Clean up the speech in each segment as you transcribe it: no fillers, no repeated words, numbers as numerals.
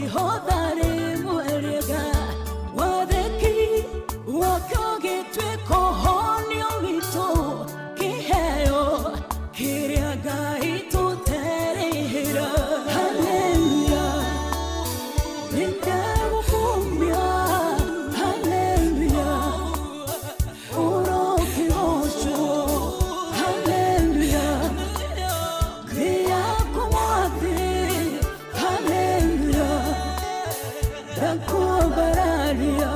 Ihotha rĩmwe rĩega wathĩki wake ũgĩtuĩka ũhonio witũ kĩheo kĩrĩa Ngai tũterĩhĩra. Haleluya, nĩndagũkumia. Haleluya, ũrokĩgocwo. Haleluya, nĩ yaku Mwathi. Haleluya, ndakwambararia.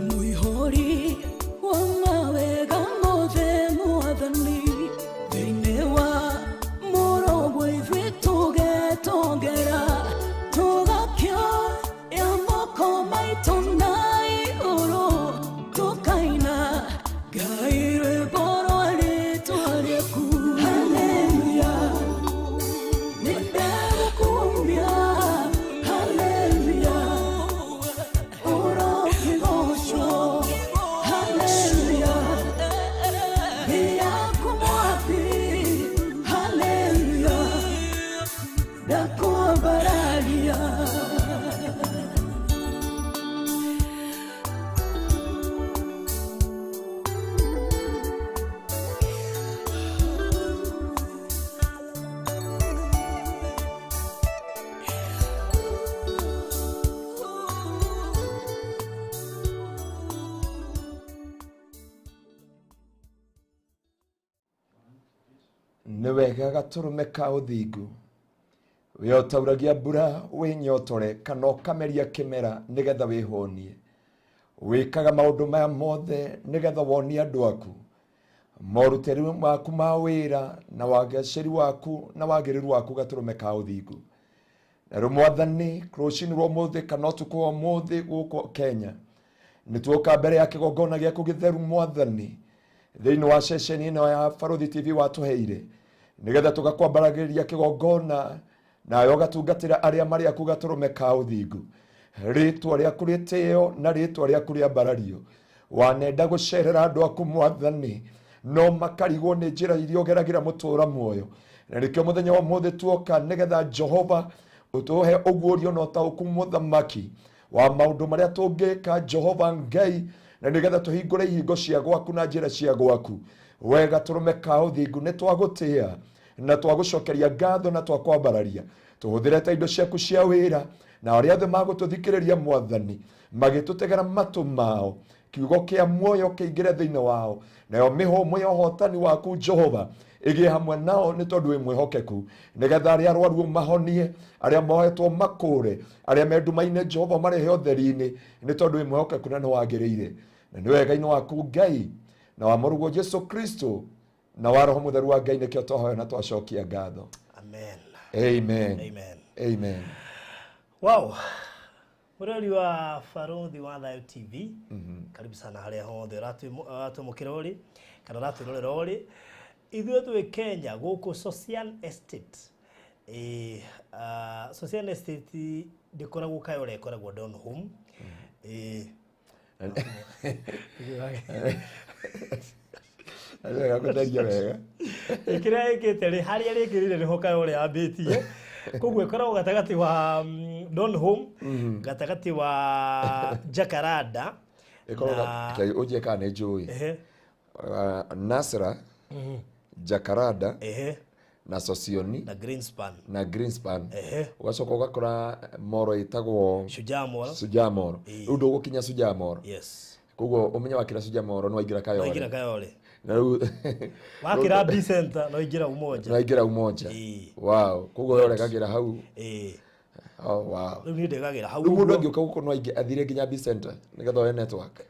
Mũihũri wa mawega mothe Mwathani, thĩinĩ wa mũrũguo ithuĩ tũgetongera, tũgakĩoya moko maitũ na igũrũ, tũkaina Ngai rwĩmbo rwa rĩtwa rĩaku. Haleluya, nĩndagũkumia. Haleluya, ũrokĩgocwo. Haleluya, nĩ yaku Mwathi. Haleluya, ndakwambararia. Nĩ wega gatũrũme ka ũthingu we ũtauragia mbura wĩnyotore kana ũkameria kĩmera nĩgetha wĩhũnie. Wĩkaga maũndũ maya mothe nĩgetha wonie andũ aku morutĩri maku ma wĩra na wagacĩri waku na wagĩrĩru waku gatũrũme ka ũthingu. Na rĩu Mwathani, rũcinĩ rwa ũmũthĩ kana ũtukũ wa ũmũthĩ gũkũ Kenya, nĩ tuoka mbere ya kĩgongona gĩaku gĩtheru Mwathani, thĩinĩ wa ceceni ĩno ya Barũthi TV watũheire, nĩgetha tũgakwambaragĩria kĩgongona nawe ũgatungatĩra arĩa marĩ aku gatũrũme ka ũthingu. Rĩtwa rĩaku rĩtĩo na rĩtwa rĩaku rĩambarario. Wanenda gũcerera andũ aku Mwathani, no makarigwo nĩ njĩra iria ũgeragĩra mũtũra muoyo. Na nĩkĩo mũthenya wa ũmũthĩ tuoka nĩgetha Jehova ũtũhe ũguũrio na ũtaũku mũthamaki wa maũndũ marĩa tũngĩka Jehova Ngai, na nĩgetha tũhingũre ihingo cia gwaku na njĩra cia gwaku. We gatũrũme ka ũthingu, nĩ twagũtĩa na twagũcokeria ngatho na twakwambararia. Tũhũthĩre ta indo ciaku cia wĩra, na arĩa othe magũtũthikĩrĩria Mwathani magĩtũtegera matũ mao, kiugo kĩa muoyo kĩingĩre thĩinĩ wao, nayo mĩhũmũ ya ũhotani waku Jehova ĩgĩe hamwe nao, nĩ tondũ wĩ mwĩhokeku, nĩgetha arĩa arwaru mahonie, arĩa mohetwo makũre, arĩa me nduma-inĩ Jehova marehe ũtheri-inĩ, nĩ tondũ wĩ mwĩhokeku na nĩ wagĩrĩire. Na nĩ wega-inĩ waku Ngai na wa mũrũguo Jesu Kristo na wa Roho Mũtheru wa Ngai nĩkĩo twahoya na twacokia ngatho. Amen. Amen. Amen. Amen. Wow. Mũrori wa Barũthi wa Thayũ TV, karibu sana harĩa hothe ũratwĩmũkĩra ũrĩ kana ũratwĩrorera ũrĩ. Ithuĩ twĩ Kenya gũkũ Sosian Estate. Sosian Estate ndĩkoragwo Kayole, ĩkoragwo Donholm. Wega kũtheria wega. Kĩrĩa ĩkĩte rĩ, harĩa rĩkĩrire nĩho Kayole yambĩtie. Koguo ĩkoragwo gatagatĩ wa Donholm, gatagatĩ wa Jacaranda. Ĩkoragwo ũnjie kana nĩ njũĩ. Nasra, Jacaranda, na Sosioni, na Greenspan. Na Greenspan. Ũgacoka ũgakora moro ĩtagwo Shujaa Mall. Shujaa Mall. Rĩu ndũgũkinya Shujaa Mall. Yes. Koguo ũmenye wakĩra Shujaa Mall nĩ waingĩra Kayole. Waingĩra Kayole. Na rĩu Wakĩra B Center no ingĩra Umoja. no waingĩra Umoja. Wow. Koguo we ũregagĩra hau. Oh, wow. Rĩu niĩ ndegagĩra hau. Rĩu mũndũ angĩũka gũkũ no aingĩ athire nginya B Center nĩgetha oe network.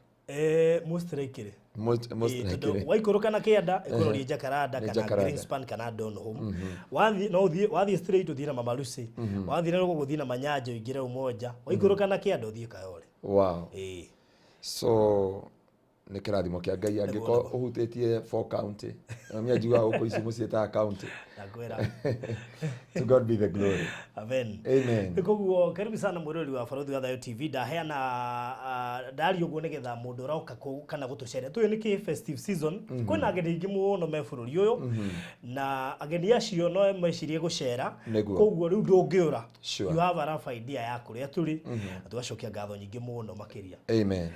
Most likely. Most Tondũ likely. waikũrũka na kĩanda ĩkũroria Jacaranda Nĩ kana Jacaranda. Greenspan kana Donholm. Wathiĩ no ũthiĩ, wathiĩ straight ũthiĩ na Mama Lucy. Wathiĩ na rũgongo ũthiĩ na Manyanja ũingĩre Umoja. Waikũrũka na kĩanda ũthiĩ Kayole. Wow. So Nĩ kĩrathimo kĩa Ngai angĩkorwo ũhutĩtie 4 county. Na mimi njiguaga gũkũ ici mũciĩtaga county. Ndakwĩra. To God be the glory. Amen. Amen. Koguo karibu sana mwirori wa Barũthi wa Thayũ TV. Ndaheana ndaria ũguo nĩgetha mũndũ ũroka kana gũtũceria. Tũyũ nĩ kĩ festive season. Kwĩna ageni aingĩ mũno me bũrũri ũyũ na ageni acio no mecirie gũcera. Koguo rĩu ndũngĩũra. Sure. You have a rough idea ya kũrĩa tũrĩ. Na tũgacokia ngatho nyingĩ mũno makĩria. Amen.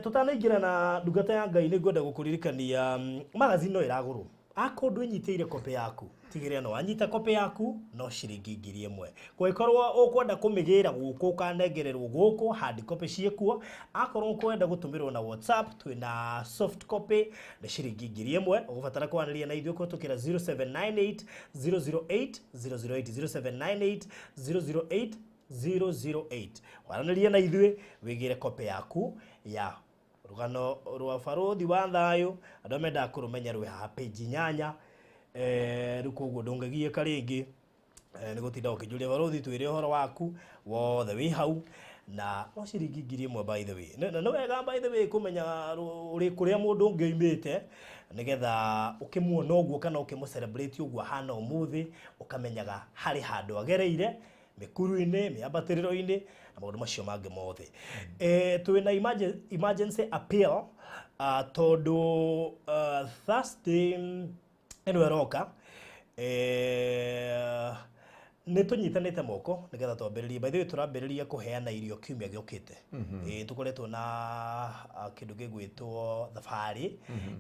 Tutanaingĩra na ndungata ya Ngai nĩ ngwenda gũkũririkania magazine no ĩragũrwo. Akorwo ndwĩnyitĩire kopi yaku tigĩrĩra no wanyita kopi yaku no ciringi 1,000. Kũngĩkorwo ũkwenda kũmĩgĩra gũkũ ũkanengererwo gũkũ hard copy ciĩkuo. Akorwo ũkwenda gũtũmĩrwo na WhatsApp twĩna soft copy nĩ ciringi 1,000. Ũgũbatara kwaranĩria na ithuĩ kũhĩtũkĩra 0798 008 008 0798 008 008. Waranĩria na ithuĩ wĩgĩre kopi yaku ya rũgano rwa Barũthi wa Thayũ. Andũ mendaga kũrũmenya rwĩ haha page 8. Rĩu koguo ndũngĩgiĩka rĩngĩ nĩ gũtinda ũkĩnjũria Barũthi twĩre ũhoro waku wothe wĩ hau na no ciringi 1,000 by the way. Nĩ wega by the way kũmenya ũrĩ kũrĩa mũndũ ũngĩ oimĩte nĩgetha ũkĩmuona ũguo kana ũkĩmũ celebrate ũguo ahana ũmũthĩ ũkamenyaga harĩ handũ agereire mĩkuru-inĩ, mĩambatĩrĩro-inĩ na maũndũ macio mangĩ mothe. Twĩna emergency appeal tondũ Thursday ĩno ĩroka nĩ tũnyitanĩte moko nĩgetha twambĩrĩrie. By the way tũrambĩrĩria kũheana irio kiumia gĩũkĩte. Tũkoretwo na kĩndũ gĩgwĩtwo thabarĩ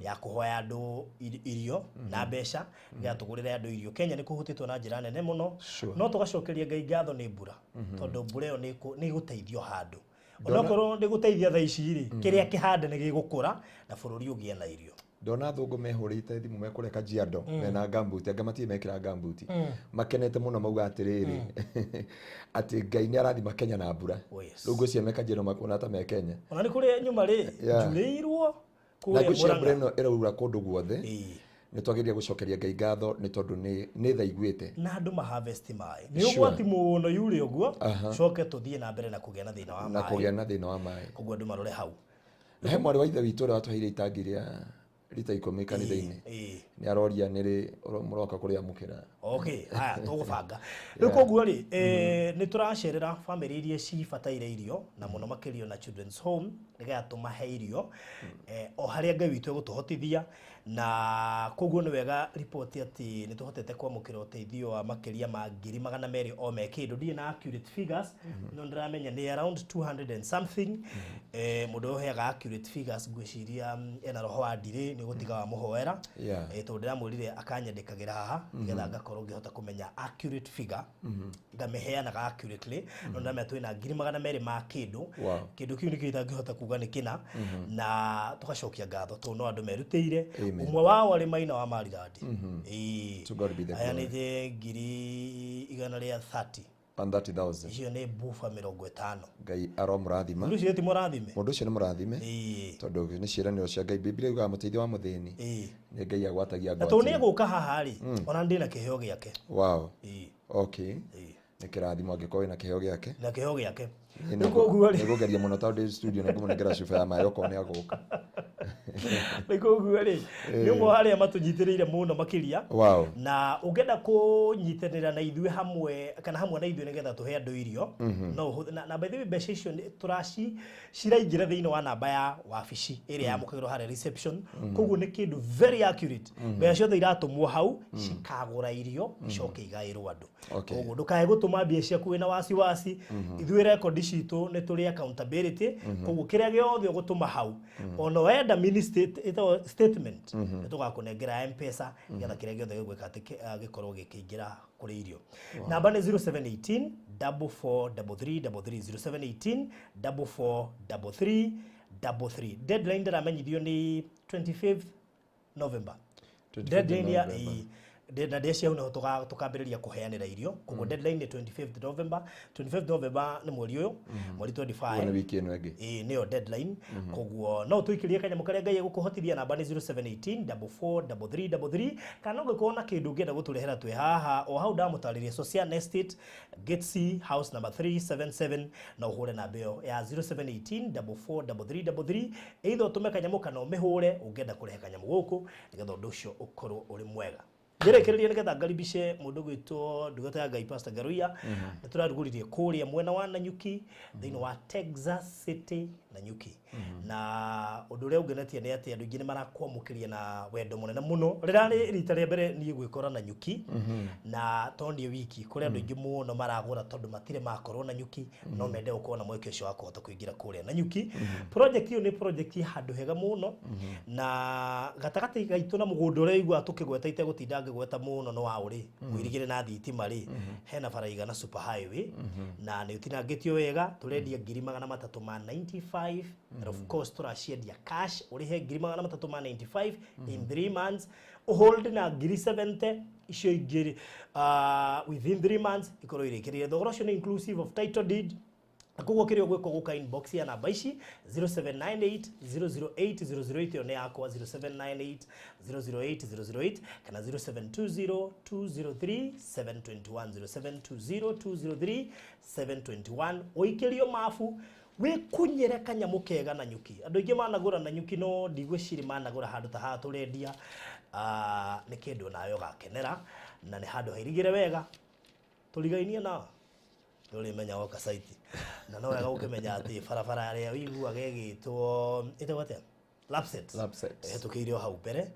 ya kũhoya andũ irio na mbeca nĩgetha tũgũrĩre andũ irio. Kenya nĩ kũhutĩtwo na njĩra nene mũno. Sure. No tũgacokeria Ngai ngatho nĩ mbura tondũ mbura ĩyo nĩ ĩgũteithio handũ. Onokorwo ndĩgũteithia thaa ici rĩ, kĩrĩa kĩhande nĩ gĩgũkũra na bũrũri ũgĩe na irio. Ndona thũngũ mehũrĩte thimũ mekũrĩa Kajiado mena gambuti anga matirĩ mekĩra gambuti makenete mũno mauga atĩrĩrĩ atĩ Ngai nĩ arathima Kenya na mbura. Oh, yes. Rĩu ngwĩciria me Kajiado makuona ta me Kenya. Ona nĩ kũrĩa nyuma rĩ njurĩirwo Na kũrĩa ngwĩciria mbura Murang'a. ĩno ĩraura kũndũ guothe. Nĩ twagĩrĩire gũcokeria Ngai ngatho nĩ tondũ nĩ tha iguĩte. Na andũ ma harvest maĩ. Nĩ Sure. ũgwati mũno yure ũguo coke tũthiĩ na mbere na kũgĩa na thĩna wa Na maĩ. kũgĩa na thĩna wa maĩ. Koguo andũ marore hau. Na he mwarĩ wa ithe witũ ũrĩa watũheire itangi rĩa rita 10 kanitha-inĩ. Nĩ aroria nĩ rĩ mũroka kũrĩamũkĩra. Okay, haya tũgũbanga. Rĩu koguo rĩ nĩ tũracerera bamĩrĩ iria cibataire irio na mũno makĩria na Children's Home nĩgetha tũmahe irio o harĩa Ngai witũ egũtũhotithia. Na koguo nĩ wega ripoti atĩ nĩ tũhotete kwamũkĩra ũteithio wa makĩria ma 200,000 o me kĩndũ. Ndirĩ na accurate figures no ndĩramenya nĩ around 200 and something. Mũndũ ũyũ ũheaga accurate figures ngwĩciria ena roho wa ndirĩ nĩ ũgũtiga wamũhoera. Tondũ ndĩramwĩrire akanyandĩkagĩra haha nĩgetha ngakorwo ngĩhota kũmenya accurate figure ngamĩheanaga accurately. No ndĩramenya twĩna 200,000 ma kĩndũ. Kĩndũ kĩu nĩkĩo itangĩhota kuga nĩ kĩna na tũgacokia ngatho tondũ no andũ merutĩire. Ũmwe wao arĩ maina wa Maryland. To God be the glory. Aheanĩte 130,000. 130,000. Icio nĩ buba 50. Ngai aromũrathima. Mũndũ ũcio ti mũrathime. Mũndũ ũcio nĩ mũrathime. Tondũ nĩ ciĩranĩro cia Ngai. Biblia yugaga mũteithio wa mũthĩni nĩ Ngai agwatagia Na tondũ ngwatĩro. nĩ egũka haha rĩ ona ndĩ na kĩheo gĩake. Wow. Okay. Nĩ kĩrathimo angĩkorwo wĩna kĩheo gĩake. Na kĩheo gĩake. Rĩu koguo rĩ Nĩ ngũgeria mũno tondũ ndĩ studio nĩ ngũmũnengera cuba ya maĩ okorwo nĩ agũka. Rĩu koguo rĩ nĩ ũmwe wa arĩa matũnyitĩrĩire mũno makĩria. Wow. Na ũngĩenda kũnyitanĩra na ithuĩ hamwe kana hamwe na ithuĩ nĩgetha tũhe andũ irio no na by the way mbeca icio nĩ tũraci ciraingĩra thĩinĩ wa namba ya wabici ĩrĩa yamũkagĩrwo harĩa reception. Koguo nĩ kĩndũ very accurate. Mbeca ciothe iratũmwo hau cikagũra irio icoke igaĩrwo andũ. Koguo ndũkae gũtũma mbia ciaku wĩna wasiwasi. Ithuĩ rekondi citũ nĩ tũrĩ accountability. Koguo kĩrĩa gĩothe ũgũtũma hau ona wenda mini statement nĩ tũgakũnengera M-Pesa nĩgetha kĩrĩa gĩothe gĩgwĩka atĩ gĩkorwo gĩkĩingĩra kũrĩ irio. Namba nĩ 0718 4433 33 0718 4433 33. Deadline ndĩramenyithio nĩ 25th November. 25th Deadline ya November. Na ndĩa cia hau nĩho tũkambĩrĩria kũheanĩra irio. Koguo deadline nĩ 25th November. 25th November nĩ mweri ũyũ, mweri 25. Ũguo nĩ wiki ĩno ĩngĩ. Ĩĩ, nĩyo deadline. Koguo no tũikĩrie kanyamũ karĩa Ngai egũkũhotithia. Namba nĩ 0718 443333, kana ũngĩkorwo na kĩndũ ũngĩenda gũtũrehera, twĩ haha o hau ndamũtarĩria, Socian Estate, Gate C, house number 377. No ũhũre namba ĩyo ya 0718 443333, either ũtũme kanyamũ kana ũmĩhũre ũngĩenda kũrehe kanyamũ gũkũ, nĩgetha ũndũ ũcio ũkorwo ũrĩ mwega. Njĩrĩkĩrĩria nĩgetha ngaribice mũndũ gwĩtwo ndungata ya Ngai, Pastor Ngaruiya. Nĩ tũrarugũririe kũrĩa mwena wa Nanyuki, thĩinĩ wa Texas City, Nanyuki. Na ũndũ ũrĩa ũngenetie nĩ atĩ andũ aingĩ nĩ marakwamũkĩria na wendo mũnene mũno. Rĩrarĩ rita rĩa mbere niĩ gwĩkora Nanyuki, na to niĩ wiki, kũrĩ andũ aingĩ mũno maragũra tondũ matirĩ makorwo Nanyuki, no mende gũkorwo na mweke ũcio wa kũhota kũingĩra kũrĩa Nanyuki. Project ĩyo nĩ project ya handũ hega mũno, na gatagatĩ gaitũ na mũgũnda ũrĩa ũiguaga tũkĩgweta, itegũtinda ngĩgweta mũno, no wa ũrĩ ũirigĩre na thitima rĩ, hena bara igana super highway na nĩ ũtinangĩtio wega. Tũrendia 395,000, and of course tũraciendia cash. Ũrĩhe 395,000 in 3 months, hold na 70,000 icio ingĩ, within 3 months ikorwo irĩkĩrĩire. Thogora ũcio nĩ inclusive of title deed, na koguo kĩrĩa ũgwĩka, gũka inbox ya namba ici 0798 008 008, ĩyo nĩ yakwa, 0798 008 008, kana 0720 203 721, 0720 203 721. Ũikĩrio mabu, wĩkunyĩre kanyamũ kega na nyuki. Andũ aingĩ managũra na nyuki, no ndigwĩciri managũra handũ ta haha tũrendia. Nĩ kĩndũ nawe ũgakenera, na nĩ handũ hairigĩre wega tũrigainie na ndũrĩmenya woka site. Na no wega ũkĩmenya atĩ barabara ĩrĩa ũiguaga ĩgĩtwo, ĩtagwo atĩa, Lapset. Lapset. Ĩhetũkĩire o hau mbere,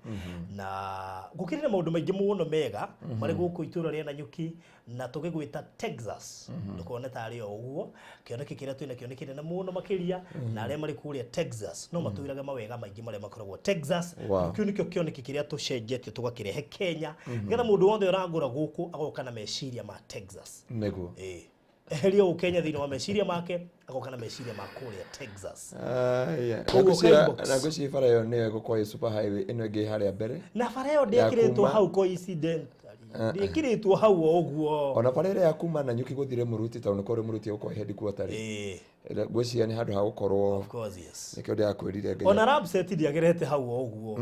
na gũkĩrĩ na maũndũ maingĩ mũno mega marĩ gũkũ itũũra rĩa Nanyuki, na tũgĩgwĩta Texas, ndũkone tarĩ o ũguo. Kĩoneki kĩrĩa twĩna kĩo nĩ kĩnene mũno makĩria, na arĩa marĩ kũrĩa Texas no matwĩrage mawega maingĩ marĩa makoragwo Texas. Kĩu nĩkĩo kĩoneki kĩrĩa tũcenjetie tũgakĩrehe Kenya, nĩgetha mũndũ wothe ũragũra gũkũ agoka na meciria ma Texas. Nĩguo. Ĩĩ, eheria ũũ Kenya thĩinĩ wa meciria make, agoka na meciria ma kũrĩa Texas. Aya. Koguo inbox. Na ngwĩciria bara ĩyo nĩyo ĩgũkorwo ĩ super highway ĩno ĩngĩ harĩa mbere. Na bara ĩyo Ya ndĩekĩrĩtwo hau coincidentally, ndĩekĩrĩtwo hau o ũguo. Ona bara ĩrĩa ya kuma Nanyuki gũthiĩ Rĩmũruti, tondũ nĩ kwa Rĩmũruti gũkorwo headquarter rĩ, ngwĩciria nĩ handũ ha gũkorwo. Of course, yes. Nĩkĩo ndĩrakwĩrire Ngai. Ona Lapset ndĩagerete hau o ũguo.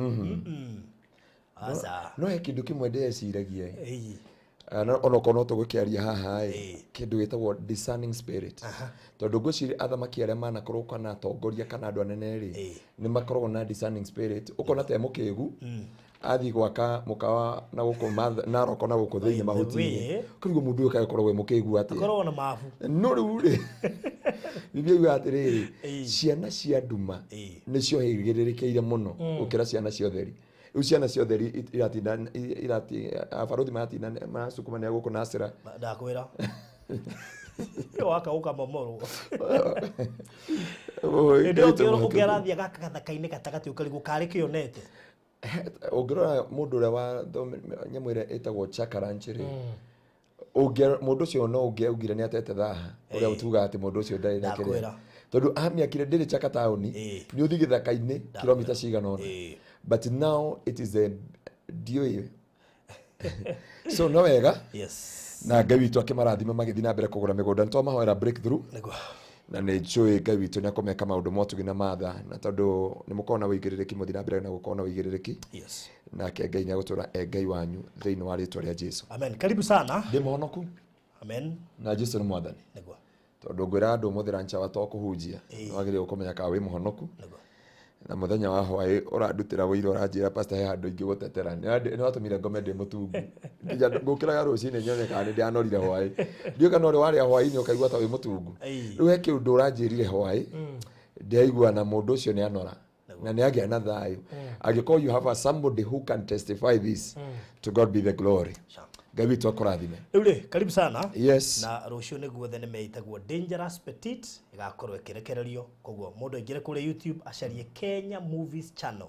Aca. No he kĩndũ kĩmwe ndĩreciragia. Ĩĩ. Onokorwo no tũgũkĩaria haha ĩ, kĩndũ gĩtagwo discerning spirit, tondũ ngwĩciria athamaki arĩa manakorwo kana atongoria kana andũ anene rĩ, nĩ makoragwo na discerning spirit. Ũkona ta e mũkĩgu athiĩ gwaka mũkawa na gũkũ Naroko na gũkũ thĩinĩ By the mahuti-inĩ, way, kũrigwo mũndũ ũyũ kagĩkorwo e mũkĩgu atĩa? Akoragwo na mabu. No rĩu rĩ, Biblia yugaga atĩrĩrĩ, ciana cia nduma nĩ ciohĩgĩrĩrĩkĩire mũno gũkĩra ciana cia ũtheri. Rĩu ciana cia ũtheri iratinda irati abaruthi maratinda maracukuma gũkũ Nasra. Ndakwĩra waka ũkamomorwo. Oi, Hĩndĩ ĩyo Ngai tũmũhe. ũngĩ arathiĩ gaka gathaka-inĩ gatagatĩ, ũkarigwo karĩ kĩonete. Ũngĩrora mũndũ ũrĩa wa nyamũ ĩrĩa ĩtagwo Chaka Ranch rĩ, mũndũ ũcio no ũngĩaugire nĩ atete thaha ũrĩa ũtugaga atĩ mũndũ ũcio ndarĩ na kĩrĩa, Ndakwĩra. tondũ amĩakire ndĩrĩ Chaka taũni, nĩ ũthiĩ gĩthaka-inĩ kilomita cigana ũna. But now it is a ndiũĩ, so no wega. Na Ngai witũ akĩmarathima magĩthiĩ na mbere kũgũra mĩgũnda. Nĩ twamahoera breakthrough. Nĩguo. Na nĩ njũĩ Ngai witũ nĩ akũmeka maũndũ motugi na matha, na tondũ nĩ mũkoragwo na wĩigĩrĩrĩki, mũthiĩ na mbere na gũkorwo na wĩigĩrĩrĩki, nake Ngai nĩ agũtũra e Ngai wanyu thĩinĩ wa rĩtwa rĩa Jesu. Amen, karibu sana. Ndĩ mũhonoku. Amen. Na Jesu nĩ mwathani. Nĩguo. Tondũ ngwĩra andũ ũmũthĩ ranchawa to kũhunjia, nĩ wagĩrĩirwo kũmenya kana wĩ mũhonoku. Nĩguo. Na mũthenya wa hwaĩ ũrandutĩra wĩira, ũranjĩra, "Pastor, he handũ ingĩgũtetera." Nĩ watũmire ngome ndĩ mũtungu, nginya ngũkĩraga rũcinĩ nyone kana nĩ ndĩanorire hwaĩ. Ndiũĩ kana ũrĩ warĩa hwaĩ-inĩ ũkaigua ta wĩ mũtungu. Rĩu he kĩũndũ ũranjĩrire hwaĩ, ndĩraigua na mũndũ ũcio nĩ anora na nĩ agĩa na thayũ. Angĩkorwo you have a somebody who can testify this, to God be the glory. Sure. Ngai witũ akũrathime. Rĩu rĩ, karibu sana. Yes. Na rũciũ nĩguo thenema ĩtagwo Dangerous Petit ĩgakorwo ĩkĩrekererio. Koguo mũndũ aingĩre kũrĩa YouTube, acarie Kenya Movies Channel,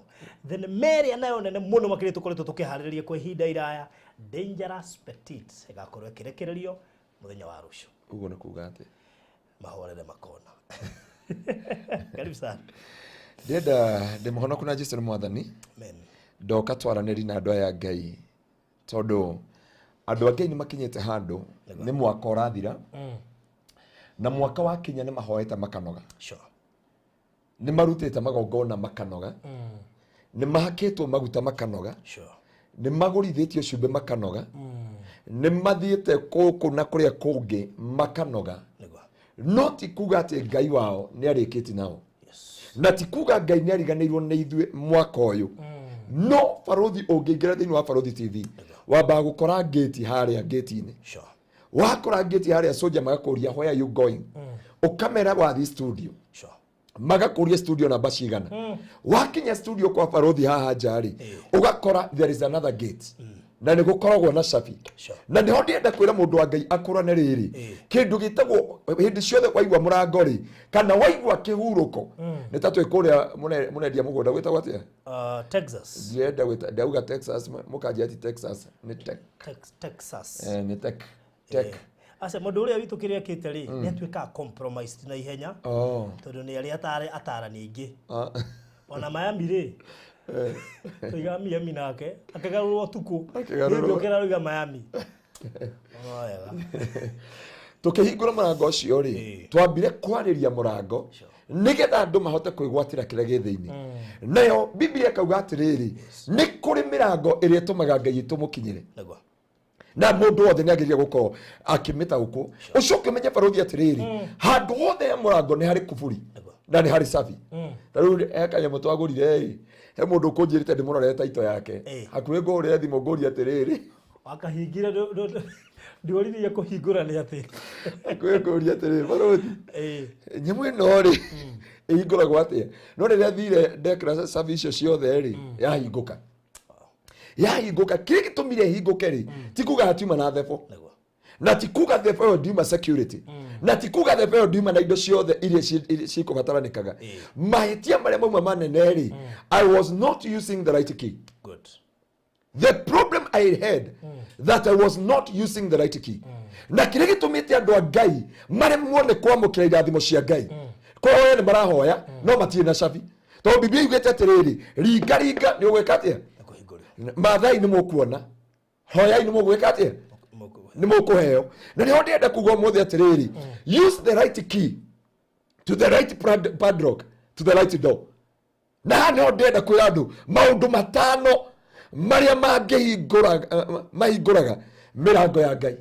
thenema ĩrĩa nayo nene mũno makĩria tũkoretwo tũkĩharĩrĩria kwa ihinda iraya, Dangerous Petit, ĩgakorwo ĩkĩrekererio mũthenya wa rũciũ. Ũguo nĩ kuga atĩ mahorere makona. Karibu sana. Ndĩrenda ndĩ mũhonoku na Jesu nĩ mwathani. Amen. Ndoka twaranĩri na andũ aya Ngai. Tondũ andũ a Ngai nĩ makinyĩte handũ nĩ mwaka ũrathira na mwaka wakinya nĩ mahoete makanoga. Sure. Nĩ marutĩte magongona makanoga. Nĩ mahakĩtwo maguta makanoga. Sure. Nĩ magũrithĩtio cumbĩ makanoga. Nĩ mathiĩte kũkũ na kũrĩa kũngĩ makanoga. Nĩguo. No ti kuga atĩ Ngai wao nĩ arĩkĩtie nao. Yes. Na ti kuga Ngai nĩ ariganĩirwo nĩ ithuĩ mwaka ũyũ. No barothi ũngĩingĩra thĩinĩ wa Barothi TV wambaga gũkora ngĩti harĩa ngĩti-inĩ. Sure. Wakora ngĩti harĩa soja magakũria where are you going? Ũkamera wathiĩ studio. Sure. Magakũria studio namba cigana. Wakinya studio kwa barothi haha nja rĩ, ũgakora there is another gate. Na nĩ gũkoragwo na cabi. Sure. Na nĩho ndĩrenda kwĩra mũndũ wa Ngai akũrane rĩrĩ. Kĩndũ gĩtagwo hĩndĩ ciothe waigua mũrango rĩ, kana waigua kĩhurũko. Nĩ ta twĩ kũrĩa mũrendia mũgũnda gwĩtagwo atĩa? Texas. Ndĩrenda gwĩta ndauga Texas mũkanjia ti Texas nĩ tech. Texas. Nĩ tech. Tech. Aca mũndũ ũrĩa witũ kĩrĩa ekĩte rĩ, nĩ atuĩkaga compromised na ihenya. Oh. Tondũ nĩ arĩa atarani aingĩ. Ah. Ona Miami rĩ, tũiga Miami nake, akĩgarũrwo ũtukũ. Akĩgarũrwo. Niĩ ngĩũkĩra rauga Miami. Oh, wega. Tũkĩhingũra mũrango ũcio rĩ, twambire kwarĩria mũrango nĩgetha andũ mahote kwĩgwatĩra kĩrĩa gĩ thĩinĩ. Nayo Biblia ĩkauga atĩrĩrĩ, nĩ kũrĩ mĩrango ĩrĩa ĩtũmaga Ngai ĩtũmũkinyĩre. Nĩguo. Na mũndũ wothe nĩ agĩrĩire gũkorwo akĩmĩtaũkwo. Ũcoke ũmenye barothi atĩrĩrĩ, handũ hothe he mũrango nĩ harĩ kuburi na nĩ harĩ cabi. Ta rĩu he kanyamũ twagũrire ĩ, he mũndũ ũkũnjĩrĩte ndĩmũrorere taito yake. Hakuhĩ ngũhũrĩre thimũ ngũrie atĩrĩrĩ. Wakahingire ndiũririe kũhingũra nĩ atĩ. Hakuhĩ ngũrie atĩrĩrĩ, barothi. Nyamũ ĩno rĩ, ĩhingũragwo atĩa? No rĩrĩa thire ndekĩra cabi icio ciothe rĩ, yahingũka. Yahingũka, kĩrĩa gĩtũmire ĩhingũke rĩ, ti kuga hatiuma na thebo. Nĩguo. Na ti kuga thebo ĩyo ndiuma security. Na ti kuga thebo ĩyo ndiuma na indo ciothe iria cikũbataranĩkaga. Mahĩtia marĩa mauma manene rĩ, I was not using the right key. Good. The problem I had that I was not using the right key. Na kĩrĩa gĩtũmĩte andũ a Ngai maremwo nĩ kwamũkĩra irathimo cia Ngai. Kũhoya nĩ marahoya, no matirĩ na cabi. Tondũ Biblia yugĩte atĩrĩrĩ, ringa ringa nĩ ũgwĩka atĩa? Nĩkũhingũrĩrwo. Maathai nĩ mũkuona, hoyai nĩ mũgwĩka atĩa? Nĩ mũkũheo. Na nĩho ndĩrenda kuga ũmũthĩ atĩrĩrĩ, use the right key to the right padlock to the right door. Na haha nĩho ndĩrenda kwĩra andũ maũndũ matano marĩa mahingũraga mĩrango ya Ngai.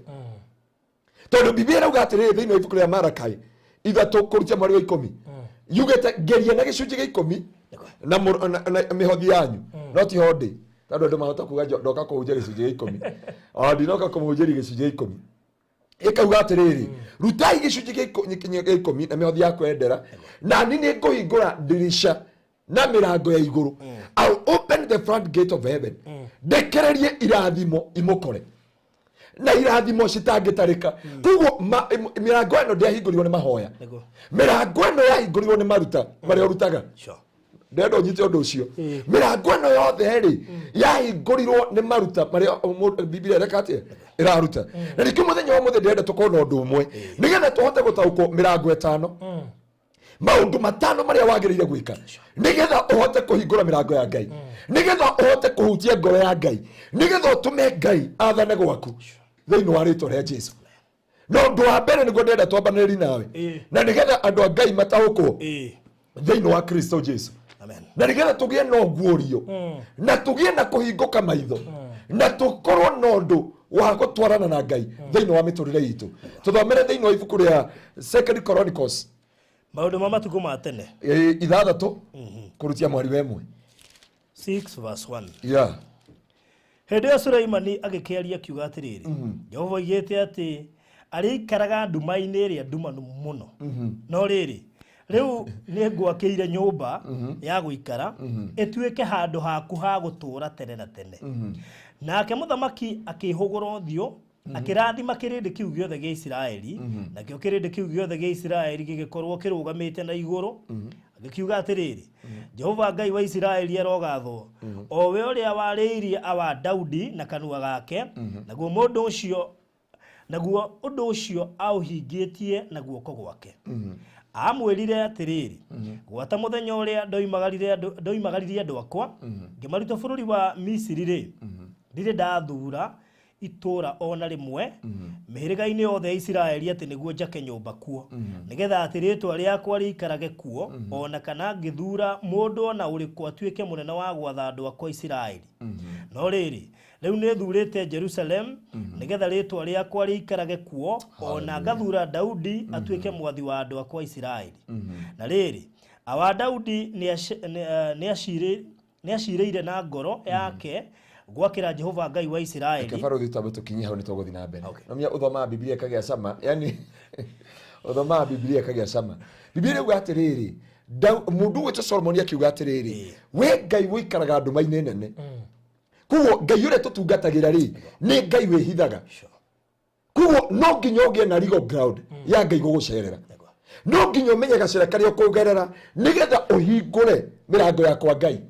Tondũ Biblia ĩrauga atĩrĩrĩ thĩinĩ wa ibuku rĩa Marakai 3 kũrutia mweri wa 10, yugĩte ngeria na gĩcunjĩ gĩa 10 na mĩhothi yanyu. No ti ho ndĩ, tondũ andũ mahota kuga ndoka kũhunjia gĩcunjĩ gĩa 10. Ona ndinoka kũmũhunjĩria gĩcunjĩ gĩa 10. Ĩkauga atĩrĩrĩ, rutai gĩcunjĩ gĩa 10 na mĩhothi ya kwendera, na niĩ nĩ ngũhingũra ndirisha na mĩrango ya igũrũ. I'll open the front gate of heaven. Ndekererie irathimo imũkore. Na irathimo citangĩtarĩka. Koguo mĩrango ĩno ndĩahingũrirwo nĩ mahoya. Nĩguo. Mĩrango ĩno yahingũrirwo nĩ maruta marĩa ũrutaga. Sure. Ndĩrenda ũnyite ũndũ ũcio. Mĩrango ĩno yothe rĩ, yahingũrirwo nĩ maruta marĩa Biblia ĩreka atĩa? Ĩraruta. Na nĩkĩo mũthenya wa ũmũthĩ ndĩrenda tũkorwo na ũndũ ũmwe. Nĩgetha tũhote gũtaũkwo mĩrango ĩtano. Maũndũ matano marĩa wagĩrĩire gwĩka nĩgetha ũhote kũhingũra mĩrango ya Ngai, nĩgetha ũhote kũhutia ngoro ya Ngai, nĩgetha ũtũme Ngai athane gwaku thĩinĩ wa rĩtwa rĩa Jesu. Na ũndũ wa mbere nĩguo ndĩrenda twambanĩrĩrie nawe, na nĩgetha andũ a Ngai mataũkwo thĩinĩ wa Kristo Jesu. Amen. Na nĩgetha tũgĩe na ũguũrio, na tũgĩe na kũhingũka maitho, na tũkorwo na ũndũ wa gũtwarana na Ngai thĩinĩ wa mĩtũrĩre itũ. Tũthomere thĩinĩ wa ibuku rĩa Second Chronicles. Maũndũ ma matukũ ma tene. 6 kũrutia mweri wa 1. 6 verse 1. Yeah. Hĩndĩ ĩyo Suleimani agĩkĩaria akiuga atĩrĩrĩ, Jehova oigĩte atĩ arĩikaraga nduma-inĩ ĩrĩa ndumanu mũno. No rĩrĩ, rĩu nĩ ngwakĩire nyũmba ya gũikara, ĩtuĩke handũ haku ha gũtũũra tene na tene. Nake mũthamaki akĩhũgũra ũthiũ, akĩrathima kĩrĩndĩ kĩu gĩothe gĩa Isiraeli, nakĩo kĩrĩndĩ kĩu gĩothe gĩa Isiraeli gĩgĩkorwo kĩrũgamĩte na igũrũ. Agĩkiuga atĩrĩrĩ, Jehova Ngai wa Isiraeli arogathwo, o we ũrĩa warĩirie awa Daudi na kanua gake, naguo mũndũ ũcio, naguo ũndũ ũcio aũhingĩtie na guoko gwake. Amwĩrire atĩrĩrĩ, gwata mũthenya ũrĩa ndoimagaririe andũ akwa, ngĩmaruta bũrũri wa Misiri rĩ, Ndirĩ ndathura itũũra ona rĩmwe mĩhĩrĩga-inĩ yothe ya Isiraeli atĩ nĩguo njake nyũmba kuo, nĩgetha atĩ rĩĩtwa rĩakwa rĩikarage kuo, ona kana ngĩthura mũndũ ona ũrĩkũ atuĩke mũnene wa gwatha andũ akwa Isiraeli. No rĩrĩ, rĩu nĩthurĩte Jerusalem nĩgetha rĩĩtwa rĩakwa rĩikarage kuo, ona ngathura Daudi atuĩke mwathi wa andũ akwa Isiraeli. Na rĩrĩ, awa Daudi nĩacirĩire na ngoro yake gwakĩra Jehova Ngai wa Isiraeli. Reke barothi twambe tũkinye hau nĩ tũgũthiĩ na mbere. Okay. Nomenya ũthomaga Bibilia ĩkagĩa cama, yani ũthomaga Bibilia ĩkagĩa cama. Bibilia ĩrauga atĩrĩrĩ, mũndũ ũgwĩtwo Solomoni akiuga atĩrĩrĩ, we Ngai ũikaraga nduma-inĩ nene. Koguo Ngai ũrĩa tũtungatagĩra rĩ, nĩ Ngai wĩhithaga. Koguo no nginya ũgĩe na legal ground ya Ngai gũgũcerera. No nginya ũmenye gacĩra karĩa ũkũgerera nĩgetha ũhingũre mĩrango ya kwa Ngai.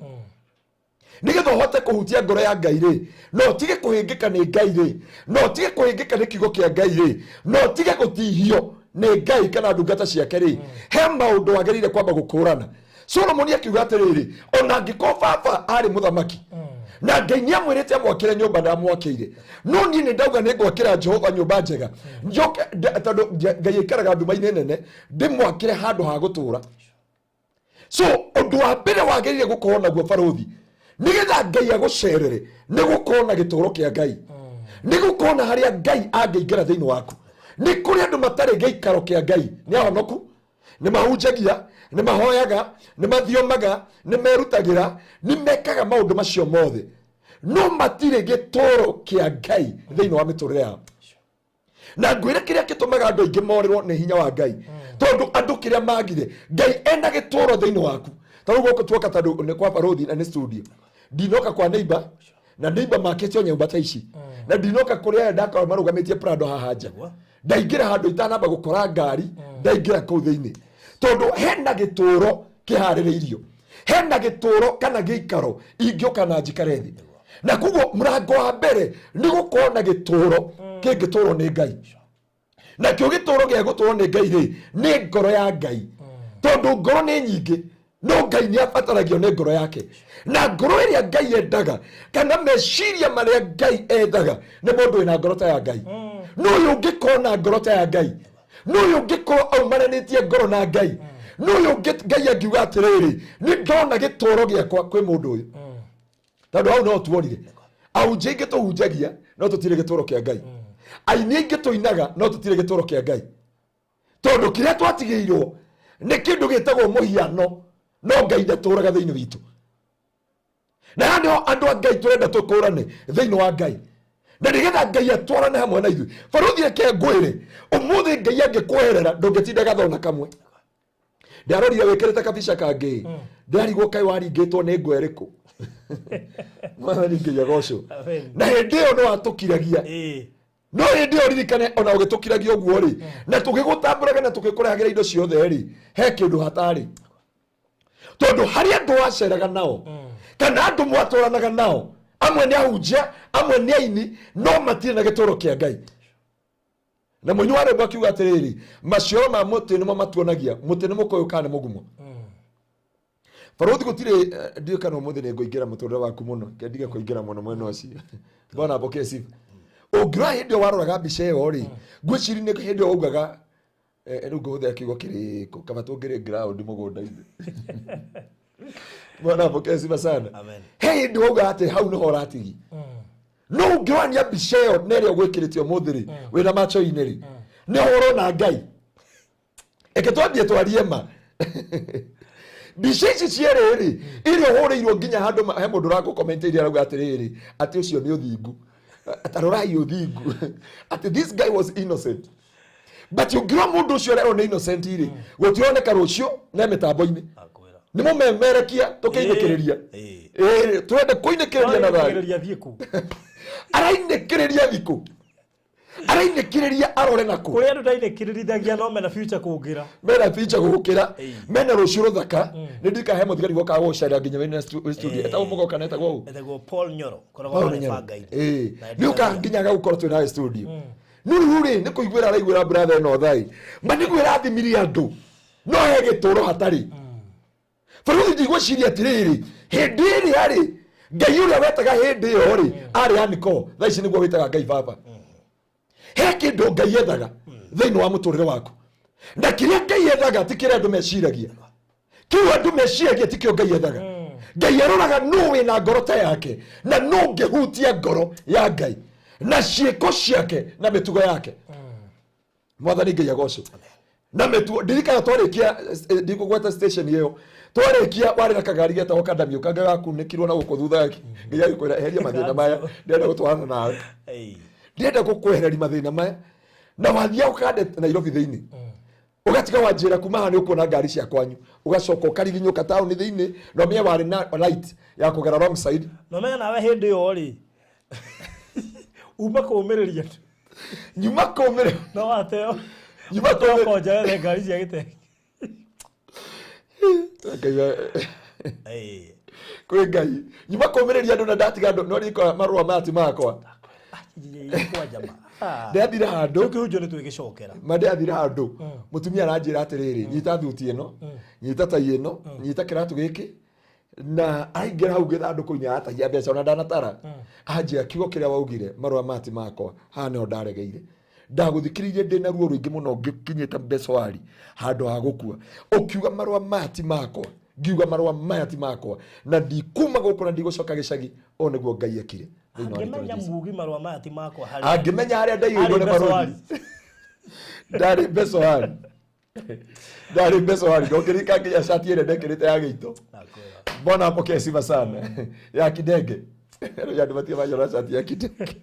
Nĩgetha ũhote kũhutia ngoro ya Ngai rĩ, no ũtige kũhĩngĩka nĩ Ngai rĩ, no ũtige kũhĩngĩka nĩ kiugo kĩa Ngai rĩ, no ũtige gũtihio nĩ Ngai kana ndungata ciake rĩ, he maũndũ wagĩrĩire kwamba gũkũrana. Solomoni akiuga atĩrĩrĩ, ona angĩkorwo baba arĩ mũthamaki na Ngai nĩ amwĩrĩte amwakĩre nyũmba ndamwakĩire, no niĩ nĩ ndauga nĩ ngwakĩra Jehova nyũmba njega, njoke tondũ Ngai aikaraga nduma-inĩ nene, ndĩmwakĩre handũ ha gũtũũra. So ũndũ wa mbere wagĩrĩire gũkorwo naguo barothi nĩgetha Ngai agũcerere nĩ gũkorwo na gĩtũũro kĩa Ngai, nĩ gũkorwo na harĩa Ngai angĩingĩra thĩinĩ waku. Nĩ kũrĩ andũ matarĩ gĩikaro kĩa Ngai, nĩ ahonoku, nĩ mahunjagia, nĩ mahoyaga, nĩ mathiomaga, nĩ merutagĩra, nĩ mekaga maũndũ macio mothe, no matirĩ gĩtũũro kĩa Ngai thĩinĩ wa mĩtũrĩre yao. Na ngwĩre kĩrĩa gĩtũmaga andũ aingĩ morĩrwo nĩ hinya wa Ngai, tondũ andũ kĩrĩa magire, Ngai ena gĩtũũro thĩinĩ waku. Ta rĩu gũkũ tuoka tondũ nĩ kwa barothi na nĩ studio, ndinoka kwa neighbor na neighbor makĩte o nyũmba ta ici, na ndinoka kũrĩa aya ndakorwo marũgamĩtie Prado haha nja, ndaingĩra handũ itanamba gũkora ngari, ndaingĩra kũu thĩinĩ tondũ hena gĩtũũro kĩharĩrĩirio, hena gĩtũũro kana gĩikaro ingĩũka na njikare thĩ. Na koguo mũrango wa mbere nĩ gũkorwo na gĩtũũro kĩngĩtũũrwo nĩ Ngai. Nakĩo gĩtũũro gĩa gũtũũrwo nĩ Ngai rĩ, nĩ ngoro ya Ngai, tondũ ngoro nĩ nyingĩ, no Ngai nĩ abataragio nĩ ngoro yake. Na ngoro ĩrĩa Ngai endaga kana meciria marĩa Ngai endaga nĩ mũndũ wĩna ngoro ta ya Ngai. No ũyũ ũngĩkorwo na ngoro ta ya Ngai, no ũyũ ũngĩkorwo aumananĩtie ngoro na Ngai, no ũyũ ũngĩ Ngai angiuga atĩrĩrĩ, nĩ ndona gĩtũũro gĩakwa kwĩ mũndũ ũyũ. Tondũ hau no tuorire ahunjia aingĩ tũhunjagia no tũtirĩ gĩtũũro kĩa Ngai, aini aingĩ tũinaga no tũtirĩ gĩtũũro kĩa Ngai, tondũ kĩrĩa twatigĩirwo nĩ kĩndũ gĩtagwo mũhiano, no Ngai ndatũũraga thĩinĩ witũ. Na haha nĩho andũ a Ngai tũrenda tũkũrane thĩinĩ wa Ngai, na nĩgetha Ngai atwarane hamwe na ithuĩ. Barothi, reke ngwĩre, ũmũthĩ Ngai angĩkweherera ndũngĩtinda gathona kamwe. Ndarorire wĩkĩrĩte kabica kangĩ, ndarigwo kaĩ waringĩtwo nĩ ngwe ĩrĩkũ. Mwathani Ngai agocwo. Amen. Na hĩndĩ ĩyo no atũkiragia, no hĩndĩ ĩyo ririkane ona ũgĩtũkiragia ũguo rĩ, na tũgĩgũtambũraga na tũgĩkũrehagĩra indo ciothe rĩ, he kĩndũ hatarĩ, tondũ harĩ andũ waceraga nao kana andũ mwatwaranaga nao, amwe nĩ ahunjia, amwe nĩ aini, no matirĩ na gĩtũũro kĩa Ngai. Na mũini wa rwĩmbo akiuga atĩrĩrĩ, maciaro ma mũtĩ nĩmo matuonagia mũtĩ nĩ mũkũyũ kana nĩ mũgumo. Barothi, gũtirĩ ndiũĩ kana ũmũthĩ nĩ ngũingĩra mũtũrĩre waku mũno, ke ndige kũingĩra mũno mwena ũcio. Bwana apokee sifa. Ũngĩrora hĩndĩ ĩyo waroraga mbica ĩyo rĩ, ngwĩciria nĩ hĩndĩ ĩyo waugaga, rĩu ngũhũthĩra kiugo kĩrĩkũ, kaba tũngĩrĩ ground mũgũnda-inĩ. Bwana apokee sifa sana. Amen. He hĩndĩ waugaga atĩ hau nĩho ũratigi, no ũngĩrorania mbica ĩyo na ĩrĩa ũgwĩkĩrĩte ũmũthĩ rĩ, wĩna macho-inĩ rĩ, nĩho ũrona Ngai. Reke twambie twarie ma mbica ici cierĩ rĩ, iria ũhũrĩirwo nginya handũ he mũndũ ũragũkomentĩire arauga atĩrĩrĩ, atĩ ũcio nĩ ũthingu, tarorai ũthingu, atĩ this guy was innocent. But ũngĩrora mũndũ ũcio ũrerwo nĩ innocent rĩ, gũtironeka rũciũ ne mĩtambo-inĩ. Akwĩra. Nĩ mũmemerekia tũkĩinĩkĩrĩria. Ĩĩ, twende kũinĩkĩrĩria na thayũ. Arainĩkĩrĩria thiĩ kũ? Arainĩkĩrĩria thikũ, arainĩkĩrĩria arore na kũ. Kũrĩ andũ ndainĩkĩrĩrithagia no mena future kũngĩra. Mena picha gũgũkĩra, mena rũciũ rũthaka. Nĩ ndikahe mũthigari wokaga gũgũcerera nginya wĩna wĩ studio, etagwo mũgoka na etagwo ũ? Etagwo Paul Nyoro, koragwo Paul harĩa Nyoro. bangainĩ. Ĩĩ. Na Nĩ ũkaga nginya agagũkorwo twĩ nawe studio. No rĩu rĩ, nĩ kũiguĩra araiguĩra brother ĩno thai ma nĩguo ĩrathimirie andũ, no he gĩtũũro hatarĩ. Barothi, ndigwĩciria atĩrĩrĩ, hĩndĩ ĩrĩa rĩ Ngai ũrĩa wetaga hĩndĩ ĩyo rĩ arĩ aniko, thaa ici nĩguo wĩtaga Ngai baba. He kĩndũ Ngai ethaga thĩinĩ wa mũtũrĩre waku, na kĩrĩa Ngai ethaga ti kĩrĩa andũ meciragia. Kĩu andũ meciragia ti kĩo Ngai ethaga. Ngai aroraga nũ wĩna ngoro ta yake na nũ ũngĩhutia ngoro ya Ngai na ciĩko ciake na mĩtugo yake. Mwathani Ngai agocwo. Na mĩtugo, ndirikana twarĩkia, ndikũgweta station ĩyo, twarĩkia warĩ na kagari getagwo kandamio kangĩ gakunĩkirwo na gũkũ thutha. Ngai agĩkwĩra, eheria mathĩna maya, ndĩrenda gũtwarana nawe. Ndĩrenda gũkwehereria mathĩna maya. Na wathiaga ũkande Nairobi thĩinĩ, ũgatiga wanjĩra kuma haha nĩ ũkuona ngari cia kwanyu, ũgacoka ũkariginyũka taũni thĩinĩ, na ũmenye warĩ na right ya kũgera wrong side. No menya nawe hĩndĩ ĩyo rĩ uma kũũmĩrĩria. Nyuma kũmĩrĩ. No wateo. Nyuma kũmĩrĩ. Konja wethe ngari cia gĩtenge. Ngai. Kwĩ Ngai, nyuma kũmĩrĩria andũ na ndatiga andũ no riko marũa maya ti makwa. Ndĩrathire handũ. Kĩhunjio nĩ twĩgĩcokera. Ma ndĩrathire handũ, mũtumia aranjĩra atĩrĩrĩ, nyita thuti ĩno, nyita tai ĩno, nyita kĩratũ gĩkĩ, na aingĩra hau gĩthandũkũ-inĩ aratahia mbeca ona ndanatara. Anjĩra kiugo kĩrĩa waugire, marũa maya ti makwa, haha nĩho ndaregeire. Ndagũthikĩrĩirie ndĩna ruo rũingĩ mũno ngĩkinyĩte mbecoari handũ ha gũkua. Ũkiuga marũa maya ti makwa, ngiuga marũa maya ti makwa na ndikuma gũkũ na ndigũcoka gĩcagi. Ũũ nĩguo Ngai ekire thĩinĩ wa rĩĩtwa rĩa Angĩmenya Jesũ. Mugi marũa maya ti makwa harĩa. Angĩmenya harĩa ndaigĩirwo Arĩ nĩ mbecoari. barũthi. Ndarĩ mbecoari, ndarĩ mbecoari. Ndũngĩrika nginya cati ĩrĩa ndekĩrĩte ya gĩito. Nakwĩra. Mbona apokee sifa sana ya kidenge. Rĩu andũ matige manjora cati ya kidenge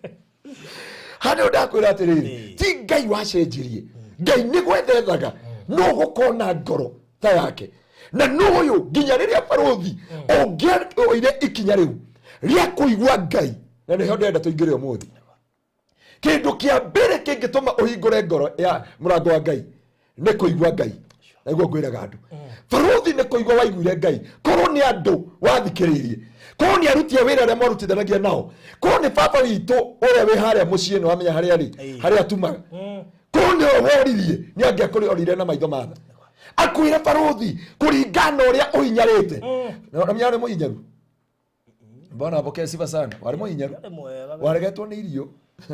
handũ. Ndakwĩra atĩrĩrĩ, ti Ngai wacenjirie, Ngai nĩ gwethethaga no gũkona ngoro ta yake na no ũyũ nginya rĩrĩa barũthi ũngĩoire ikinya rĩu rĩa kũigua Ngai. Na nĩho ndĩrenda tũingĩre ũmũthĩ. Kĩndũ kĩa mbere kĩngĩtũma ũhingũre ngoro ya mũrango wa Ngai nĩ kũigua Ngai. Naguo ngwĩraga andũ, barũthi nĩ kũigua waiguire Ngai. Korwo nĩ andũ wathikĩrĩirie, korwo nĩ aruti a wĩra arĩa mwarutithanagia nao, korwo nĩ baba witũ ũrĩa wĩ harĩa mũciĩ, nĩ wamenya harĩa arĩ, harĩa atumaga, korwo nĩ woririe, nĩ angĩakũrorire na maitho matha akwĩre, barũthi, kũringana na ũrĩa ũhinyarĩte. Na menya warĩ mũhinyaru. Mbona apokee sifa sana. Warĩ mũhinyaru. Yarĩ mwega. Waregetwo nĩ irio.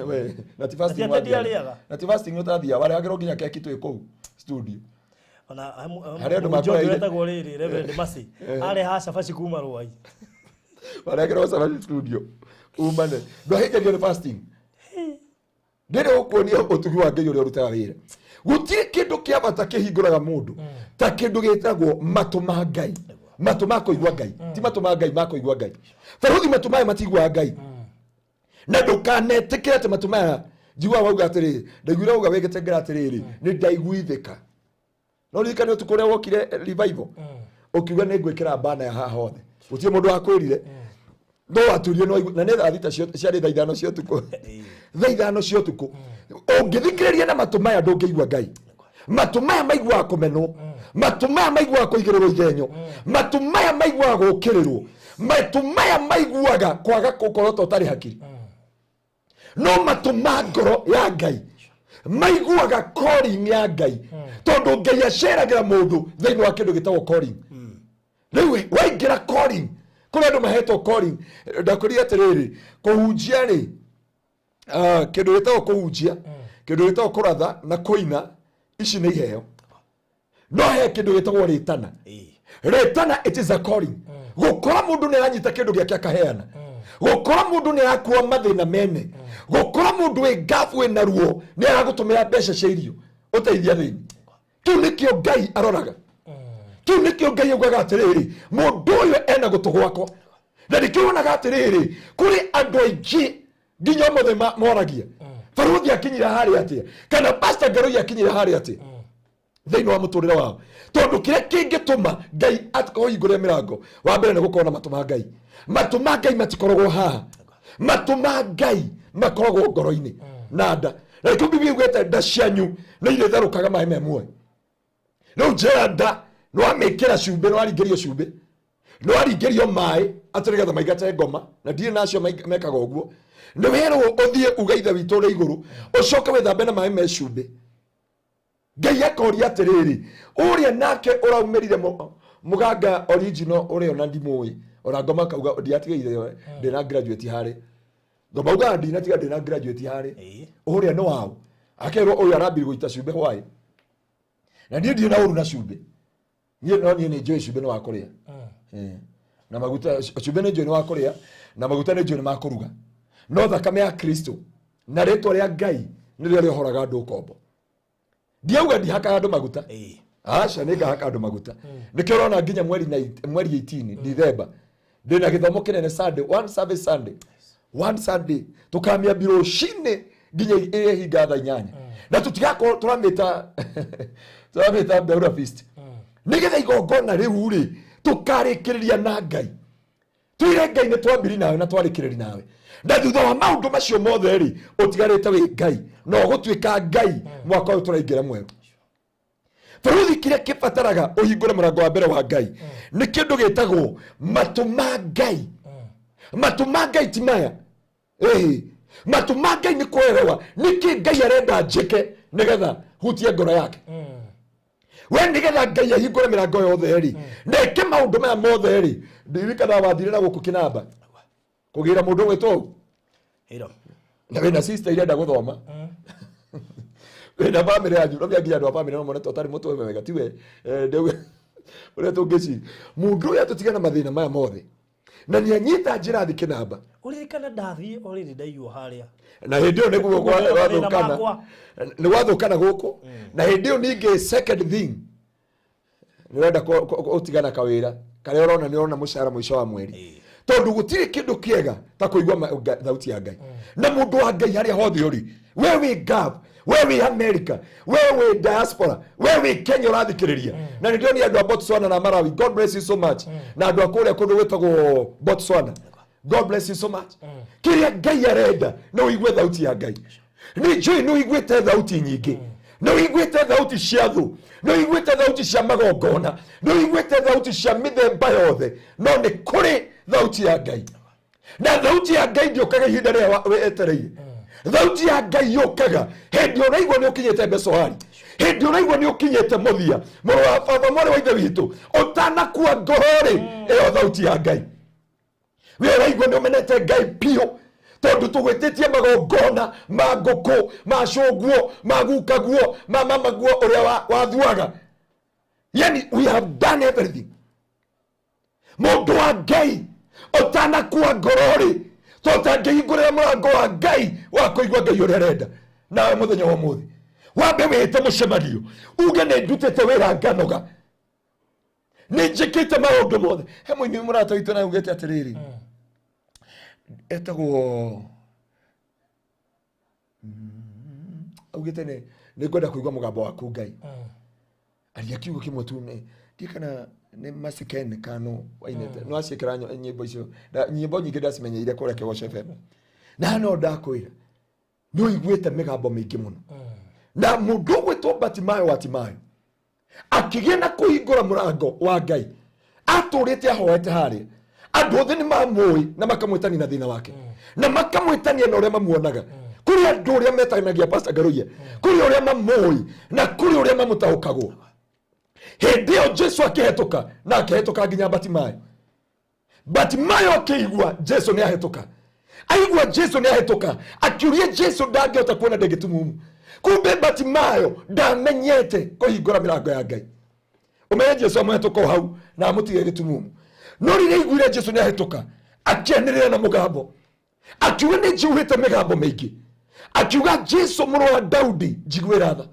We, na ti fasting. Ati atĩ wathiaga. ndiarĩaga? Na ti fasting ũtathiaga, warehagĩrwo nginya keki twĩ kũu studio. Ona Harĩ andũ mũhunjia ũngĩ makũheire. wetagwo rĩrĩ Reverend Mercy arehaga cabaci kuma Rwai. Warehagĩrwo cabaci studio umane. Ndwahĩnjagio nĩ fasting. Ndĩrĩ ũkuonia ũtugi wa Ngai ũrĩa ũrutaga wĩra. Gũtirĩ kĩndũ kĩa bata kĩhingũraga mũndũ ta kĩndũ gĩtagwo matũ ma Ngai, matũ ma kũigua Ngai. Ti matũ ma Ngai, ma kũigua Ngai. Barũthi, matũ maya matiguaga Ngai, na ndũkanetĩkĩre atĩ matũ maya njiguaga wauga atĩrĩrĩ, ndaiguire wauga wĩgĩtengera atĩrĩrĩ, nĩ ndaiguithĩka. No ririkane ũtukũ ũrĩa wokire revival, ũkiuga nĩ ngwĩkĩra bana ya haha hothe. Gũtirĩ mũndũ wakwĩrire, no waturie no na nĩ thaa 6 ciarĩ thaa 5 cia ũtukũ, thaa 5 cia ũtukũ. Ũngĩthikĩrĩria na matũ maya, ndũngĩigua Ngai. Matũ maya maiguaga kũmenwo, matũ maya maiguaga kũigĩrĩrwo igenyo, matũ maya maiguaga gũkĩrĩrwo, matũ maya maiguaga kwaga gũkorwo ta ũtarĩ hakiri. No matũ ma ngoro ya Ngai maiguaga calling ya Ngai, tondũ Ngai aceragĩra mũndũ thĩinĩ wa kĩndũ gĩtagwo calling. Rĩu waingĩra calling, kũrĩ andũ mahetwo calling. Ndakwĩrire atĩrĩrĩ, kũhunjia rĩ, kĩndũ gĩtagwo kũhunjia, kĩndũ gĩtagwo kũratha na kũina, ici nĩ iheo. No he kĩndũ gĩtagwo rĩtana. Rĩtana, it is a calling. Gũkora mũndũ nĩ aranyita kĩndũ gĩake akaheana, gũkora mũndũ nĩ arakua mathĩna mene, gũkora mũndũ wĩ ngabu wĩna ruo nĩ aragũtũmĩra mbeca cia irio ũteithia thĩni. Kĩu nĩkĩo Ngai aroraga. Kĩu nĩkĩo Ngai augaga atĩrĩrĩ, mũndũ ũyũ ena gũtũ gwakwa. Na nĩkĩo wonaga atĩrĩrĩ, kũrĩ andũ aingĩ nginya ũmũthĩ moragia, barũthi akinyire harĩa atĩa, kana Pastor Ngarũi akinyire harĩa atĩa thĩinĩ wa mũtũrĩre wao? Tondũ kĩrĩa kĩngĩtũma Ngai akũhingũre mĩrango wa mbere nĩ gũkorwo na matũ ma Ngai. Matũ ma Ngai matikoragwo haha, matũ ma Ngai makoragwo ngoro-inĩ na nda. Na nĩkĩo Biblia ĩugĩte nda cianyu nĩ irĩtherũkaga maĩ me muoyo. Rĩu njĩra nda nĩ wamĩkĩra cumbĩ, nĩ waringĩrio cumbĩ, nĩ waringĩrio maĩ atĩ nĩgetha maingate ngoma, na ndirĩ nacio mekaga ũguo. Nĩ werwo ũthiĩ uga Ithe witũ ũrĩ igũrũ, ũcoke wĩthambe na maĩ me cumbĩ. Ngai akoria atĩrĩrĩ, ũrĩa nake ũraumĩrire mũganga original ũrĩa ona ndimũĩ. Ona ngoma kauga ndiatigeire ndina graduate harĩ. Ngoma ugaga ndinatiga ndina graduate harĩ. Ĩĩ. Ũrĩa nĩ waũ? Akerwo ũyũ arambiri gũita cumbĩ hwaĩ. Na niĩ ndirĩ na ũru na cumbĩ. Niĩ no niĩ nĩ njũĩ cumbĩ nĩ wa kũrĩa. Eh. Na maguta cumbĩ nĩ njũĩ nĩ wa kũrĩa na maguta nĩ njũĩ nĩ ma kũruga. No thakame ya Kristo na rĩtwa rĩa Ngai nĩrĩo rĩohoraga andũ ũkombo. Ndiauga ndihakaga andũ maguta. Ĩĩ. Aca nĩ ngahaka andũ maguta. Nĩkĩo ũrona nginya mweri na mweri 18 December ndĩna gĩthomo kĩnene Sunday, one service Sunday. One Sunday tũkamĩambia rũcinĩ nginya ĩhinga thaa inyanya. Na tũtigakorwo tũramĩta tũramĩta Beura Feast. Nĩgetha igongona rĩu rĩ tũkarĩkĩrĩria na Ngai. Twĩre Ngai nĩ twambiri nawe na twarĩkĩrĩri nawe. Na thutha wa maũndũ macio mothe rĩ ũtigarĩte wĩ Ngai na ũgũtuĩka Ngai mwaka ũyũ tũraingĩra mwerũ. Bũrũri kĩrĩa kĩbataraga ũhingũre mũrango wa mbere wa Ngai nĩ kĩndũ gĩtagwo matũ ma Ngai. Matũ ma Ngai ti maya. Ĩhĩ. Matũ ma Ngai nĩ kwerewa nĩkĩ Ngai arenda njĩke nĩgetha hutie ngoro yake. We nĩgetha Ngai ahingũre mĩrango yothe rĩ na eke maũndũ maya mothe rĩ, ndirikanaga wathire na gũkũ kĩnamba kũgĩra mũndũ ũgwĩtwo ũũ. Ĩro. Na wĩna sister irenda gũthoma. Wĩna bamĩrĩ yanyu, no nginya andũ a bamĩrĩ no mone ta ũtarĩ mũtwe wega, tiwe ũrĩa tũngĩciria. Mũndũ ũyũ atũtigana mathĩna maya mothe. Na nĩ anyita njĩra thĩ kĩnamba. Ũririkane ndathiĩ already ndaiywo harĩa. Na hĩndĩ ĩyo nĩguo Mathĩna gwathũkana. makwa. Nĩ gwathũkana gũkũ. Na hĩndĩ ĩyo ningĩ second thing. Nĩ ũrenda ũtigana kawĩra karĩa ũrona nĩ ũrona mũcara mũico wa mweri. Tondũ gũtirĩ kĩndũ kĩega ta kũigua thauti ya Ngai. Na mũndũ wa Ngai harĩa hothe ũrĩ, we wĩ Gulf, we wĩ America, we wĩ diaspora, we wĩ Kenya ũrathikĩrĩria. Na nĩ ndĩronire andũ a Botswana na Malawi, God bless you so much. Na andũ a kũrĩa kũndũ gwĩtagwo Botswana, God bless you so much. Kĩrĩa Ngai arenda nĩ ũigue thauti ya Ngai. Nĩ njũĩ nĩ ũiguĩte thauti nyingĩ. Nĩ ũiguĩte thauti cia thũ, nĩ ũiguĩte thauti cia magongona, nĩ ũiguĩte thauti cia mĩthemba yothe, no nĩ kũrĩ thauti ya Ngai. Na thauti ya Ngai ndĩũkaga ihinda rĩrĩa wetereire. Thauti ya Ngai yũkaga hĩndĩ ũraigua nĩ ũkinyĩte mbecoari, hĩndĩ ũraigua nĩ ũkinyĩte mũthia. Mũrũ wa baba, mwarĩ wa ithe witũ, ũtanakua ngoro rĩ, ĩyo thauti ya Ngai. We ũraigua nĩ ũmenete Ngai biũ, tondũ tũgwĩtĩtie magongona ma ngũkũ, ma cũguo, ma gukaguo, ma mamaguo ũrĩa wathuaga. Yani we have done everything. Mũndũ wa Ngai ũtanakua ngoro rĩ, to ũtangĩhingũrĩra mũrango wa Ngai wa kũigua Ngai ũrĩa arenda. Nawe mũthenya wa ũmũthĩ wambe wĩte mũcemanio uge nĩ ndutĩte wĩra nganoga, nĩ njĩkĩte maũndũ mothe. He mũini mũrata witũ na augĩte atĩrĩrĩ, etagwo augĩte nĩ ngwenda kũigua mũgambo waku Ngai. Aria kiugo kĩmwe tu nĩ ndiĩ kana nĩ Masiken kano wainĩte. No aciĩkĩra nyĩmbo icio. Nyĩmbo nyingĩ ndacimenyeire kũrĩa Kĩgoco FM. Na no ndakwĩra nĩ ũiguĩte mĩgambo mĩingĩ mũno. Na mũndũ ũgwĩtwo Batimayo wa Timayo akĩgĩa na kũhingũra mũrango wa Ngai, atũrĩte ahoete harĩa, andũ othe nĩ mamũĩ na makamwĩtania na thĩna wake, na makamwĩtania na ũrĩa mamuonaga. Kũrĩ andũ ũrĩa metanagia Pastor Ngaruiya, kũrĩ ũrĩa mamũĩ na kũrĩ ũrĩa mamũtaũkagwo. Hĩndĩ ĩyo Jesu akĩhetũka, na akĩhetũka nginya Batimayo. Batimayo akĩigua Jesu nĩ ahĩtũka. Aigua Jesu nĩ ahĩtũka, akiuria Jesu ndangĩhota kuona ndĩ gĩtumumu. Kumbe Batimayo ndamenyete kũhingũra mĩrango ya Ngai. Ũmenye Jesu amũhetũka o hau na amũtige gĩtumumu. No rĩrĩa aiguire Jesu nĩ ahĩtũka, akĩanĩrĩra na mũgambo, akiuga nĩ njiguĩte mĩgambo mĩingĩ. Akiuga Jesu mũrũ wa Daudi njiguĩra tha.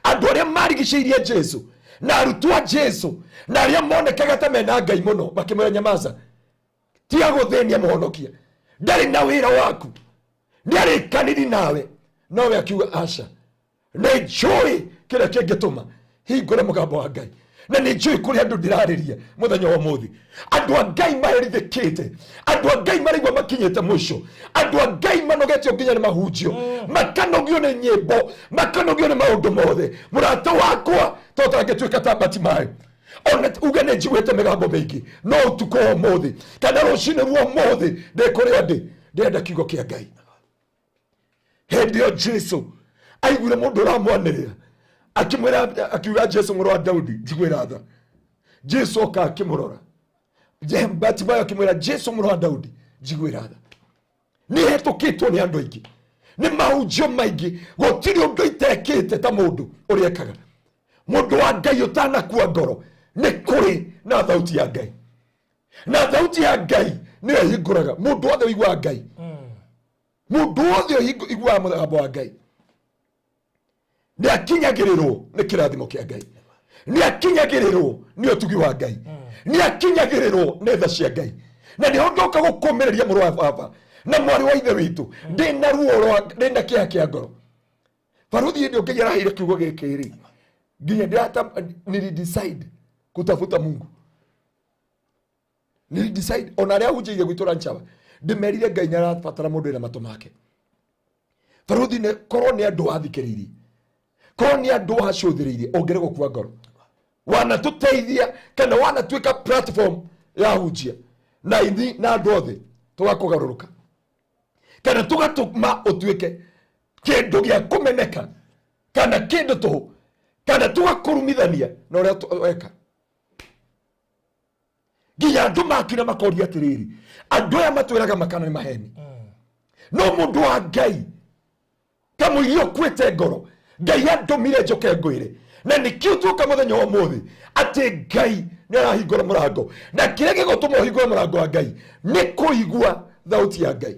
Andũ arĩa marigicĩirie Jesu na arutwo a Jesu na arĩa monekaga ta mena Ngai mũno makĩmwĩra nyamaza, tiga gũthĩnia mũhonokia, ndarĩ na wĩra waku, nĩarĩkaniri nawe. Nowe akiuga aca, nĩ njũĩ kĩrĩa kĩngĩtũma hingũre mũgambo wa Ngai, na nĩ njũĩ kũrĩa andũ ndĩrarĩria mũthenya wa ũmũthĩ. Andũ a Ngai maherithĩkĩte, andũ a Ngai maraigua makinyĩte mũico, andũ a Ngai manogetio nginya nĩ mahunjio, makanogio nĩ nyĩmbo, makanogio nĩ maũndũ mothe. Mũrata wakwa to ũtangĩtuĩka ta Batimayo, ona uge nĩ njiguĩte mĩgambo mĩingĩ, no ũtukũ wa ũmũthĩ kana rũcinĩ rwa ũmũthĩ ndĩ kũrĩa ndĩ, ndĩrenda kiugo kĩa Ngai. Hĩndĩ ĩyo Jesu aiguire mũndũ ũramwanĩrĩra, akĩmwĩra, akiuga Jesu mũrũ wa Daudi njiguĩra tha. Jesu oka akĩmũrora. Batimayo akĩmwĩra Jesu mũrũ wa Daudi njiguĩra tha. Nĩ hetũkĩtwo nĩ andũ aingĩ, nĩ mahunjio maingĩ, gũtirĩ ũndũ itekĩte ta mũndũ ũrĩa ekaga. Mũndũ wa Ngai ũtanakua ngoro nĩ kũrĩ na thauti ya Ngai, na thauti ya Ngai nĩyo ĩhingũraga mũndũ wothe ũiguaga Ngai. Mũndũ wothe ũiguaga mũgambo wa Ngai nĩ akinyagĩrĩrwo nĩ kĩrathimo kĩa Ngai, nĩ akinyagĩrĩrwo nĩ ũtugi wa Ngai, nĩ akinyagĩrĩrwo nĩ tha cia Ngai. Na nĩho ndoka gũkũmĩrĩria mũrũ wa baba na mwarĩ wa ithe witũ, ndĩna ruo rwa ndĩna kĩeha kĩa ngoro. Baruthi hĩndĩ ĩyo Ngai araheire kiugo gĩkĩ rĩ, nginya ndĩrata nili decide kutafuta Mungu, nili decide ona arĩa hunjĩire gwitũ Ranchaba ndĩmerire Ngai nĩ arabatara mũndũ wĩna matũ make. Baruthi nĩ korwo nĩ andũ wathikĩrĩirie, korwo nĩ andũ wacũthĩrĩirie, ũngĩrĩ gũkua ngoro. Wanatũteithia kana wanatuĩka platform ya hunjia na ithi na andũ othe tũgakũgarũrũka kana tũgatũma ũtuĩke kĩndũ gĩa kũmeneka kana kĩndũ tũhũ kana tũgakũrumithania na ũrĩa weka, nginya andũ makira makoria atĩrĩrĩ, andũ aya matwĩraga makana nĩ maheni. No mũndũ wa Ngai kamũiria ũkuĩte ngoro, Ngai andũmire njoke ngwĩre, na nĩkĩo tuoka mũthenya wa ũmũthĩ, atĩ Ngai nĩ arahingũra mũrango, na kĩrĩa gĩgũtũma ũhingũre mũrango wa Ngai nĩ kũigua thauti ya Ngai,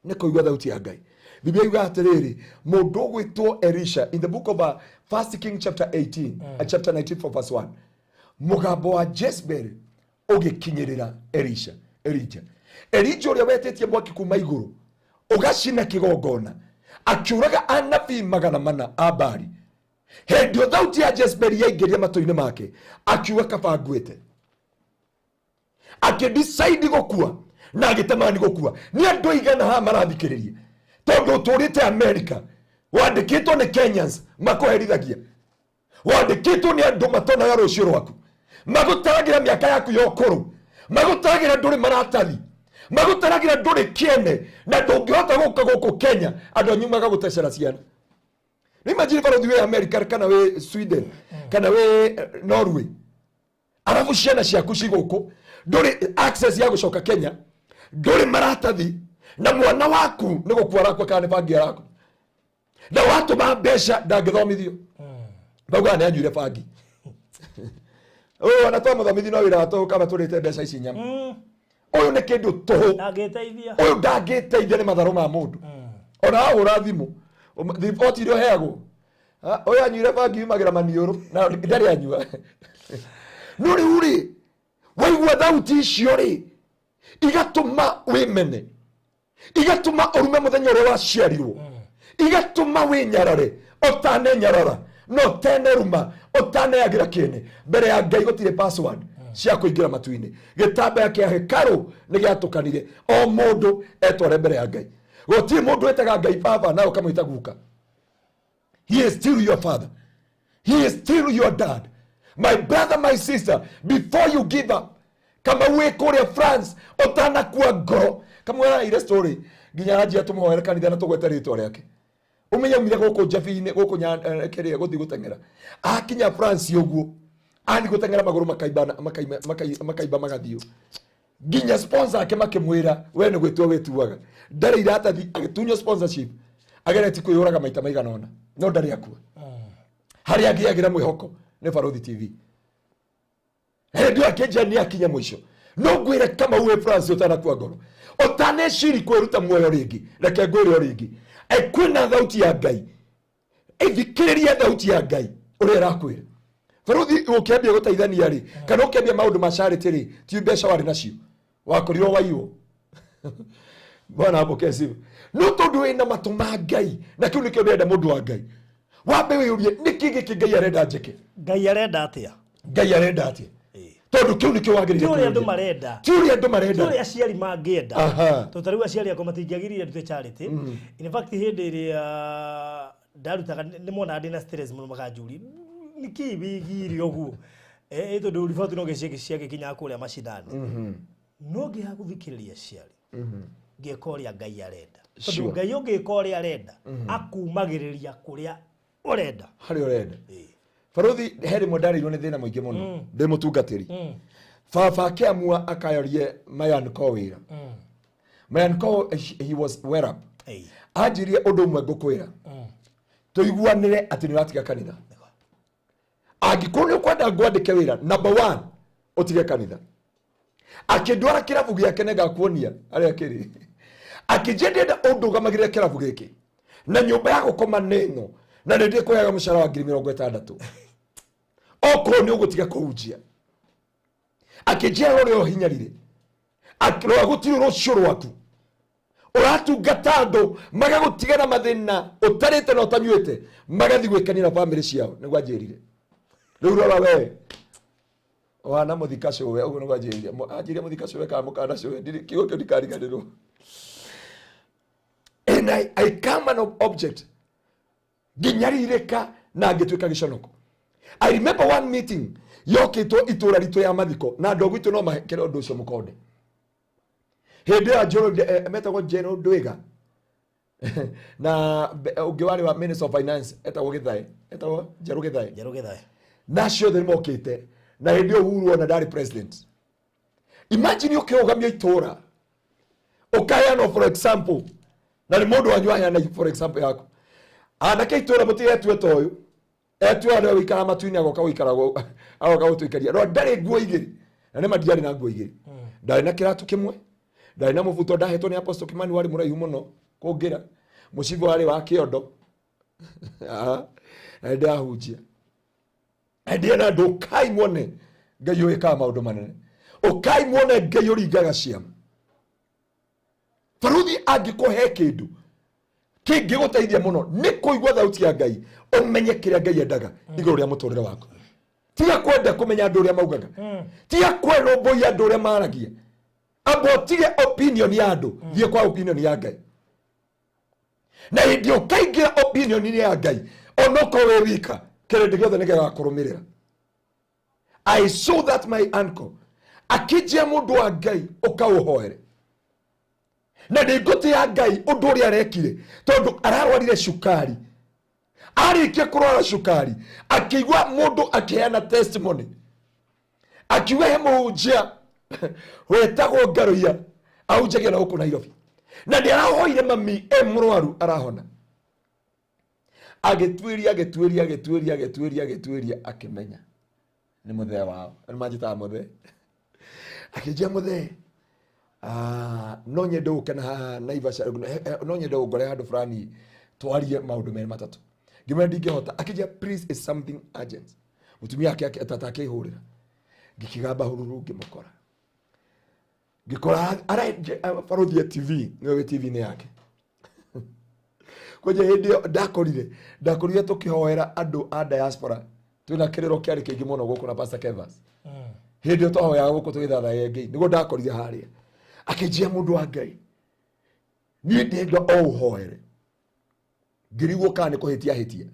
nĩ kũigua thauti ya Ngai. Biblia yugaga atĩrĩrĩ, mũndũ ũgwĩtwo Elisha, in the book of First King chapter 18, chapter 19 from verse 1, mũgambo wa Jezebel ũgĩkinyĩrĩra Elisha, Elija, Elija ũrĩa wetĩtie mwaki kuma igũrũ ũgacina kĩgongona, akiũraga anabii 400 a Baali. Hĩndĩ ĩyo thauti ya Jezebel yaingĩria matũ-inĩ make, akiuga kaba nguĩte, akĩdecide gũkua na agĩtamani gũkua. Nĩ andũ aigana haha marathikĩrĩria, tondũ ũtũrĩte America, wandĩkĩtwo nĩ Kenyans makũherithagia, wandĩkĩtwo nĩ andũ matonaga rũciũ rwaku, magũtaragĩra mĩaka yaku ya ũkũrũ, magũtaragĩra ndũrĩ maratathi, magũtaragĩra ndũrĩ kĩene na ndũngĩhota gũka gũkũ Kenya. Andũ anyu magagũtecera ciana. Nĩ imagine barothi wĩ America kana wĩ Sweden kana wĩ Norway, arabu ciana ciaku ci gũkũ, ndũrĩ access ya gũcoka Kenya, ndũrĩ maratathi, na mwana waku nĩ gũkua arakua kana nĩ bangi araku, na watũma mbeca ndangĩthomithio, maugaga nĩ anyuire bangi. Ũyũ ona twamũthomithi no wĩra wa tũhũ, kaba tũrĩte mbeca ici nyama. Ũyũ nĩ kĩndũ tũhũ. Ndangĩteithia. Ũyũ ndangĩteithia, nĩ matharũ ma mũndũ. Ona wahũra thimũ, riboti iria ũheagwo, "Ah, ũyũ anyuire bangi yumagĩra maniũrũ na ndarĩ anyua." No rĩu rĩ, waigua thauti icio rĩ, igatũma wĩmene, igatũma ũrume mũthenya ũrĩa waciarirwo, igatũma wĩnyarare ũtanenyarara no teneruma ũtaneagĩra kĩene mbere ya Ngai. Gũtirĩ password cia kũingĩra matu-inĩ. Gĩtambaya kĩa hekarũ nĩ gĩatũkanire, o mũndũ etware mbere ya Ngai. Gũtirĩ mũndũ wĩtaga Ngai baba na ũkamwĩta guka. He is still your father, he is still your dad. My brother, my sister, before you give up, kama wĩ kũrĩa France ũtanakua ngoro, kamwera ile story nginya anjia tũmũhoere kanitha na tũgwete rĩtwa rĩake. Ũmenye aumire gũkũ njabi-inĩ gũkũ kĩrĩa gũthiĩ gũteng'era, akinya France ũguo athiĩ gũteng'era magũrũ makaimba makaimba makaimba magathiĩ, nginya sponsor ake makĩmwĩra, "We nĩ gwĩtua wĩtuaga, ndarĩ iratathi." Agĩtunywo sponsorship, agereti kwĩyũraga maita maigana ũna, no ndarĩ akua. Harĩa angĩagĩra mwĩhoko nĩ Barothi TV. Hĩndĩ ĩyo akĩnjia nĩ akinya mũico. No ngwĩre kama uwe France ũtanakua ngoro, ũtaneciri kwĩruta muoyo rĩngĩ, reke ngwĩre o rĩngĩ, kwĩna thauti ya Ngai. Ithikĩrĩria thauti ya Ngai ũrĩa ĩrakwĩra. Baruthi, ũkĩambia gũteithania rĩ, kana ũkĩambia maũndũ ma charity rĩ, ti mbeca warĩ nacio, wakorirwo waiywo. Bwana apokee sifa. No tondũ wĩna matũ ma Ngai, na kĩu nĩkĩo ndĩrenda mũndũ wa Ngai wambe wĩyũrie, nĩkĩ gĩkĩ Ngai arenda njĩke? Ngai arenda atĩa? Ngai arenda atĩa? Tondũ kĩu nĩkĩo wagĩrĩire Ti ũrĩa andũ kwĩyũria. marenda. Ti ũrĩa andũ Ti marenda. ũrĩa aciari mangĩenda. Tondũ ta rĩu aciari akwa matingĩagĩrire ndute charity. In fact, hĩndĩ ĩrĩa ndarutaga nĩ monaga ndĩna stress mũno, makanjũria nĩkĩ wĩgire ũguo, tondũ riboti no ciagĩkinyaga kũrĩa macinani. No ngĩaga gũthikĩrĩria aciari, ngĩka ũrĩa Ngai arenda, tondũ Ngai ũngĩka ũrĩa arenda akumagĩrĩria kũrĩa ũrenda. Harĩa ũrenda. Baruthi, he rĩmwe ndarĩirwo nĩ thĩna mũingĩ mũno ndĩ mũtungatĩri. Baba akĩamua akayorie Mayanko wĩra. Mayanko, he was well up. Ĩĩ. Anjirie ũndũ ũmwe ngũkwĩra, tũiguanĩre atĩ nĩ ũratiga kanitha. Angĩkorwo nĩ ũkwenda ngwandĩke wĩra, number one, ũtige kanitha. Akĩndwara kĩrabu gĩake nĩngakuonia harĩa kĩrĩ. Akĩnjia ndĩrenda ũndũgamagĩrĩre kĩrabu gĩkĩ na nyũmba ya gũkoma nĩ ĩno, na nĩ ndĩkũheaga mũcara wa 60,000 okorwo nĩ ũgũtiga kũhunjia. Akĩnjia rora ũhinyarire, akĩrora gũtirĩ rũciũ rwaku, ũratungata andũ magagũtiga na mathĩna ũtarĩte na ũtanyuĩte, magathiĩ gwĩkenia na bamĩrĩ ciao. Nĩguo anjĩrire. Rĩu rora we wana mũthika cũwe, ũguo nĩguo anjĩrire. Anjĩrire mũthika cũwe kana mũkanda cũwe, kiugo kĩu ndikariganĩrwo. And I come an object nginyarirĩka na ngĩtuĩka gĩconoko. I remember one meeting yokĩtwo itũra ritũ ya mathiko, na andũ a gwitũ no mahekere ũndũ ũcio mũkonde. Hĩndĩ ĩyo metagwo General Ndwiga na ũngĩ warĩ wa Minister of Finance etagwo Githae, etagwo Njerũ Githae. Njerũ Githae. Na acio othe nĩmokĩte, na hĩndĩ ĩyo Uhuru ona ndarĩ president. Imagine ũkĩrũgamia itũra ũkaheanwo for example, na nĩ mũndũ wanyu aheana for example yaku, anake itũra mũtigetue ta ũyũ etue andũ gũikara matu-inĩ, agoka gũikara agoka gũtũikaria. No ndarĩ nguo igĩrĩ, na nĩ ma ndiarĩ na nguo igĩrĩ, ndarĩ na kĩratũ kĩmwe, ndarĩ na mũbuto ndahetwo nĩ Apostle Kimani warĩ mũraihu mũno kũngĩra, mũcibi warĩ wa kĩondo. Ah, na nĩ ndĩrahunjia ndĩrena andũ, ũkai muone Ngai ũĩkaga maũndũ manene, ũkai muone Ngai ũringaga ciama. Baruthi angĩkũhe kĩndũ kĩngĩgũteithia mũno nĩ kũigua thauti ya Ngai, ũmenye kĩrĩa Ngai endaga igũrũ rĩa mũtũrĩre waku. Tiga kwenda kũmenya andũ ũrĩa maugaga, tiga kwerũmbũiya andũ ũrĩa maragia, amba ũtige opinion ya andũ, thiĩ kwa opinion ya Ngai. Na hĩndĩ ũkaingĩra opinion-inĩ ya Ngai, onokorwo wĩ wika, kĩrĩndĩ gĩothe nĩ gĩgakũrũmĩrĩra. I saw that my uncle akĩnjia mũndũ wa Ngai ũkaũhoere, na nĩ ngũtĩa Ngai ũndũ ũrĩa arekire, tondũ ararwarire cukari. Arĩkia kũrwara cukari, akĩigua mũndũ akĩheana testimony, akiuga he mũhunjia wetagwo Ngaruiya ahunjagia na gũkũ Nairobi, na nĩ arahoire mami e mũrwaru arahona. Agĩtuĩria, agĩtuĩria, agĩtuĩria, agĩtuĩria, agĩtuĩria, akĩmenya nĩ mũthee wao, nĩ manjĩtaga mũthee. Akĩnjia mũthee, no nyende ũke na haha Naivasha, no nyende ũngore handũ fulani twarie maũndũ merĩ matatũ. Ngĩmwĩra ndingĩhota. Akĩnjia please, is something urgent. Mũtumia wake tata akĩhũrĩra, ngĩkĩgamba hururu, ngĩmũkora, ngĩkora barothi ya TV, nĩwe wĩ TV-inĩ yake. Kwanja hĩndĩ ĩyo ndakorire tũkĩhoera andũ a diaspora, twĩna kĩrĩro kĩarĩ kĩingĩ mũno gũkũ na Pastor Kevas. Hĩndĩ ĩyo twahoyaga gũkũ tũgĩthathaia Ngai, nĩguo ndakorire harĩa. Akĩnjia mũndũ wa Ngai, niĩ ndenda o ũhoere. Ngĩrigwo kana nĩ kũhĩtia hĩtia,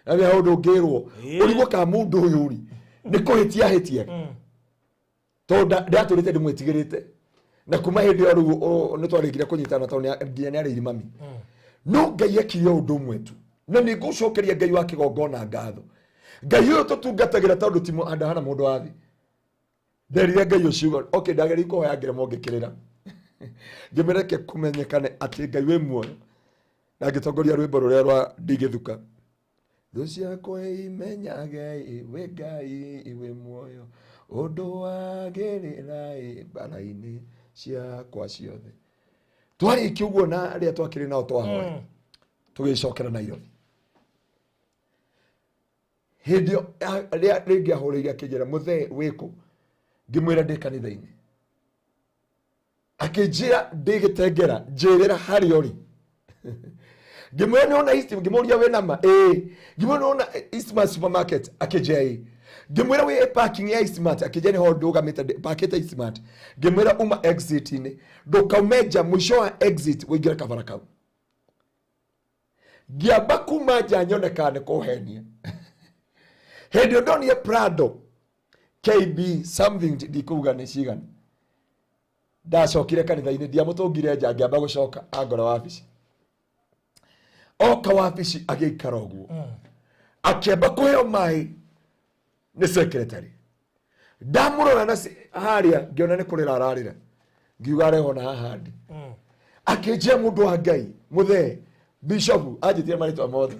na nĩ ũndũ ũngĩrwo ũrigwo kana mũndũ ũyũ rĩ nĩ kũhĩtia hĩtia, tondũ ndatũrĩte ndĩmwĩtigĩrĩte, na kuma hĩndĩ ĩyo rĩu nĩ twarĩkire kũnyitana, tondũ nginya nĩ arĩire mami. No Ngai ekire ũndũ ũmwe tu, na nĩ ngũcokeria Ngai wa kĩgongona ngatho, Ngai ũyũ tũtungatagĩra, tondũ ti ndahana mũndũ wa thĩ. Nderire Ngai ũcio, okay, ndageria kũhoya ngĩremwo, ngĩkĩrĩra, ngĩmĩreke kũmenyekane atĩ Ngai wĩ muoyo, na ngĩtongoria rwĩmbo rũrĩa rwa ndigĩthuka, thũ ciakwa imenyage wĩ Ngai wĩ muoyo, ũndũ wagĩrĩra mbara-inĩ ciakwa ciothe. Twarĩkia ũguo na arĩa twakĩrĩ nao twahoya, tũgĩcokera Nairobi. Hĩndĩ ĩyo rĩa rĩngĩ ahũrĩire akĩnjĩra, mũthee wĩkũ? Ngĩmwĩra ndĩ kanitha-inĩ. Akĩnjĩra ndĩ gĩtengera, njĩrĩra harĩa ũrĩ. Ngĩmwĩra nĩwona East, ngĩmũria wĩ nama ĩĩ. Ngĩmwĩra nĩwona Eastmart supermarket? Akĩnjĩra ĩĩ. Ngĩmwĩra wĩ parking ya Eastmart? Akĩnjĩra nĩho ndũgamĩte, pakĩte Eastmart. Ngĩmwĩra uma exit-inĩ, ndũkaume nja, mũico wa exit ũingĩre kabara kau. Ngĩamba kuma nja nyone kana nĩ kũhenia. Hĩndĩ ĩyo ndonire Prado KB something, ndikuga nĩ cigana. Ndacokire kanitha-inĩ, ndiamũtũngire nja, ngĩamba gũcoka angora wabici. Oka wabici agĩikara ũguo, akĩamba kũheo maĩ nĩ secretary. Ndamũrora na harĩa ngĩona nĩ kũrĩra ararĩra. Ngiuga arehwo na haha ndĩ. Akĩnjia mũndũ wa Ngai, mũthee, bishop, anjĩtire marĩtwa mothe.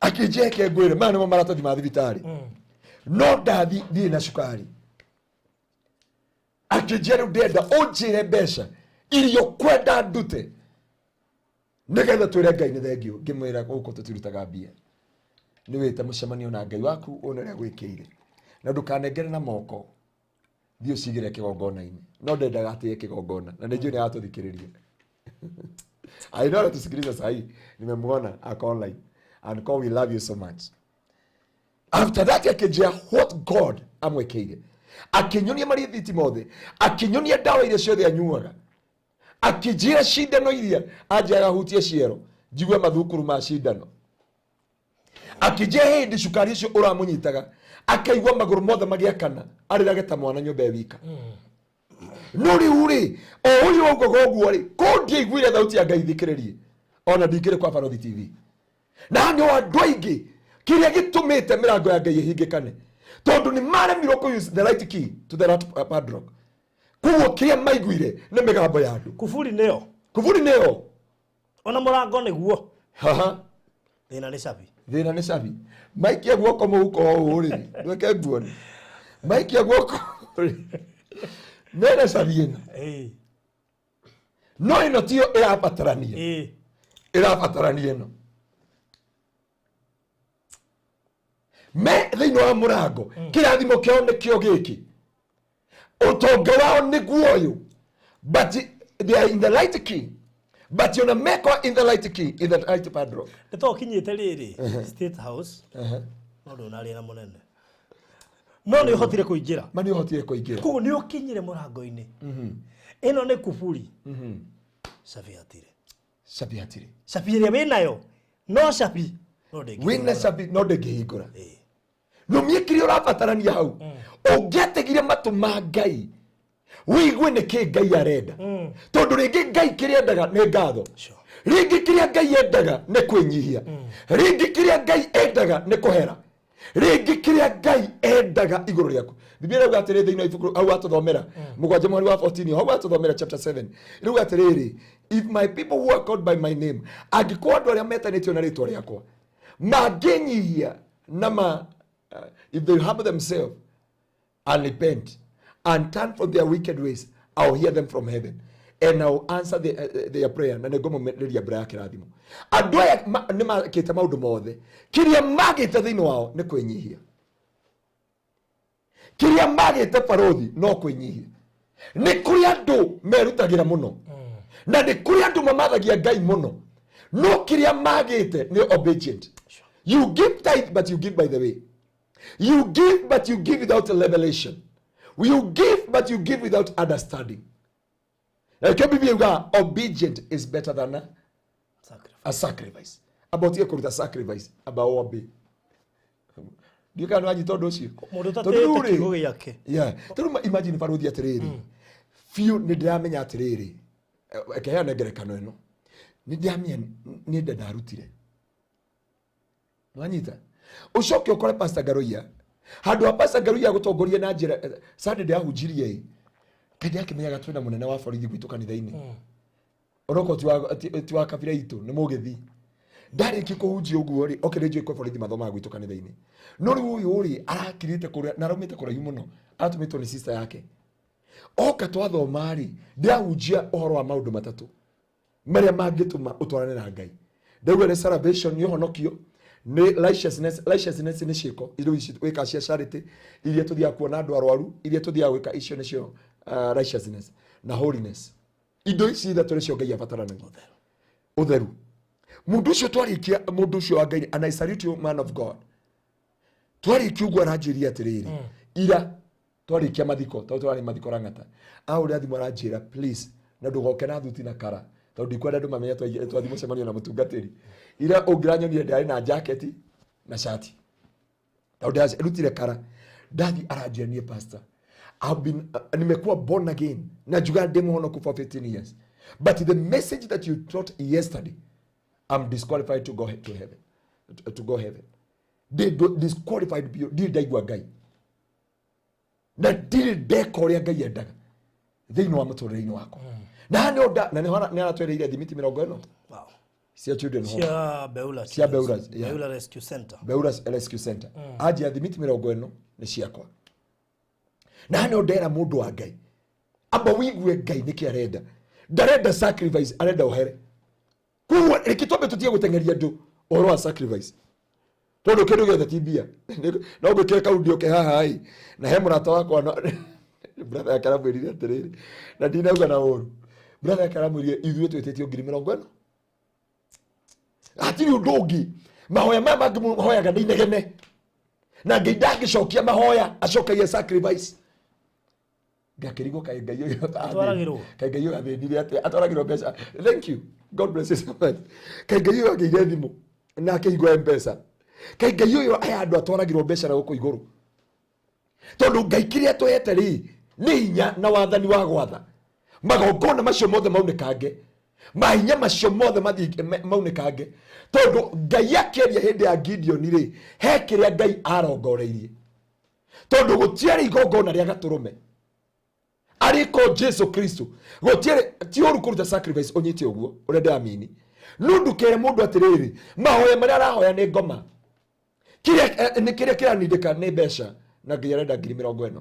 Akĩnjia eke ngwĩre, maya nĩmo maratathi ma thibitarĩ. No ndathi ndirĩ na cukari. Akĩnjia rĩu ndĩrenda ũnjĩre mbeca iria ũkwenda ndute nĩgetha twĩre Ngai nĩ thengiũ. Ngĩmwĩra gũkũ tũtirutaga mbia. Nĩ wĩte mũcemanio na Ngai waku wone ũrĩa gwĩkĩire. Na ndũkanengere na moko. Thiĩ ũcigĩre kĩgongona-inĩ. No ndendaga atĩe kĩgongona. Na nĩ njũĩ nĩ aratũthikĩrĩria. I know anatusikiliza sahi. Nimemuona ako online. And God, we love you so much. After that akĩnjĩra what God amwĩkĩire. Akĩnyonia marithiti mothe. Akĩnyonia ndawa iria ciothe anyuaga. Akĩnjĩra cindano iria anjĩraga hutie ciero. Njigue mathukuru ma cindano. Akĩnjĩra hĩndĩ cukari ũcio ũramũnyitaga akaigua magũrũ mothe magĩakana arĩrage ta mwana nyũmba e wika. No rĩu rĩ o ũyũ waugaga ũguo rĩ ko ndiaiguire thauti ya Ngai thikĩrĩrie ona ndingĩrĩ kwa Barothi TV. Na nĩ andũ aingĩ kĩrĩa gĩtũmĩte mĩrango ya Ngai ĩhingĩkane tondũ nĩ maremirwo kũ use the right key to the right padlock. Koguo kĩrĩa maiguire nĩ mĩgambo ya andũ. Kuburi nĩyo. Kuburi nĩyo. Ona mũrango nĩguo. Haha. Thĩna nĩ cabi. Thĩna nĩ cabi. Maikia guoko mũhuko ũũ rĩ, ndweke nguone. Maikia guoko rĩ. Mena cabi ĩno. No ĩno tiyo ĩrabatarania. Ĩrabatarania ĩno. Me thĩinĩ wa mũrango, kĩrathimo kĩao nĩkĩo gĩkĩ. Ũtonga wao nĩguo ũyũ. But they are in the right key. But ona meko in the right key, in the right padlock. Nĩ to ũkinyĩte rĩrĩ, State House. No ndũnarĩa na mũnene. No nĩ ũhotire kũingĩra. Ma nĩ ũhotire kũingĩra. Koguo nĩ ũkinyire mũrango-inĩ. Ĩno nĩ kuburi. Cabi hatirĩ. Cabi hatirĩ. Cabi ĩrĩa wĩnayo, no cabi. No ndĩngĩhingũra. Wĩna cabi, no ndĩngĩhingũra. Nũmie kĩrĩa ũrabatarania hau. Ũngĩategire matũ ma Ngai, wĩigue nĩ kĩ Ngai arenda. Tondũ rĩngĩ Ngai kĩrĩa endaga nĩ ngatho. Rĩngĩ kĩrĩa Ngai endaga nĩ kwĩnyihia. Rĩngĩ kĩrĩa Ngai endaga nĩ kũhera. Rĩngĩ kĩrĩa Ngai endaga igũrũ rĩaku. Biblia ĩrauga atĩrĩ thĩinĩ wa ibuku hau watũthomera, mũgwanja mweri wa 14, hau watũthomera chapter 7. Ĩrauga atĩrĩrĩ, if my people who are called by my name, angĩkorwo andũ arĩa metanĩtio na rĩtwa rĩakwa, mangĩnyihia na ma, if they humble themselves and repent and turn from their wicked ways, I'll hear them from heaven and I'll answer their prayer. Na nĩngũmũmereria mbura ya kĩrathimo. Andũ aya nĩ makĩte maũndũ mothe. Kĩrĩa magĩte thĩinĩ wao nĩ kwĩnyihia. Kĩrĩa magĩte barothi no kwĩnyihia. Nĩ kũrĩ andũ merutagĩra mũno. Na nĩ kũrĩ andũ mamathagia Ngai mũno. No kĩrĩa magĩte nĩ obedient. You give tithe but you give by the way. You give but you give without revelation. You give but you give without understanding. Na Biblia yuga obedient is better than a sacrifice. About ye kuruta sacrifice about obey. Ndiũ kana wanyita ũndũ ũcio? Mũndũ Tondũ rĩu ũtatĩĩte rĩ, kiugo gĩake. Yeah. Tondũ imagine barothi atĩrĩrĩ. Biũ nĩ ndĩramenya atĩrĩrĩ. Reke heane ngerekano ĩno. Nĩ ndĩramenya nĩ nda ndarutire. Nwanyita? Ũcoke ũkore Pastor Ngaruiya. Handũ ha Pastor Ngaruiya gũtongoria na njĩra, Sunday ndĩrahunjirie ĩ. Kaĩ ndĩrakĩmenyaga twĩna mũnene wa borithi gwitũ kanitha-inĩ. Onokorwo ti wa kabira itũ, nĩ mũgĩthi. Ndarĩkia kũhunjia ũguo rĩ, okay, nĩ njũĩ kwĩ borithi mathomaga gwitũ kanitha-inĩ. No rĩu ũyũ rĩ, arakirĩte kũrĩa, na araumĩte kũraihu mũno. Aratũmĩtwo nĩ sister yake. Oka twathoma rĩ, ndĩrahunjia ũhoro wa maũndũ matatũ marĩa mangĩtũma ũtwarane na Ngai. Ndauga nĩ salvation, nĩ ũhonokio, nĩ righteousness, righteousness nĩ ciĩko iria ici wĩkaga cia charity, iria tũthiaga kuona andũ arwaru, iria tũthiaga gwĩka, icio nĩcio, righteousness na holiness. Indo ici ithatũ nĩcio Ngai abataranagia. Ũtheru. Mũndũ ũcio twarĩkia, mũndũ ũcio wa Ngai, and I salute you man of God. Twarĩkia ũguo aranjĩria atĩrĩrĩ, ira twarĩkia mathiko, tondũ tũrarĩ mathiko Lang'ata. Ahũrĩra thimũ aranjĩra, please, na ndũgoke na thuti na kara, tondũ ndikwenda andũ mamenye twathiĩ mũcemanio na mũtungatĩri. Ira ũngĩranyonire ndĩrarĩ na jacket na shati. Tondũ ndirutire kara. Ndathi aranjĩra niĩ pastor, I've been, nimekuwa born again. Na njuga ndĩ mũhonoku for 15 years. But the message that you taught yesterday, I'm disqualified to go to heaven. To go heaven. Ndĩ disqualified biũ, ndirĩ ndaigua Ngai na ndirĩ ndeka ũrĩa Ngai endaga thĩinĩ wa mũtũrĩre-inĩ wakwa. Na haha nĩho na nĩho nĩaratwereire thimiti 40 Wow. cia children home. Cia Beula. Cia Beula, yeah. Beula Rescue Center. Beula Rescue Center. Anjia thimiti 40 nĩ ciakwa. Na haha nĩho ndera mũndũ wa Ngai, amba wigue Ngai nĩkĩ arenda. Ndarenda sacrifice, arenda ũhere. Koguo reke twambe tũtige gũteng'eria andũ ũhoro wa sacrifice, tondũ kĩndũ gĩothe ti mbia. No ngwĩkĩre kaundio ke haha ĩ, na he mũrata wakwa no brother yake aramwĩrire atĩrĩrĩ, na ndinauga na ũru, brother yake aramwĩrire ithuĩ twĩtĩtio ngiri 40, hatirĩ ũndũ ũngĩ. Mahoya maya mangĩ mũhoyaga nĩ inegene, na Ngai ndangĩcokia mahoya, acokagia sacrifice. Ngakĩrigwo kaĩ Ngai ũyũ Atwaragĩrwo. kaĩ Ngai ũyũ athĩnire atĩa, atwaragĩrwo mbeca. Thank you, God bless you so much. Kaĩ Ngai ũyũ agĩire thimũ na akĩhingũra M-Pesa. Kaĩ Ngai ũyũ aya andũ atwaragĩrwo mbeca na gũkũ igũrũ, tondũ Ngai kĩrĩa twehete rĩ nĩ hinya na wathani wa gwatha magongona macio mothe maunĩkange, mahinya macio mothe mathiĩ maunĩkange, tondũ Ngai akĩaria hĩndĩ ya Gideon rĩ, he kĩrĩa Ngai arongoreirie, tondũ gũtiarĩ igongona rĩa gatũrũme arĩko Jesu Kristo, gũtiarĩ. Ti ũru kũruta sacrifice ũnyite ũguo ũrĩa ndĩramini, no ndũkere mũndũ atĩrĩrĩ, mahoya marĩa arahoya nĩ ngoma, kĩrĩa nĩ kĩrĩa kĩranindĩka nĩ mbeca, na Ngai arenda ngiri 40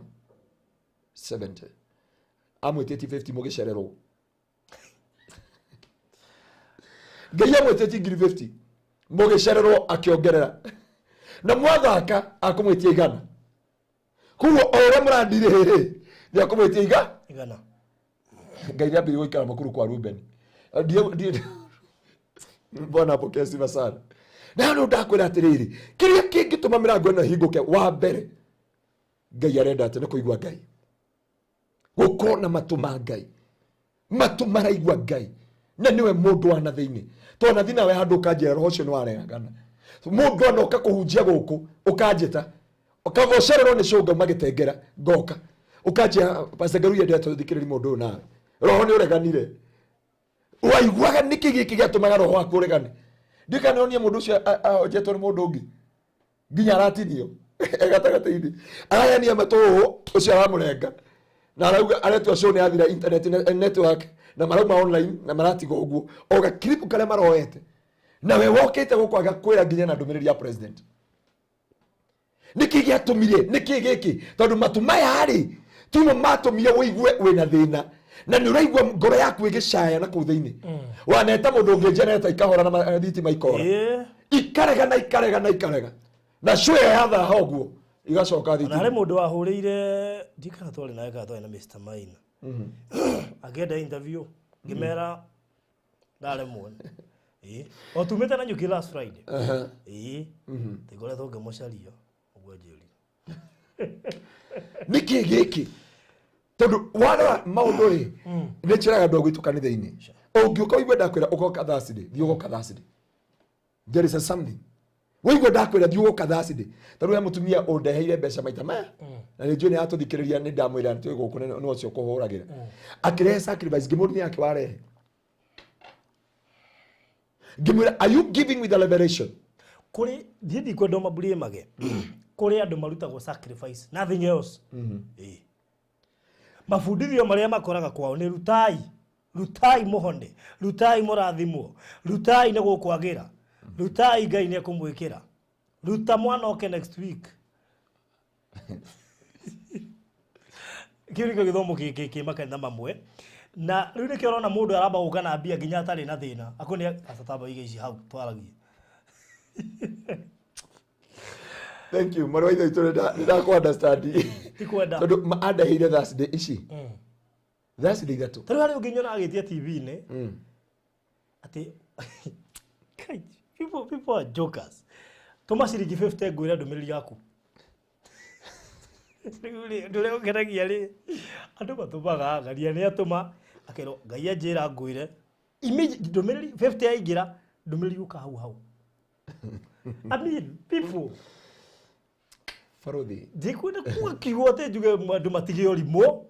70, amwĩtĩtie 50 mũgĩcererwo. Ngai amwĩtĩtie ngiri 50 mũgĩcererwo, akĩongerera na mwathaka akũmwĩtia 100. Koguo o ũrĩa mũrandirĩrĩ nĩ akũmwĩtia 100. Ngai nĩambĩrĩrie gũikara mũkuru kwa Ruben. Bwana apokee sifa sana. Na nĩ ndakwĩra atĩrĩrĩ, kĩrĩa kĩngĩtũma mĩrango ĩno ĩhingũke, wa mbere Ngai arenda atĩ nĩ kũigua Ngai, gũkorwo na matũ ma Ngai, matũ maraigua Ngai, na nĩwe mũndũ wa na thĩinĩ. Tondũ nathi nawe handũ ũkanjĩra roho ũcio nĩ waregana, mũndũ anoka kũhunjia gũkũ ũkanjĩta ũkagocererwo nĩ cũnga magĩtengera, ngoka ũkanjĩra Pastor Ngaruiya ndĩrenda tũthikĩrĩrie mũndũ ũyũ, nawe roho nĩ ũreganire. Waiguaga nĩkĩ gĩkĩ gĩatũmaga roho waku ũregane? Ndikanonie mũndũ ũcio ahonjetwo nĩ mũndũ ũngĩ nginya aratinio e gatagatĩ-inĩ, arayania matũ ũũ, ũcio aramũrenga na arauga aretua show nĩ yathira internet network na marauma online na maratigwo ũguo o ga clip karĩa maroete, na we wokĩte gũkũ agakwĩra nginya na ndũmĩrĩri ya president. Nĩkĩ gĩatũmire? Nĩkĩ gĩkĩ? Tondũ matũ maya rĩ timo matũmire ũigue wĩna thĩna, na nĩ ũraigua ngoro yaku ĩgĩcaya na kũu thĩinĩ. Waneta mũndũ ũngĩ generator ikahora na thitima ikora, ikarega na ikarega na ikarega, na show ĩyo yathaha ũguo igacoka Na harĩ thitima. mũndũ wahũrĩire, ndikana twarĩ nawe kana twarĩ na Mr. Maina, akĩenda interview, ngĩmera ndaremwo. Ĩĩ, o tumĩte na nyuki last Friday. Ĩĩ, ndikoretwo ngĩmũcaria ũguo njĩrire. Nĩkĩ gĩkĩ? Tondũ warora maũndũ rĩ, nĩ njĩraga andũ a gwitũ kanitha-inĩ, ũngĩũka ũigue ndakwĩra ũgoka Thursday, thiĩ ũgoka Thursday. There is a something wĩigue ndakwĩra thiĩ ũgoka Thursday. Tarĩu he mũtumia ũndeheire mbeca maita maya, na nĩ njũĩ nĩ atũthikĩrĩria, nĩ ndamwĩra twĩ gũkũ nĩ ũcio kũhũragĩra, akĩrehe sacrifice, ngĩmũria yake warehe, ngĩmwĩra are you giving with a revelation? Kũrĩ thiĩ, ndikwenda mamburi mage, kũrĩ andũ marutagwo sacrifice, nothing else. Ĩĩ, mabundithio marĩa makoraga kwao nĩ rutai, rutai mũhone, rutai mũrathimwo, rutai nĩ gũkwagĩra, rutai Ngai nĩ ekũmwĩkĩra, ruta mwana oke next week. Kĩu nĩkĩo gĩthomo kĩ makanitha mamwe, na rĩu nĩkĩo ũrona mũndũ aramba gũka na mbia nginya atarĩ na thĩna, akũne acatamba iga ici hau twaragie. Thank you, mwarĩ wa ithe witũ, nĩ ndakũ understand. Ti kwenda. Tondũ andeheire Thursday ici, Thursday ithatũ. Tarĩu harĩ ũngĩ nyona agĩtia TV-inĩ atĩ Kai, people are jokers. Tũma ciringi 50 ngwĩre ndũmĩrĩri yaku. Rĩu rĩ, ũndũ ũrĩa ũngenagia rĩ, andũ matũmaga ngaria nĩ atũma akerwo Ngai anjĩra ngwĩre ndũmĩrĩri 50 yaingĩra, ndũmĩrĩri yũka hau hau. I mean, people. Barothi. Ndikwenda kuga kiugo atĩ njuge andũ matige ũrimũ,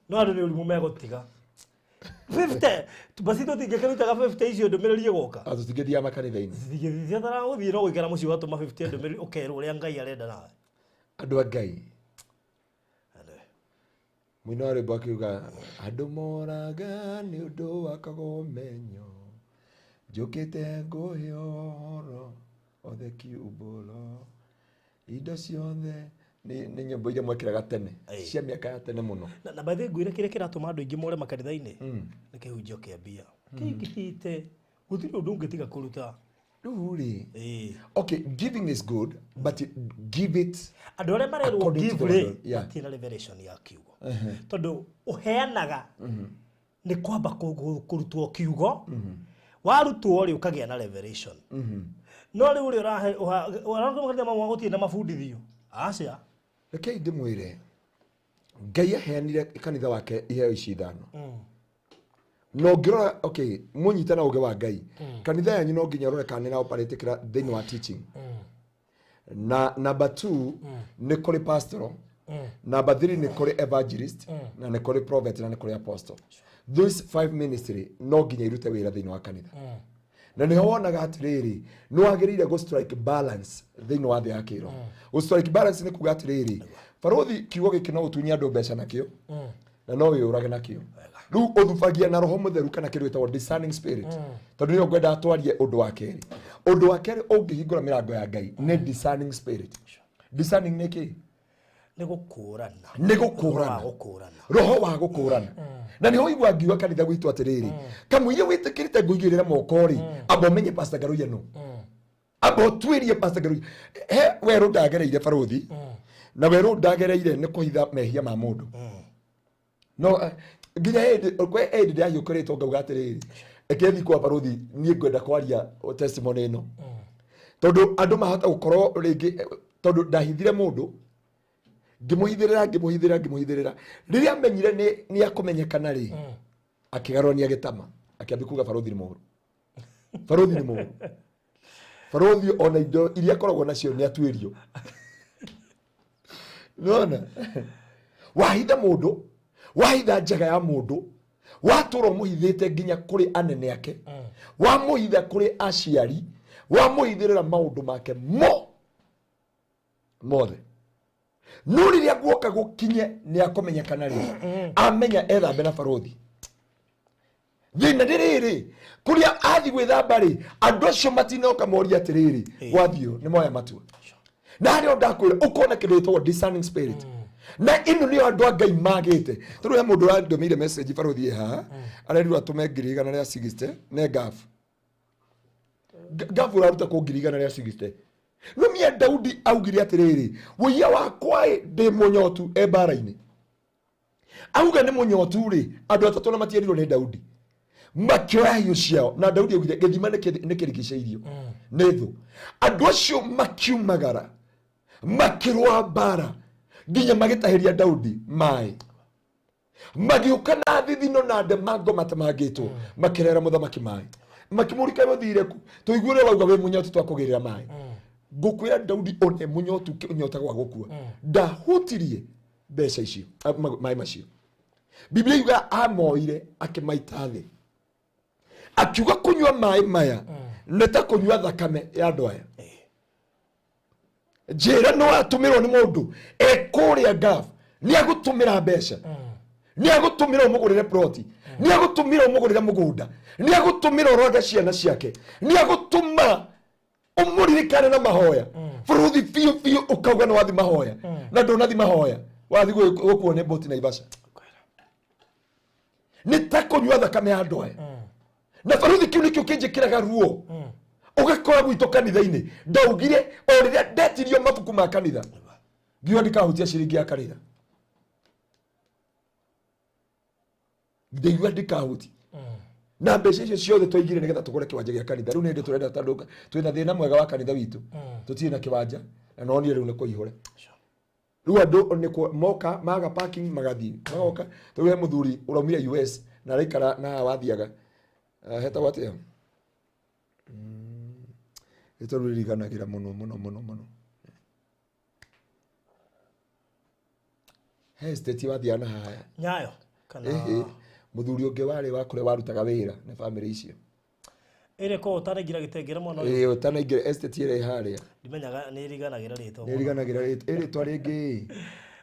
no andũ nĩ ũrimũ megũtiga. 50 basi tũtingĩkĩrutaga 50 icio ndũmĩrĩri ĩgoka. Tũtingĩthiaga makanitha-inĩ. Tũtingĩthiaga gũthiĩ no gũikara mũciĩ watũma 50 ndũmĩrĩri ũkerwo ũrĩa Ngai arenda nawe. Andũ a Ngai. Mũini wa rwĩmbo akiuga andũ moraga nĩ ũndũ wa kwaga ũmenyo, njũkĩte ngũhe ũhoro othe kiumbũro, indo ciothe nĩ nyĩmbo iria mwekĩraga tene cia mĩaka ya tene mũno. Na by the way ngwĩre kĩrĩa kĩratũma andũ aingĩ more makanitha-inĩ nĩ kĩhunjio kĩa mbia kĩingĩhĩte, gũtirĩ ũndũ ũngĩtiga kũruta. Rĩu rĩ, okay, giving is good, but give it andũ arĩa marerwo give rĩ matirĩ na revelation ya kiugo, tondũ ũheanaga nĩ kwamba kũrutwo kiugo, warutwo rĩ ũkagĩa na revelation. No rĩu ũrĩa ũrahe ũrahe mamwe gũtirĩ na mabundithio. Aca. Rekei ndĩmwĩre, Ngai aheanire kanitha wake iheo ici ithano. No ngĩrora, okay, mũnyite na ũũgĩ wa Ngai. Kanitha yanyu no nginya ũrore kana nĩ operate kĩra thĩinĩ wa teaching. Na number 2 nĩ kũrĩ pastoral. Number 3 nĩ kũrĩ evangelist, na nĩ kũrĩ prophet, na nĩ kũrĩ apostle. Those 5 ministry no nginya irute wĩra thĩinĩ wa kanitha. Na nĩho wonaga atĩrĩrĩ, nĩ wagĩrĩire gũ strike balance thĩinĩ wa thĩ ya kĩroho. Gũ strike balance nĩ kuga atĩrĩrĩ, barothi kiugo gĩkĩ no ũtunye andũ mbeca nakĩo, na no wĩyũrage nakĩo. Rĩu ũthubagia na roho mũtheru kana kĩndũ gĩtagwo discerning spirit. Tondũ nĩyo ngwenda twarie ũndũ wa kerĩ. Ũndũ wa kerĩ ũngĩhingũra mĩrango ya Ngai nĩ discerning spirit. Discerning nĩ kĩ? Nĩ gũkũrana. Nĩ gũkũrana. Roho wa gũkũrana. Na nĩho igua ngiuga kanitha gwitũ atĩrĩrĩ, kamũiria wĩtĩkĩrĩte ngũigĩrĩra moko rĩ, amba ũmenye Pastor Ngaruiya nũ. Amba ũtuĩrie Pastor Ngaruiya. He werũ ndagereire barothi, na werũ ndagereire nĩ kũhitha mehia ma mũndũ. No nginya hĩndĩ kwĩ hĩndĩ ndĩrahiũkĩrĩtwo ngauga atĩrĩrĩ, reke thiĩ kwa barothi niĩ ngwenda kwaria testimony ĩno. Tondũ andũ mahota gũkorwo rĩngĩ, tondũ ndahithire mũndũ, ngĩmũhithĩrĩra, ngĩmũhithĩrĩra, ngĩmũhithĩrĩra. Rĩrĩa amenyire nĩ akũmenyekana rĩ, akĩgarũrania gĩtama, akĩambia kuga barothi nĩ mũũru. Barothi nĩ mũũru. Barothi ona indo iria akoragwo nacio nĩ atuĩrio. Nĩwona? Wahitha mũndũ, wahitha njaga ya mũndũ, watũra ũmũhithĩte nginya kũrĩ anene ake, wamũhitha kũrĩ aciari, wamũhithĩrĩra maũndũ make mothe. No rĩrĩa guoka gũkinye nĩ akũmenyekana rĩ, amenya ethambe na barothi. Thĩna nĩ rĩrĩ, kũrĩa athi gwĩthamba rĩ, andũ acio matinoka moria atĩrĩrĩ, gwathiĩ nĩ moya matua. Na harĩa ndakwĩra ũkona kĩndũ gĩtagwo discerning spirit. Na ĩno nĩyo andũ a Ngai magĩte. Tondũ he mũndũ ũrandũmĩire message barothi ĩ haha, arerirwo atũme 160,000 ne ngabu. Ngabu ũraruta kũ 160,000? Numia Daudi augire atĩrĩrĩ, wũiya wakwa ĩ ndĩ mũnyotu e mbara-inĩ. Auga nĩ mũnyotu rĩ, andũ atatũ na matierirwo nĩ Daudi. Makĩoya hiũ ciao, na Daudi augire gĩthima nĩ kĩrigicĩirio nĩ thũ. Andũ acio makiumagara, makĩrũa mbara nginya magĩtahĩria Daudi maĩ. Magĩũka na thithino na ndemango matemangĩtwo, makĩrehera mũthamaki maĩ. Makĩmũrika ũthire kũ? Tũigue ũrĩa ũrauga wĩ mũnyotu twakũgĩrĩra maĩ. Ngũkwĩra Daudi one mũnyotu ũnyota gwa gũkua. Ndahutirie mbeca icio, maĩ macio. Biblia yuga amoire akĩmaita thĩ. Akiuga kũnyua maĩ maya nĩ ta kũnyua thakame ya andũ aya. Njĩra no atũmĩrwo nĩ mũndũ ekũrĩa ngabu, nĩ agũtũmĩra mbeca, nĩ agũtũmĩra ũmũgũrĩre ploti, nĩ agũtũmĩra ũmũgũrĩre mũgũnda, nĩ agũtũmĩra ũroge ciana ciake, nĩ agũtũma ũmũririkane na mahoya. Bũrũthi biũ biũ ũkauga nĩ wathi mahoya, na ndũnathi mahoya, wathi gũkuo nĩ mbũti Naivasha. Nĩ ta kũnyua thakame ya andũ aya. Na baruthi kĩu nĩkĩo kĩnjĩkĩraga ruo. Ũgakora gwitũ kanitha-inĩ ndaugire o rĩrĩa ndetirio mabuku ma kanitha, ngiuga ndikahutia ciringi ya kanitha. Ndaigua ndikahutia. Na mbeca icio ciothe twaigire nĩgetha tũgũre kĩwanja gĩa kanitha. Rĩu nĩ hĩndĩ tũrenda tondũ twĩna thĩna mwega wa kanitha witũ. Tũtirĩ na kĩwanja, na nonire rĩu nĩ kũihũre. Rĩu andũ nĩ moka maga parking magathiĩ. Magoka. Rĩu he mũthuri ũraumire US na araikara na haha wathiaga. Hetagwo atĩa? Rĩtwa rĩu rĩriganagĩra mũno mũno mũno mũno. He estate wathiaga na haha. Nyayo kana Ĩhĩ. Mũthuri ũngĩ warĩ wa kũrĩa warutaga wĩra nĩ bamĩrĩ icio. Ĩrĩa ko ũtanaingĩra gĩtengere mwena ũyũ. Ĩĩ, ũtanaingĩra estate ĩrĩa ĩ harĩa. Ndimenyaga nĩ iriganagĩra rĩtwa. Nĩ ĩriganagĩra rĩtwa rĩngĩ.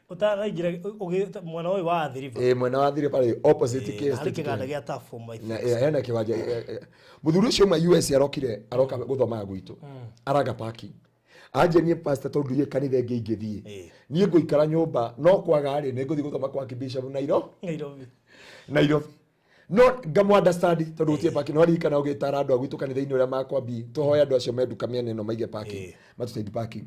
Ũtanaingĩra mwena ũyũ wa Athi River. Ĩĩ, mwena wa Athi River rĩ, opposite kĩ Harĩ estate kĩganda kĩu. gĩa Tafo my Na hena kĩwanja. Mũthuri ũcio uma US arokire aroka gũthomaga gwitũ. Araga parking. Anjie niĩ pastor tondũ ndiĩ kanitha ĩngĩ ingĩthiĩ. Niĩ ngũikara nyũmba no kwaga rĩ nĩ ngũthiĩ gũthoma kwa Bishop Nairobi. Nairobi. Nairobi. No ngamu understand tondũ gũtirĩ parking. No ririkana ũgĩtara andũ a gwitũ kanitha-inĩ ũrĩa makwambi tũhoe andũ acio me nduka mĩena ĩno maige parking. Matũteithie parking.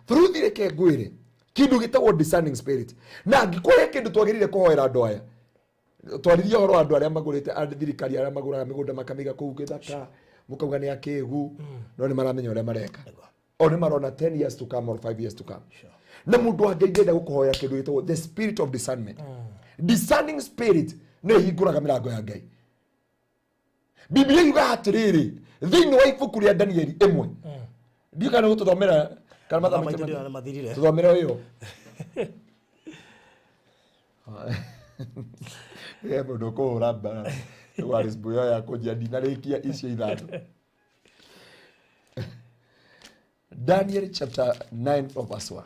Baruthi reke ngwĩre kĩndũ gĩtagwo discerning spirit. Na angĩkorwo he kĩndũ twagĩrĩire kũhoera andũ aya. Twaririe ũhoro wa andũ arĩa magũrĩte a thirikari arĩa magũraga mĩgũnda makamĩiga kũu gĩthaka mũkauga nĩ akĩgu no nĩ maramenya ũrĩa mareka. O nĩ marona 10 years to come or 5 years to come. Na mũndũ wa Ngai ndenda gũkũhoera kĩndũ gĩtagwo the spirit of discernment. Discerning spirit nĩ ĩhingũraga mĩrango ya Ngai. Biblia yugaga atĩrĩrĩ thĩinĩ wa ibuku rĩa Danieli ĩmwe. Ndiũĩ kana nĩgũtũthomera kana mathaa Mathaa maitũ maitũ ndĩrona nĩ mathirire. Tũthomere ĩyo. Ye mũndũ ũkũhũra mbara warisbu ya kũnjia ndinarĩkia icio ithatũ. Daniel chapter 9 from verse 1.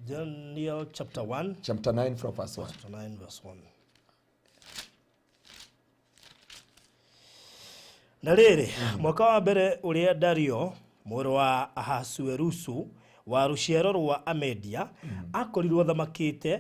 Daniel chapter 1. Chapter 9 from verse 1. Chapter 9 verse 1. Na rĩrĩ, mwaka wa mbere ũrĩa Dario mũrũ wa Ahasuerusu wa rũciaro rwa Amedia akorirwo athamakĩte,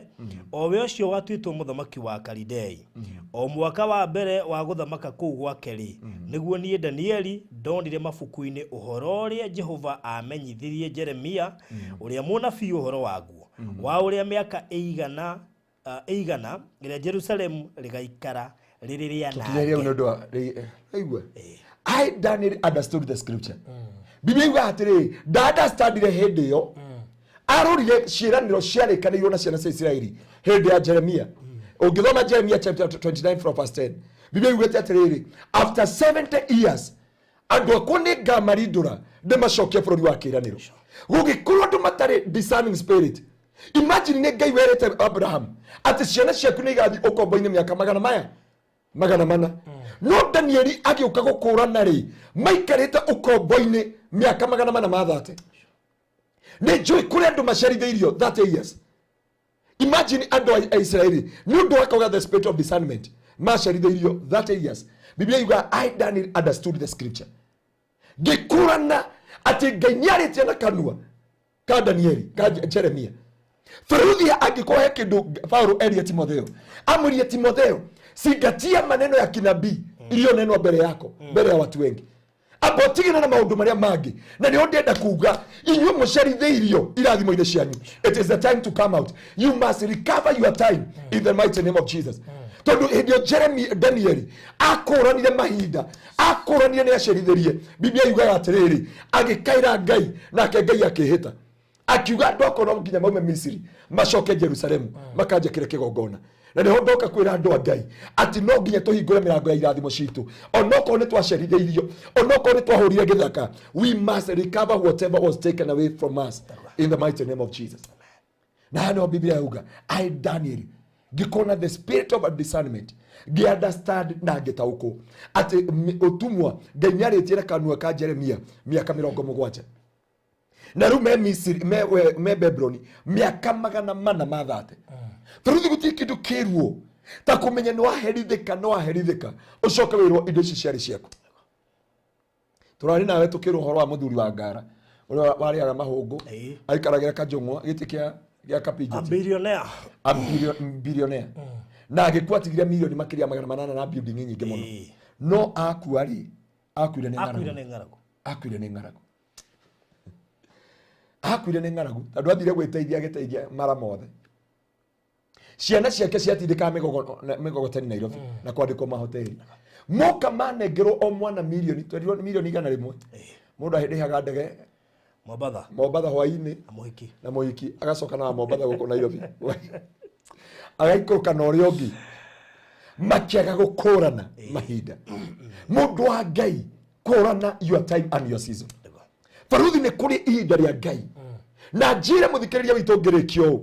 o we ũcio watuĩtwo mũthamaki wa Kalidei. O mwaka wa mbere wa gũthamaka kũu gwake rĩ, nĩguo niĩ Danieli ndonire mabuku-inĩ ũhoro ũrĩa Jehova amenyithirie Jeremia ũrĩa mũnabii ũhoro waguo, wa ũrĩa mĩaka ĩigana ĩrĩa Jerusalemu rĩgaikara rĩrĩ Tukinyaria rĩanange. nĩ ũndũ wa aigua. I Daniel understood the scripture. Biblia yugaga atĩrĩrĩ, ndaunderstandire hĩndĩ ĩyo. Arorire ciĩranĩro ciarĩkanĩirwo na ciana cia Isiraeli hĩndĩ ya Jeremia. Ũngĩthoma Jeremia chapter 29 from verse 10. Biblia yugĩte atĩrĩrĩ, after 70 years andũ akwa nĩ ngamarindũra ndĩmacokie bũrũri wa kĩĩranĩro. Gũgĩkorwo andũ matarĩ discerning spirit. Imagine nĩ Ngai werĩte Abraham atĩ ciana ciaku nĩ igathiĩ ũkombo-inĩ mĩaka magana maya magana mana. No Danieli agĩũka gũkũrana rĩ maikarĩte ũkombo-inĩ mĩaka magana mana ma 30. Nĩ njũĩ kũrĩ andũ macerithĩirio 30 years. Imagine andũ a Isiraeli nĩ ũndũ wa kwaga the spirit of discernment macerithĩirio 30 years. Biblia yugaga I Daniel understood the scripture. Ngĩkũrana atĩ Ngai nĩarĩtie na kanua ka Danieli ka Jeremia. Baruthi angĩkorwo he kĩndũ Paulo erire Timotheo, amwĩrire Timotheo, zingatia maneno ya kinabii iliyonenwa mbere yako, mbere ya watu wengi. Amba ũtigane na maũndũ marĩa mangĩ. Na nĩho ndĩrenda kuga inyuĩ mũcerithĩirio irathimo-inĩ cianyu. It is the time to come out. You must recover your time in the mighty name of Jesus. Tondũ hĩndĩ ĩyo Jeremy Danieli akũranire mahinda, akũranire nĩ acerithĩrie. Biblia yugaga atĩrĩrĩ, agĩkaĩra Ngai nake Ngai akĩhĩta. Akiuga andũ akwa no nginya maume Misiri macoke Jerusalemu makanjakĩre kĩgongona. Na nĩho ndoka kwĩra andũ a Ngai atĩ no nginya tũhingũre mĩrango ya irathimo citũ, onokorwo nĩ twacerithĩirio, onokorwo nĩ twahũrire gĩthaka. We must recover whatever was taken away from us in the mighty name of Jesus. Na haha nĩho Biblia yauga I Daniel ngĩkona the spirit of discernment, ngĩ understand na ngĩtaũkwo atĩ ũtumwa Ngai nĩarĩtie na kanua ka Jeremia mĩaka mĩrongo mũgwanja. Na rĩu me Misiri, me Babyloni mĩaka magana mana ma 30. Baruthi gũtirĩ kĩndũ kĩruo ta kũmenya nĩ waherithĩka, nĩ waherithĩka, ũcoke wĩrwo indo ici ciarĩ ciaku. Tũrarĩ nawe tũkĩrwo ũhoro wa mũthuri wa ngara ũrĩa warĩaga mahũngũ, aikaragĩra kajũng'wa gĩtĩ kĩa kapinjeti. A billionaire. A billionaire. Na agĩkua atigire mirioni makĩria magana manana na building nyingĩ mũno. No akua rĩ, akuire nĩ ng'aragu. Akuire nĩ ng'aragu. Akuire nĩ ng'aragu. Akuire nĩ ng'aragu tondũ athire gwĩteithia agĩteithia mara mothe. Ciana ciake ciatindĩkaga mĩgogoteni Nairobi na kwandĩkwo mahoteli. Moka manengerwo o mwana mirioni, twerirwo mirioni igana rĩmwe. Mũndũ arĩhaga ndege Mombatha. Mombatha hwainĩ. Na mũhiki. Na mũhiki agacoka na Mombatha gũkũ Nairobi. Agaikũrũka na ũrĩa ũngĩ. Makĩaga gũkũrana mahinda. Mũndũ wa Ngai, kũrana your time and your season. Baruthi nĩ kũrĩ ihinda rĩa Ngai. Na njĩre mũthikĩrĩria witũ ngĩrĩkia ũũ.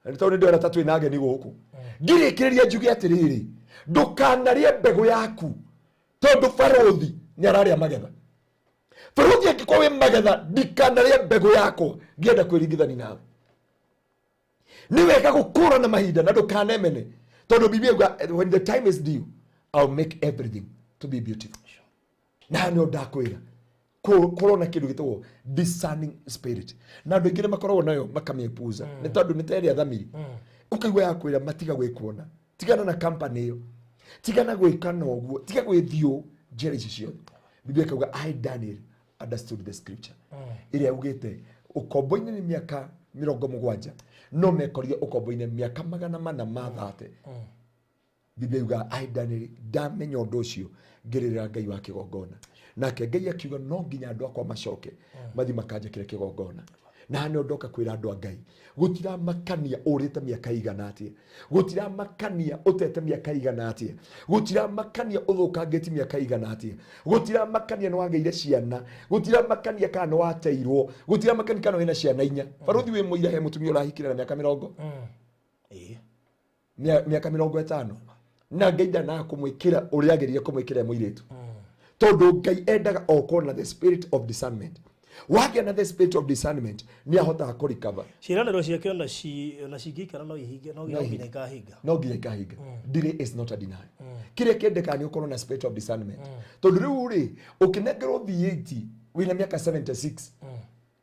Nĩ tondũ nĩ ndĩrona ta twĩna ageni gũkũ. Ngĩrĩkĩrĩria njuge atĩrĩrĩ, ndũkanarĩe mbegũ yaku tondũ barothi nĩ ararĩa magetha. Barothi angĩkorwo wĩ magetha, ndikanarĩe mbegũ yakwa ngĩenda kwĩringithania nawe. Nĩ wega gũkũra na mahinda na ndũkanemene, tondũ Biblia yuga, when the time is due, I'll make everything to be beautiful. Na nĩ ndakwĩra, korwo na kĩndũ gĩtagwo discerning spirit, na andũ aingĩ nĩ makoragwo nayo makamĩpuza, nĩ tondũ nĩ ta ĩrĩa thamiri ũkaigua ya kwĩra matiga gwĩkuona, tigana na company ĩyo, tigana gwĩka na ũguo, tiga gwĩthiũ njĩra ici ciothe. Biblia ĩkauga, I Daniel understood the scripture ĩrĩa ugĩte ũkombo-inĩ nĩ mĩaka 70, no mekorire ũkombo-inĩ mĩaka 430. Biblia yuga, I Daniel ndamenya ũndũ ũcio, ngĩrĩrĩra Ngai wa kĩgongona, nake Ngai akiuga no nginya andũ akwa macoke mathiĩ makanjakĩre kĩgongona. Na nĩ ndoka kwĩra andũ a Ngai, gũtiramakania ũrĩte mĩaka igana atĩa, gũtiramakania ũtete mĩaka igana atĩa, gũtiramakania ũthũkangĩtie mĩaka igana atĩa, gũtiramakania nĩ wagĩire ciana, gũtiramakania kana nĩ wateirwo, gũtiramakania kana wĩna ciana inya. Barothi wĩ mũira he mũtumia ũrahikire na mĩaka mĩrongo mĩaka 50, na Ngai ndanaga kũmwĩkĩra ũrĩa ageririe kũmwĩkĩra e mũirĩtu, tondũ Ngai endaga okorwo na the spirit of discernment. Wagĩa na the spirit of discernment, nĩ ahotaga kũrecover. Ciĩranĩro ciake ona cingĩikara no ihinge, no No nginya ikahinga. No nginya ikahinga. Delay is not a denial. Kĩrĩa kĩendekaga nĩ ũkorwo na spirit of discernment, tondũ rĩu rĩ ũkĩnengerwo V8 wĩna mĩaka 76,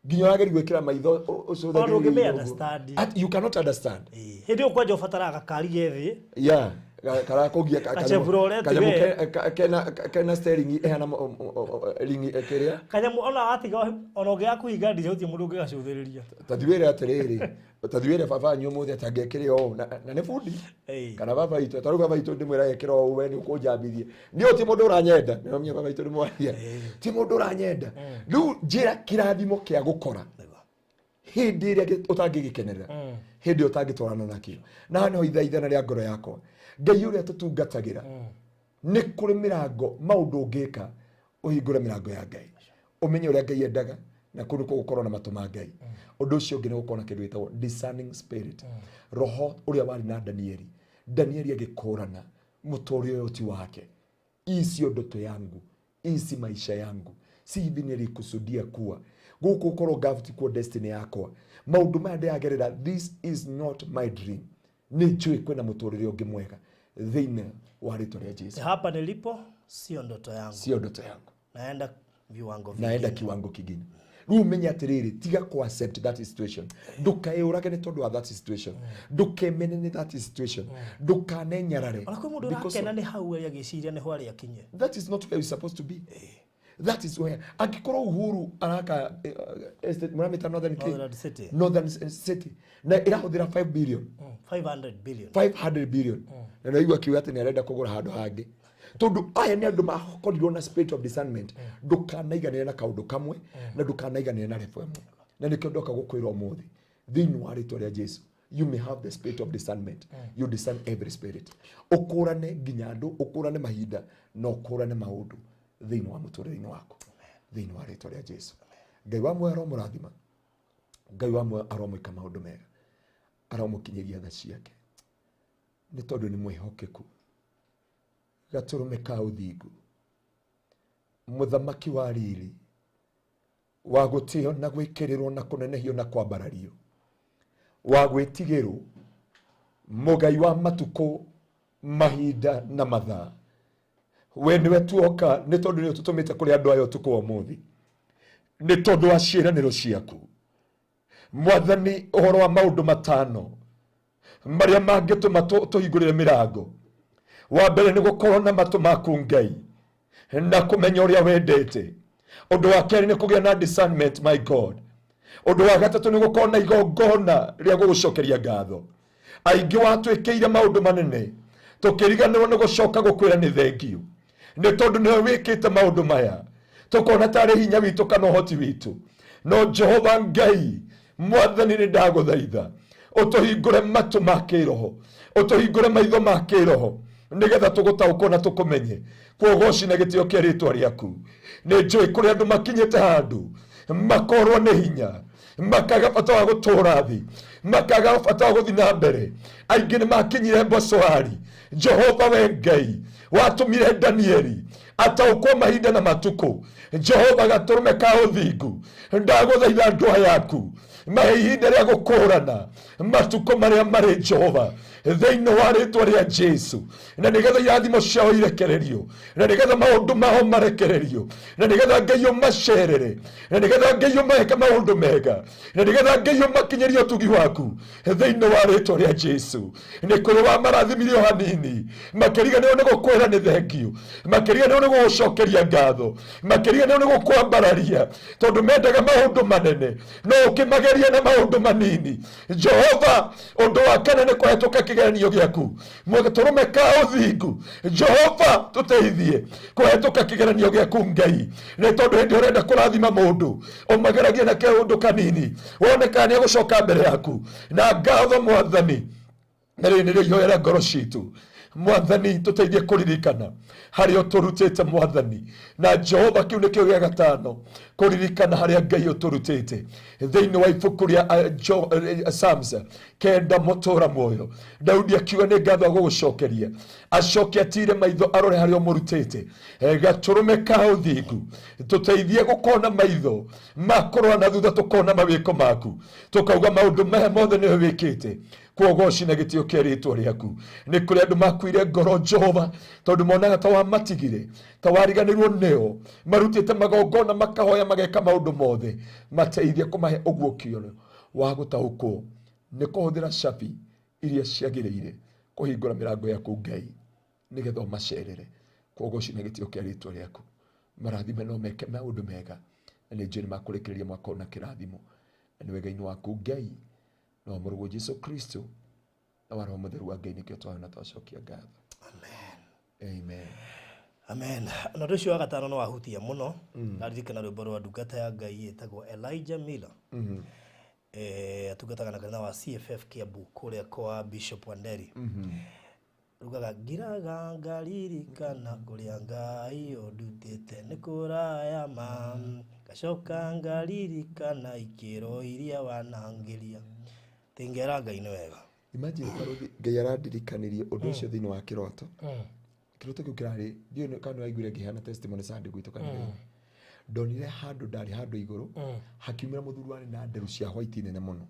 nginya ũrageria gwĩkĩra maitho Ona ndũngĩmĩ understand. You cannot understand. Ĩĩ. Hĩndĩ ĩyo kwanja ũbataraga gakari gethĩ. Yeah, karakũgia Ka Chevrolet kanyamũ we. kena steering ĩhana ringi kĩrĩa. Kanyamũ ona watiga ona ũngĩaga kũhinga ndirica, gũtirĩ mũndũ ũngĩgacũthĩrĩria. Tathiwĩre atĩrĩrĩ, tathiwĩre baba wanyu ũmũthĩ atangĩekĩre ũũ na nĩ bundi kana baba witũ, tarĩu baba witũ ndĩmwĩra ekĩre ũũ, we nĩ ũkũnjambithie nĩ ti mũndũ ũranyenda, nĩomia baba witũ ndĩmwaria ti mũndũ ũranyenda. Rĩu njĩra kĩrathimo kĩa gũkora hĩndĩ ĩrĩa ũtangĩgĩkenerera, hĩndĩ ĩyo ũtangĩtwarana nakĩo. Na haha nĩho ithaithana rĩa ngoro yakwa, Ngai ũrĩa tũtungatagĩra, nĩ kũrĩ mĩrango, maũndũ ũngĩka ũhingũre mĩrango ya Ngai, ũmenye ũrĩa Ngai endaga, na kũu nĩkuo gũkorwo na matũ ma Ngai. Ũndũ ũcio ũngĩ nĩ gũkorwo na kĩndũ gĩtagwo discerning spirit, roho ũrĩa warĩ na Danieli. Danieli agĩkũrana mũtũrĩre ũyũ ti wake. Hii sio ndoto yangu, hii si maisha yangu, si hivi nilikusudia kuwa gũkũ, gũkorwo ngabuti kuo destiny yakwa, maũndũ maya ndĩragerera, this is not my dream. Nĩ njũĩ kwĩna mũtũrĩre ũngĩ mwega thĩinĩ wa rĩtwa rĩa Jesu. Hapa nilipo sio ndoto yangu. Sio ndoto yangu. Naenda viwango vingine. Naenda kiwango kingine. Rĩu ũmenye atĩrĩrĩ, tiga ku accept that situation, ndũkaĩũrage nĩ tondũ wa that situation, ndũkemene nĩ that situation, ndũkanenyarare Ona kwĩ mũndũ because ũrakena nĩ hau arĩa agĩciria nĩho arĩa akinye. That is not where you're supposed to be. That is where angĩkorwo Uhuru araka estate mũramĩta Northern Kenya. Northern City. Northern City, na ĩrahũthĩra 5 billion. 500 billion. 500 billion, na naigua akiuga atĩ nĩ arenda kũgũra handũ hangĩ, tondũ aya nĩ andũ makorirwo na spirit of discernment. Ndũkanaiganĩre na kaũndũ kamwe na ndũkanaiganĩre na level ĩmwe, na nĩkĩo ndoka gũkwĩra ũmũthĩ thĩinĩ wa rĩtwa rĩa Jesu, you may have the spirit of discernment. You discern every spirit, ũkũrane nginya andũ, ũkũrane mahinda na ũkũrane maũndũ thĩinĩ wa mũtũrĩre-inĩ waku, thĩinĩ wa rĩtwa rĩa Jesu. Ngai wa muoyo aromũrathima, Ngai wa muoyo aromwĩka maũndũ mega, aromũkinyĩria tha ciake, nĩ tondũ nĩ mwĩhokeku, gatũrũme ka ũthingu, mũthamaki wa riri, wa gũtĩo na gwĩkĩrĩrwo na kũnenehio na kwambarario, wa gwĩtigĩrwo, mũgai wa matukũ, mahinda na mathaa. We nĩwe tuoka nĩ tondũ nĩ ũtũtũmĩte kũrĩ andũ aya ũtukũ wa ũmũthĩ, nĩ tondũ wa ciĩranĩro ciaku, Mwathani, ũhoro wa maũndũ matano marĩa mangĩtũma tũhingũrĩre mĩrango. Wa mbere nĩ gũkorwo na matũ maku, Ngai, na kũmenya ũrĩa wendete. Ũndũ wa kerĩ nĩ kũgĩa na discernment, my God. Ũndũ wa gatatũ nĩ gũkorwo na igongona rĩa gũgũcokeria ngatho. Aingĩ watwĩkĩire maũndũ manene, tũkĩriganĩrwo nĩ gũcoka gũkwĩra nĩ thengiũ, nĩ tondũ nĩwe wĩkĩte maũndũ maya, tũkona tarĩ hinya witũ kana ũhoti witũ. No Jehova Ngai Mwathani, nĩ ndagũthaitha ũtũhingũre matũ ma kĩroho, ũtũhingũre maitho ma kĩroho, nĩgetha tũgũtaũkwo na tũkũmenye. Kuogoci na gĩtĩo kĩa rĩtwa rĩaku. Nĩ njũĩ kũrĩ andũ makinyĩte handũ makorwo nĩ hinya. Makaga bata wa gũtũũra thĩ, makaga bata wa gũthiĩ na mbere. Aingĩ nĩ makinyire mbocoari. Jehova we Ngai watũmire Danieli ataũkwo mahinda na matukũ. Jehova gatũrũme ka ũthingu, ndagũthaitha andũ aya aku mahe ihinda rĩa gũkũrana matukũ marĩa marĩ Jehova thĩinĩ wa rĩtwa rĩa Jesu, na nĩgetha irathimo ciao irekererio, na nĩgetha maũndũ mao marekererio, na nĩgetha Ngai ũmacerere, na nĩgetha Ngai ũmeke maũndũ mega, na nĩgetha Ngai ũmakinyĩrie ũtugi waku thĩinĩ wa rĩtwa rĩa Jesu. Nĩ kũrĩ wa marathimirio hanini, makĩriganĩrwo nĩ gũkwĩra nĩ thengio, makĩriganĩrwo nĩ gũgũcokeria ngatho, makĩriganĩrwo nĩ gũkwambararia, tondũ mendaga maũndũ manene no ũkĩmageria na maũndũ manini. Jehova, ũndũ wa kana nĩ kũhetũka kĩgeranio gĩaku, gatũrũme ka ũthingu. Jehova, tũteithie kũhetũka kĩgeranio gĩaku Ngai, nĩ tondũ hĩndĩ ũrenda kũrathima mũndũ ũmageragia na kaũndũ kanini, wone kana nĩ egũcoka mbere yaku na ngatho. Mwathani, na rĩrĩ nĩrĩo ihoya rĩa ngoro citũ. Mwathani, tũteithie kũririkana harĩa ũtũrutĩte Mwathani. Na Jehova, kĩu nĩkĩo gĩa gatano, kũririkana harĩa Ngai ũtũrutĩte. Thĩinĩ wa ibuku rĩa Psalms 9 mũtũra muoyo, Daudi akiuga nĩ ngatho gũgũcokeria, acoke atire maitho arore harĩa ũmũrutĩte. Gatũrũme ka ũthingu, tũteithie gũkona maitho makũrora na thutha, tũkona mawĩko maku, tũkauga maũndũ maya mothe nĩwe wĩkĩte. Kuogoci na gĩtĩo kĩa rĩtwa rĩaku. Nĩ kũrĩ andũ makuire ngoro Jehova, tondũ monaga ta wamatigire, ta wariganĩrwo nĩo, marutĩte magongona, makahoya, mageka maũndũ mothe. Mateithie kũmahe ũguo kĩoro wa gũtaũkwo nĩ kũhũthĩra cabi iria ciagĩrĩire kũhingũra mĩrango yaku Ngai, nĩgetha ũmacerere. Kuogoci na gĩtĩo kĩa rĩtwa rĩaku. Marathime no meke maũndũ mega, na nĩ njũĩ nĩ makũrĩkĩrĩria mwaka ũyũ na kĩrathimo, na nĩ wega-inĩ waku Ngai, na wa mũrũguo Jesu Kristo, na wa Roho Mũtheru wa Ngai, nĩkĩo twahoya na twacokia ngatho. Amen. Amen. Amen. Na ũndũ ũcio wa gatano nĩ wahutia mũno. Ndaririkana rwĩmbo rwa ndungata ya Ngai ĩtagwo Elijah Miller. Atungataga na kanitha wa CFF Kiambu kũrĩa kwa Bishop Wanderi. Rugaga ngiraga ngaririkana kũrĩa Ngai ũndutĩte nĩ kũraya ma, ngacoka ngaririkana ikĩro iria wanangĩria, tingera Ngai nĩ wega. Imagine barothi Ngai arandirikanirie ũndũ ũcio thĩinĩ wa kĩroto. Kĩroto kĩu kĩrarĩ, ndiũĩ kana nĩwaiguire ngĩheana testimony Sunday gwitũ kanitha-inĩ. Ndonire handũ ndarĩ handũ igũrũ, hakiumĩra mũthuri warĩ na nderu cia white nene mũno,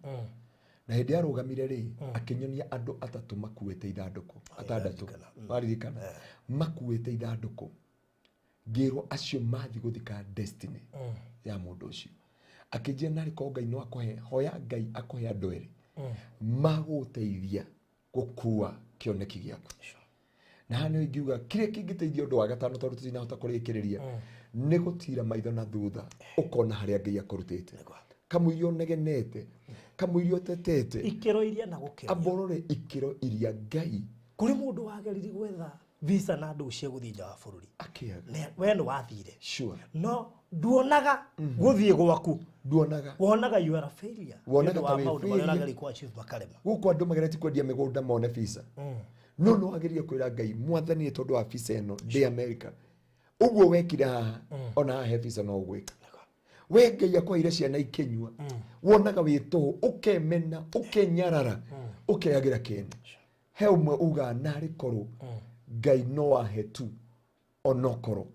na hĩndĩ arũgamire rĩ, akĩnyonia andũ atatũ makuĩte ithandũkũ, atandatũ, waririkana, makuĩte ithandũkũ. Ngĩrwo acio mathi gũthika destiny ya mũndũ ũcio. Akĩnjĩra narĩ korwo Ngai no akũhe, hoya Ngai akũhe andũ erĩ magũgũteithia gũkua kĩoneki gĩaku. Na haha nĩho ingiuga kĩrĩa kĩngĩteithia ũndũ wa gatano, tondũ tũtinahota kũrĩkĩrĩria, nĩ gũtira maitho na thutha, ũkona harĩa Ngai akũrutĩte, kamũiria ũnegenete, kamũiria ũtetete, ikĩro iria na gũkĩra amborore ikĩro iria Ngai. Kũrĩ mũndũ wageririe gwetha visa na ndũ cia gũthiĩ nja wa bũrũri. Akĩaga. We nĩ wathire, no nduonaga gũthiĩ gwaku. Nduonaga. Wonaga you are a failure. Wonaga Nĩ ũndũ ta wa wĩ maũndũ marĩa failure. ũrageria kũ achieve makarema. Gũkũ andũ mageretie kwendia mĩgũnda mone visa, no no wagĩrĩire kwĩra Ngai, Mwathani, nĩ tondũ wa visa ĩno ndĩ America, ũguo wekire haha, ona haha he visa no ũgwĩka. We Ngai akwaheire ciana ikĩnyua, wonaga wĩ tũhũ, ũkemena, ũkenyarara, ũkeyagĩra kĩene. He ũmwe ugaga narĩ korwo Ngai no ahe tu onokorwo.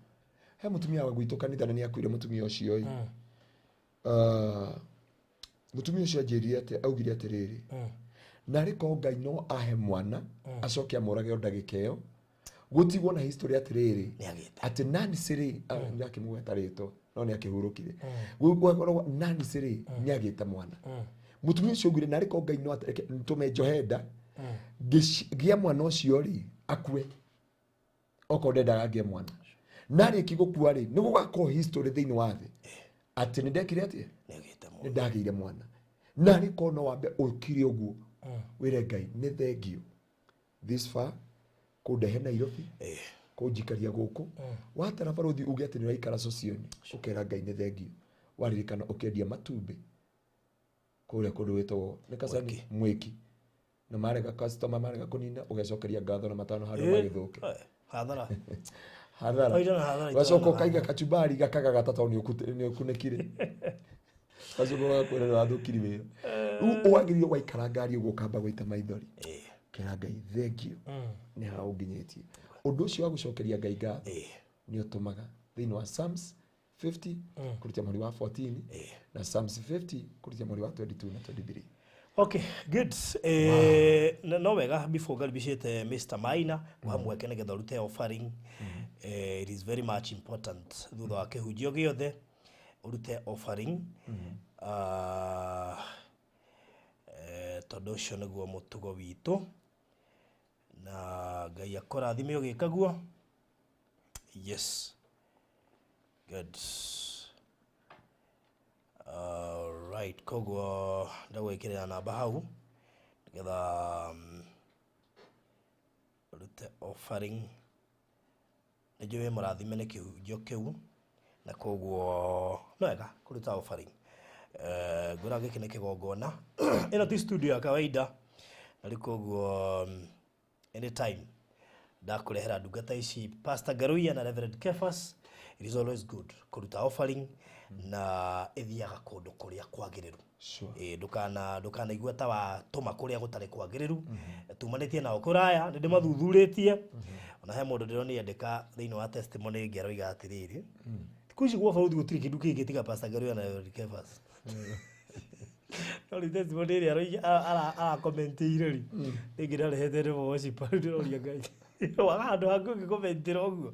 He mũtumia wa gwitũ kanitha na nĩ akuire mũtumia ũcio ĩ. Mũtumia ũcio anjĩrire atĩ augire atĩrĩrĩ, narĩ korwo Ngai no ahe mwana acoke amũrage o ndagĩka ĩyo, gũtigwo na history atĩrĩrĩ Nĩagĩte. atĩ Nancy rĩ, ndakĩmũgweta rĩtwa no nĩ akĩhurũkire. Gwakoragwo Nancy rĩ nĩ agĩte mwana. Mũtumia ũcio augire narĩ korwo Ngai no atereke tũme njohe nda ngĩgĩa mwana ũcio rĩ, akue, okorwo ndendaga ngĩe mwana, narĩki gũkua rĩ, nĩ gũgakorwo history thĩinĩ wa thĩ atĩ nĩ ndekire atĩa? Nĩagĩte Nĩ mwana. ndagĩire mwana. Narĩ korwo no wambe ũkire ũguo wĩre Ngai nĩ thengio this far kũndehe Nairobi, kũnjikaria gũkũ, watara barothi uge atĩ nĩ ũraikara Sosioni, ũkera Ngai nĩ thengio. Waririkana ũkĩendia matumbĩ kũrĩa kũndũ gwĩtagwo nĩ Kasani Mwĩki, na marega customer marega kũnina, ũgecokeria ngatho na matano handũ magĩthũke. Hathara. Hathara. Oira na hathara. Ũgacoka itũraga. ũkaiga kachumbari gakagagata tondũ nĩ ũkunĩkire. Acio magakwĩra nĩ wathũkiri wĩra. Rĩu ũwagĩrĩirwo waikara ngari ũguo ũkamba gũita maithori. Kera Ngai thank you nĩ haha ũnginyĩtie. Ũndũ ũcio wa gũcokeria Ngai ngatho nĩ ũtũmaga thĩinĩ wa Psalms 50 kũrutia mũhari wa 14 na Psalms 50 kũrutia mũhari wa 22 na 23. Okay, good. No wega before ngaribicĩte Mr. Maina guha mweke nĩgetha ũrute offering. It is very much important thutha wa kĩhunjio gĩothe ũrute offering. Tondũ ũcio nĩguo mũtugo witũ na Ngai akũrathime ũgĩka guo. Yes. Good. Alright, koguo ndagwĩkĩrĩra namba hau nĩgetha ũrute offering. Nĩnjũĩ wĩ mũrathime nĩ kĩhunjio kĩu na koguo no wega kũruta offering. Ngwĩra gĩkĩ nĩ kĩgongona. Ĩno ti studio ya kawaida na rĩu koguo anytime ndakũrehera ndungata ici Pastor Ngaruiya na Reverend Kefas, it is always good kũruta offering na ĩthiaga kũndũ kũrĩa kwagĩrĩru. Ndũkanaigua ta watũma kũrĩa gũtarĩ kwagĩrĩru. Tumanĩtie nao kũraya, nĩ ndĩmathuthurĩtie. Ona he mũndũ ndĩronire andĩka thĩinĩ wa testimony ĩngĩ aroiga atĩrĩrĩ, thikũ ici gwa bũrũri gũtirĩ kĩndũ kĩngĩ tiga Pastor Ngaruiya na Reverend Kefas. No rĩu testimony ĩrĩa aroiga arakomenteire rĩ, rĩngĩ ndarehete nĩ worship, rĩu ndĩroria Ngai. Waga handũ haku ũngĩkomentera ũguo.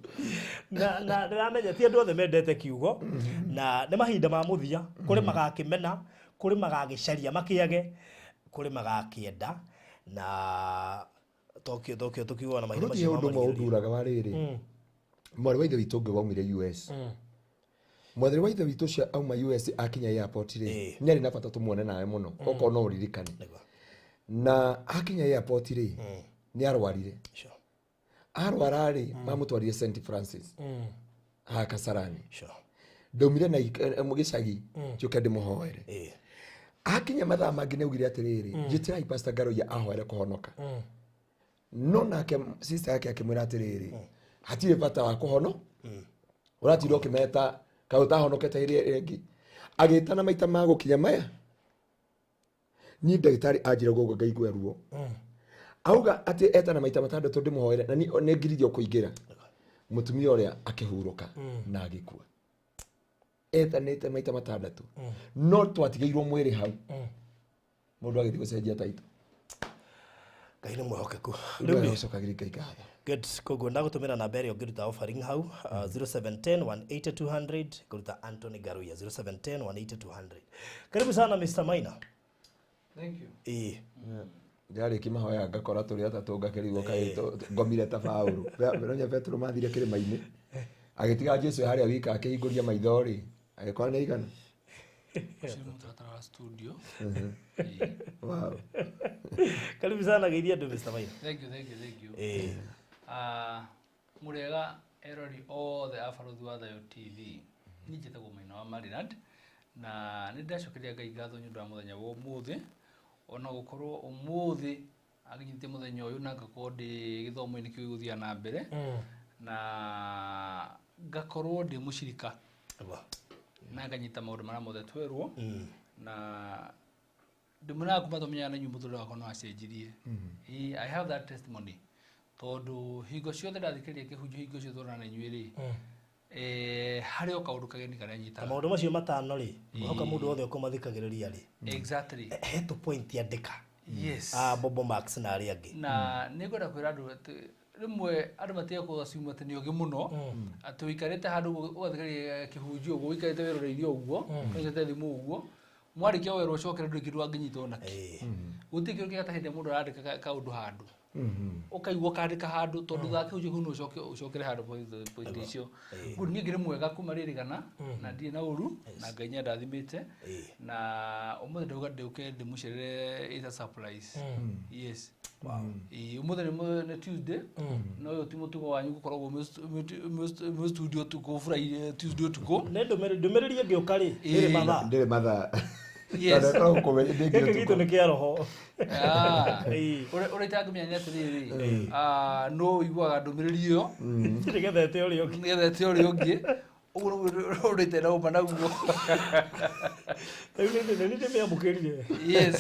Na ndĩramenya ti andũ othe mendete kiugo, na nĩ mahinda ma mũthia, kũrĩ magakĩmena, kũrĩ magagĩcaria makĩage, kũrĩ magakĩenda, na tokio tokio tũkiugaga na mahinda Rũti macio ma ũndũ ũmwe marigĩrĩrio. ũnduraga wa rĩrĩ. Mwarĩ wa ithe witũ ũngĩ waumire US. Mwarĩ wa ithe witũ ũcio auma US akinya airport rĩ, nĩ arĩ na bata tũmuone nawe mũno, okorwo no ũririkane. Na akinya airport rĩ, nĩ arwarire. Arwara rĩ, mamũtwarire St Francis haha Kasarani. Ndaumire na gĩcagi njũke ndĩmũhoere. Akinya mathaa mangĩ nĩ augire atĩrĩrĩ, njĩtĩrai Pastor Ngaruiya ahoere kũhonoka. No nake sister yake akĩmwĩra atĩrĩrĩ, hatirĩ bata wa kũhono, ũratinda ũkĩmeta kaĩ ũtahonokete ĩrĩa ĩngĩ. Agĩtana maita ma gũkinya maya, niĩ ndagĩtarĩ anjĩra ũguo ngaigua ruo. Auga atĩ etana maita matandatũ ndĩmũhoere na nĩ ngiririo kũingĩra. Mũtumia ũrĩa akĩhurũka na agĩkua. Etanĩte maita matandatũ. No twatigĩirwo mwĩrĩ hau. Mũndũ agĩthiĩ gũcenjia taito. Ngai nĩ mwĩhokeku. Rĩu nĩ Ngai ngatho. Good. Koguo ndagũtũmĩra namba ĩrĩa ũngĩruta offering hau, 0710 180 200, kũruta Anthony Ngaruiya 0710 180 200. Karibu sana Mr. Maina. Thank you. Ndarĩkia mahoya ngakora tũrĩ atatũ ngakĩrigwo kaĩ ngomire ta Paũlũ. Nonya Petero mathire kĩrĩma-inĩ agĩtiga Jesu harĩa wika akĩhingũria maitho rĩ, agĩkora nĩ igana. Ũcio nĩ mũtaratara wa studio. Wow. Karibu sana geithia andũ Mr. Maina. Thank you, thank you, thank you. Mũrĩega erori othe a Barũthi wa Thayũ TV. Niĩ njĩtagwo Maina wa Maryland na nĩ ndĩracokeria Ngai ngatho nĩ ũndũ wa mũthenya wa ũmũthĩ, ona gũkorwo ũmũthĩ anginyĩtie mũthenya ũyũ na ngakorwo ndĩ gĩthomo-inĩ kĩu gĩgũthiĩ na mbere, na ngakorwo ndĩ mũcirika na nganyita maũndũ marĩa mothe twerwo, na ndĩmwĩraga kuma tũmenyana na inyuĩ mũtũrĩre wakwa nĩ wacenjirie. I have that testimony tondũ hingo ciothe ndathikĩrĩria kĩhunjio, hingo ciothe tũrona na inyuĩ rĩ, harĩ o kaũndũ kageni karĩa nyitaga. Maũndũ macio matano rĩ, ũhoka mũndũ wothe ũkũmathikagĩrĩria rĩ. Exactly. He tũ point andĩka. Yes. Bobo Max na arĩa angĩ. Na nĩ ngwenda kwĩra andũ atĩ rĩmwe andũ matige kũ-assume atĩ nĩ ogĩ mũno, atĩ ũikarĩte handũ ũgathikĩrĩria kĩhunjio ũguo, ũikarĩte wĩroreirie ũguo, ũnyitĩte thimũ ũguo, mwarĩkia werwo ũcokere ndũrĩ kĩndũ angĩnyita ona kĩ. Gũtirĩ kĩndũ kĩega ta hĩndĩ ĩrĩa mũndũ arandĩka kaũndũ handũ. Ũkaigua ũkandĩka handũ tondũ thutha wa kĩhunjio kĩu no ũcokere handũ point icio. Good, niĩ ngĩrĩ mwega kuma rĩrĩgana na ndirĩ na ũru na Ngai nĩ andathimĩte na ũmũthĩ ndauga ndĩũke ndĩmũcerere it's a surprise. Yes. Ũmũthĩ nĩ Tuesday, no ũyũ ti mũtugo wanyu gũkoragwo mwĩ studio ũtukũ, Friday, Tuesday ũtukũ. Nĩ ndũmĩrĩri ĩngĩũka rĩ, ndĩrĩ mathaa. Ndĩrĩ mathaa. Yes. Gĩkĩ gitũ nĩ kĩa roho. Ũrĩa itangĩmenya nĩ atĩrĩrĩ, no ũiguaga ndũmĩrĩri ĩyo nĩgetha ĩte ũrĩa ũngĩ. Nĩgetha ĩte ũrĩa ũngĩ. Ũguo nĩguo ũrĩa itarĩ na ũma naguo. Rĩu nĩ ndĩmĩamũkĩrire. Yes.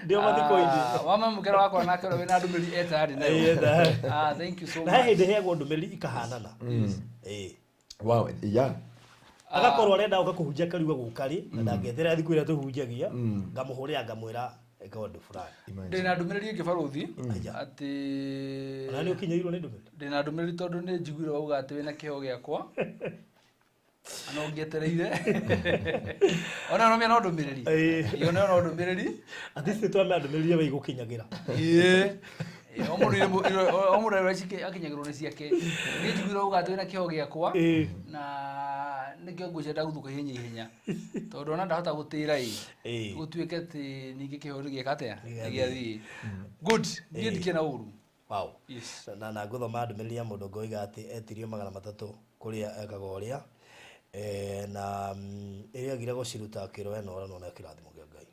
Ndio mathiko-inĩ. Wamamũkĩra wakwa nake ũrĩa wĩna ndũmĩrĩri etayarĩ nayo. Ĩĩ, Ah, thank you so na he much. hĩndĩ heagwo ndũmĩrĩri ikahanana. Ĩĩ. Wow, yeah. Agakorwo arenda gũka kũhunjia kariuga gũka rĩ na ndangĩeterera thikũ ĩrĩa tũhunjagia, ngamũhũrĩra ngamwĩra ĩka ũndũ fulani. Ndĩna ndũmĩrĩri ĩngĩ barũthi atĩ Ona nĩ ũkinyĩirwo nĩ ndũmĩrĩri. Ndĩna ndũmĩrĩri tondũ nĩ njiguire wauga atĩ wĩna kĩheo gĩakwa na ũngĩetereire ona no mena ndũmĩrĩri. Ĩĩ. Ĩyo nayo no ndũmĩrĩri. At least nĩtwamenya ndũmĩrĩri ĩyo ĩgũkinyagĩra. Ĩĩ. O mũndũ ĩrĩa akinyagĩrwo nĩ ciake. Niĩ njiguire wauga atĩ wĩna kĩheo gĩakwa Ĩĩ. na nĩkĩo ngwĩciria ndagũthũka ihenya ihenya tondũ ona ndahota gũtĩra ĩ Ĩĩ. gũtuĩke atĩ ningĩ kĩheo nĩ gĩeka atĩa Nĩgĩathiĩ. nĩgĩathiĩ. Good, niĩ ndikĩna ũru. Wow. Yes. Na ngũthoma ndũmĩrĩri ya mũndũ ngoiga atĩ etirio 300 kũrĩa ekaga ũrĩa na ĩrĩa agire gũciruta akĩrwo ena ũrĩa nona kĩrathimo kĩa Ngai.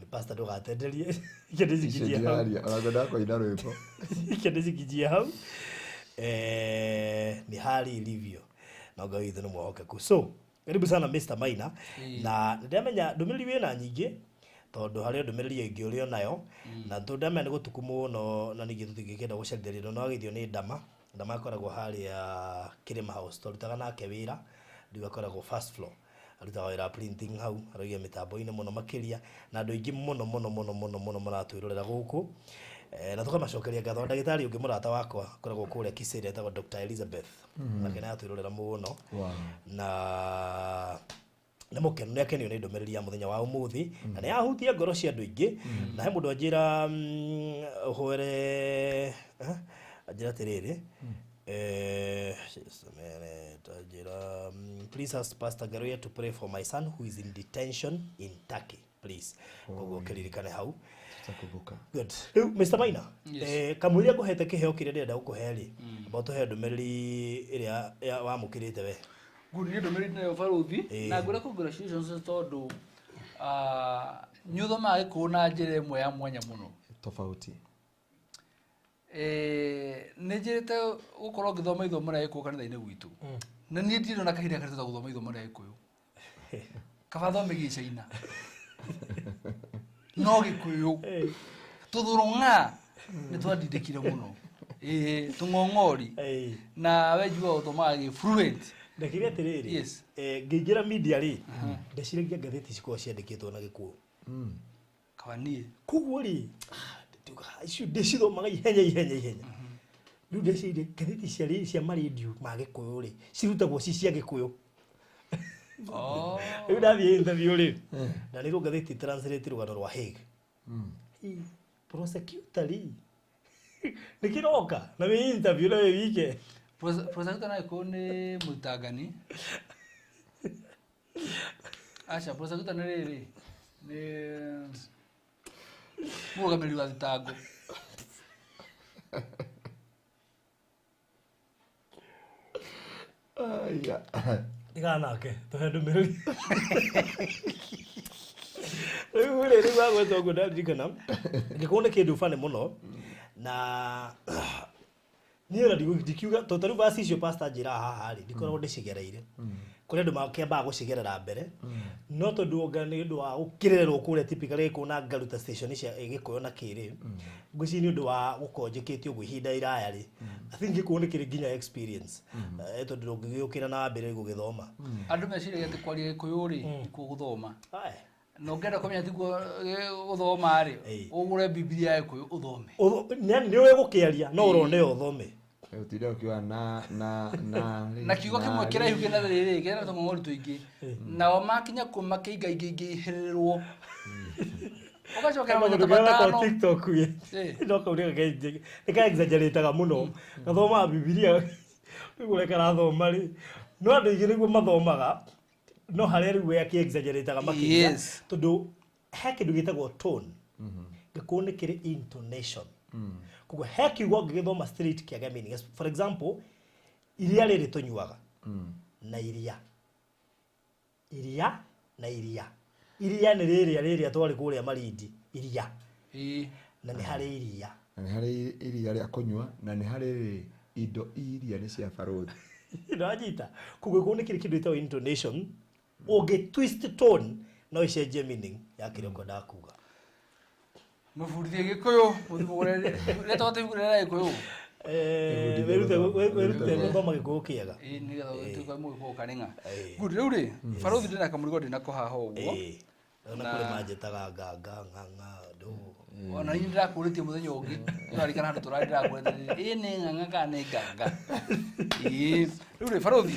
Ni pastor ndũgatenderie. Ike ndĩcikinyie hau. Ndiraria, ona ngwendaga kũina rwĩmbo. Ike ndĩcikinyie hau. Ni hali ilivyo na Ngai witũ nĩ mwehokeku. So karibu sana Mr. Maina. Na nĩndamenya ndũmĩrĩri wĩna nyingĩ tondũ harĩ ndũmĩrĩri ĩngĩ ũrĩ onayo na tondũ ndamenya nĩ gũtuku mũno na ningĩ tũtingĩkĩenda gũcerithĩria no agĩthio nĩ Ndama. Ndama akoragwo harĩa Kĩrĩma House twarutaga nake wĩra, rĩu akoragwo first floor, arutaga wĩra printing hau, arauga mĩtambo-inĩ mũno makĩria na andũ aingĩ mũno mũno mũno mũno mũno maratwĩrorera gũkũ. Na tũkamacokeria ngatho. Ndagĩtarĩ ũngĩ mũrata wakwa akoragwo kũrĩa Kiseri etagwo Dr. Elizabeth, nake nĩ aratwĩrorera mũno. Wow. Na nĩ mũkenu, nĩ akenio nĩ ndũmĩrĩri ya mũthenya wa ũmũthĩ na nĩ yahutia ngoro cia andũ aingĩ. Na he mũndũ anjĩra ũhwere anjĩra atĩrĩrĩ, just a minute, anjĩra please ask Pastor Ngaruiya to pray for my son who is in detention in Turkey, please. Koguo kĩririkane hau. Tutakumbuka. Good. Rĩu Mr. Maina, Yes. kamũira ngũhete kĩheo kĩrĩa ndĩrenda gũkũhe rĩ, amba ũtũhe ndũmĩrĩri ĩrĩa wamũkĩrĩte we. Good, niĩ ndũmĩrĩri nayo barũthi Ĩĩ. na ngwĩra congratulations tondũ nĩ ũthomaga gĩkũyũ na njĩra ĩmwe ya mwanya mũno. Tofauti. Nĩ njĩrĩte gũkorwo ngĩthoma ithomo rĩa gĩkũyũ kanitha-inĩ gwitũ na niĩ ndirĩ ona kahinda karitũ ta gũthoma ithomo rĩa gĩkũyũ, kaba thome gĩcaina no gĩkũyũ tũthũrũng'a nĩ twandindĩkire mũno. Ĩĩ, tũng'ong'ori na we njiguaga ũthomaga gĩ fluent. Ndekire atĩrĩrĩ, Yes. ngĩingĩra media rĩ, ndeciragia ngathĩti cikoragwo ciandĩkĩtwo na gĩkũyũ. Kaba niĩ Koguo rĩ, icio ndĩcithomaga ihenya ihenya ihenya. Rĩu ndeciria ngathĩti cia cia marendio ma gĩkũyũ rĩ, cirutagwo ci cia gĩkũyũ. Oh. Rĩu ndathiĩ interview rĩ, ndanĩrwo ngathĩti translate rũgano rwa Hague. Prosecutor rĩ, nĩ kĩroka na wĩ interview na wĩ wike. Prosecutor na gĩkũyũ nĩ mũthitangani. Aca, prosecutor nĩ rĩrĩ nĩ mũrũgamĩrĩri wa thitango. Aya. Tigana nake tũhe ndũmĩrĩri. Rĩu rĩ, rĩu wagweta ũguo ndaririkana gĩkũyũ nĩ kĩndũ bani mũno na niĩ ona ndikiuga tondũ ta rĩu verse icio pastor anjĩraga haha rĩ, ndikoragwo ndĩcigereire. Kũrĩ andũ makĩambaga gũcigerera mbere no tondũ anga nĩ ũndũ wa gũkĩrererwo kũrĩa typically gĩkũyũ na ngaruta station cia gĩkũyũ na kĩrĩ, ngwĩciria nĩ ũndũ wa gũkorwo njĩkĩte ũguo ihinda iraya rĩ, I think gĩkũyũ nĩ kĩrĩ nginya experience. Tondũ ndũngĩgĩũkĩra na wambĩrĩrie gũgĩthoma. Andũ meciragia atĩ kwaria gĩkũyũ rĩ nĩkuo gũthoma. Aye. Na ũngĩenda kũmenya tiguo gũthoma rĩ, Ĩĩ. ũgũre Bibilia ya gĩkũyũ ũthome. Nĩ ũĩ gũkĩaria no ũrone ũthome. Ũtinde ũkiuga na na na Na kiugo kĩmwe kĩraihu kĩna rĩrĩ kĩna tũng'ong'ori tũingĩ nao makinya kuo makĩingaingĩingĩhĩrĩrwo ũgacokera Kaũndũ maita karĩa matano. gakwa TikTok ĩ. Ĩĩ. No kau nĩ ka exaggerate-aga mũno. Gathomaga Bibilia rĩu ũrĩa karathoma rĩ, no andũ aingĩ nĩguo mathomaga no harĩa rĩu we akĩ exaggerate-aga makĩria Yes. tondũ he kĩndũ gĩtagwo tone. Gĩkũyũ nĩ kĩrĩ intonation. Koguo he kiugo ũngĩgĩthoma straight kĩage meaning. For example, iria rĩrĩ tũnyuaga na iria. Iria na iria. Iria nĩ rĩrĩa rĩrĩa twarĩ kũrĩa Malindi, iria. Ĩĩ. Na nĩ harĩ iria. Na nĩ harĩ iria rĩa kũnyua na nĩ harĩ indo iria nĩ cia barũthi. Ndanyita koguo kũu nĩ kĩrĩ kĩndũ gĩtagwo intonation, ũngĩ twist tone no icenjie meaning ya kĩrĩa ũkwendaga kuga. Mũbundithie gĩkũyũ, mũthimũgũre rĩtwa ibuku rĩa gĩkũyũ. Wĩrute wĩrute gũthoma gĩkũyũ kĩega. Ĩĩ, nĩgetha ũtuĩke mũgĩkũyũ karĩng'a. Ĩĩ. Good, rĩu rĩ, barũthi ndĩna kamũrigo ndĩnako haha ũguo. Ĩĩ. Ona kũrĩ manjĩtaga nganga ng'ang'a ndũ. Ona niĩ ndĩrakũrĩtie mũthenya ũngĩ, ũrarikana handũ tũrarĩ ndĩrakũrĩtie, ĩĩ nĩ ng'ang'a kana nĩ nganga. Ĩĩ, rĩu rĩ, barũthi,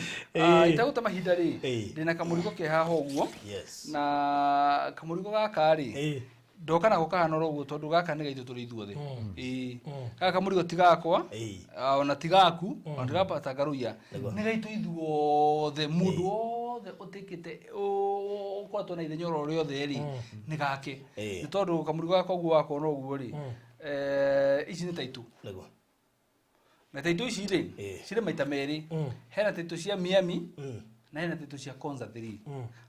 itagũte mahinda rĩ, ndĩna kamũrigo ke haha ũguo. Yes. Na kamũrigo gaka rĩ, Ĩĩ. ndoka nako kahana oro ũguo tondũ gaka nĩ gaitũ tũrĩ ithuothe. Ĩĩ. Gaka kamũrigo ti gakwa, ona ti gaku, ona ti ga Pastor Ngaruiya. Nĩ gaitũ ithuothe, mũndũ wothe ũtĩkĩte ũkoretwo na ithenya oro rĩothe rĩ, nĩ gake. Nĩ tondũ kamũrigo gaka ũguo wakona ũguo rĩ, ici nĩ taitũ. Nĩguo. Na taitũ ici rĩ, cirĩ maita merĩ. Hena taitũ cia Miami, na hena taitũ cia Konza 3.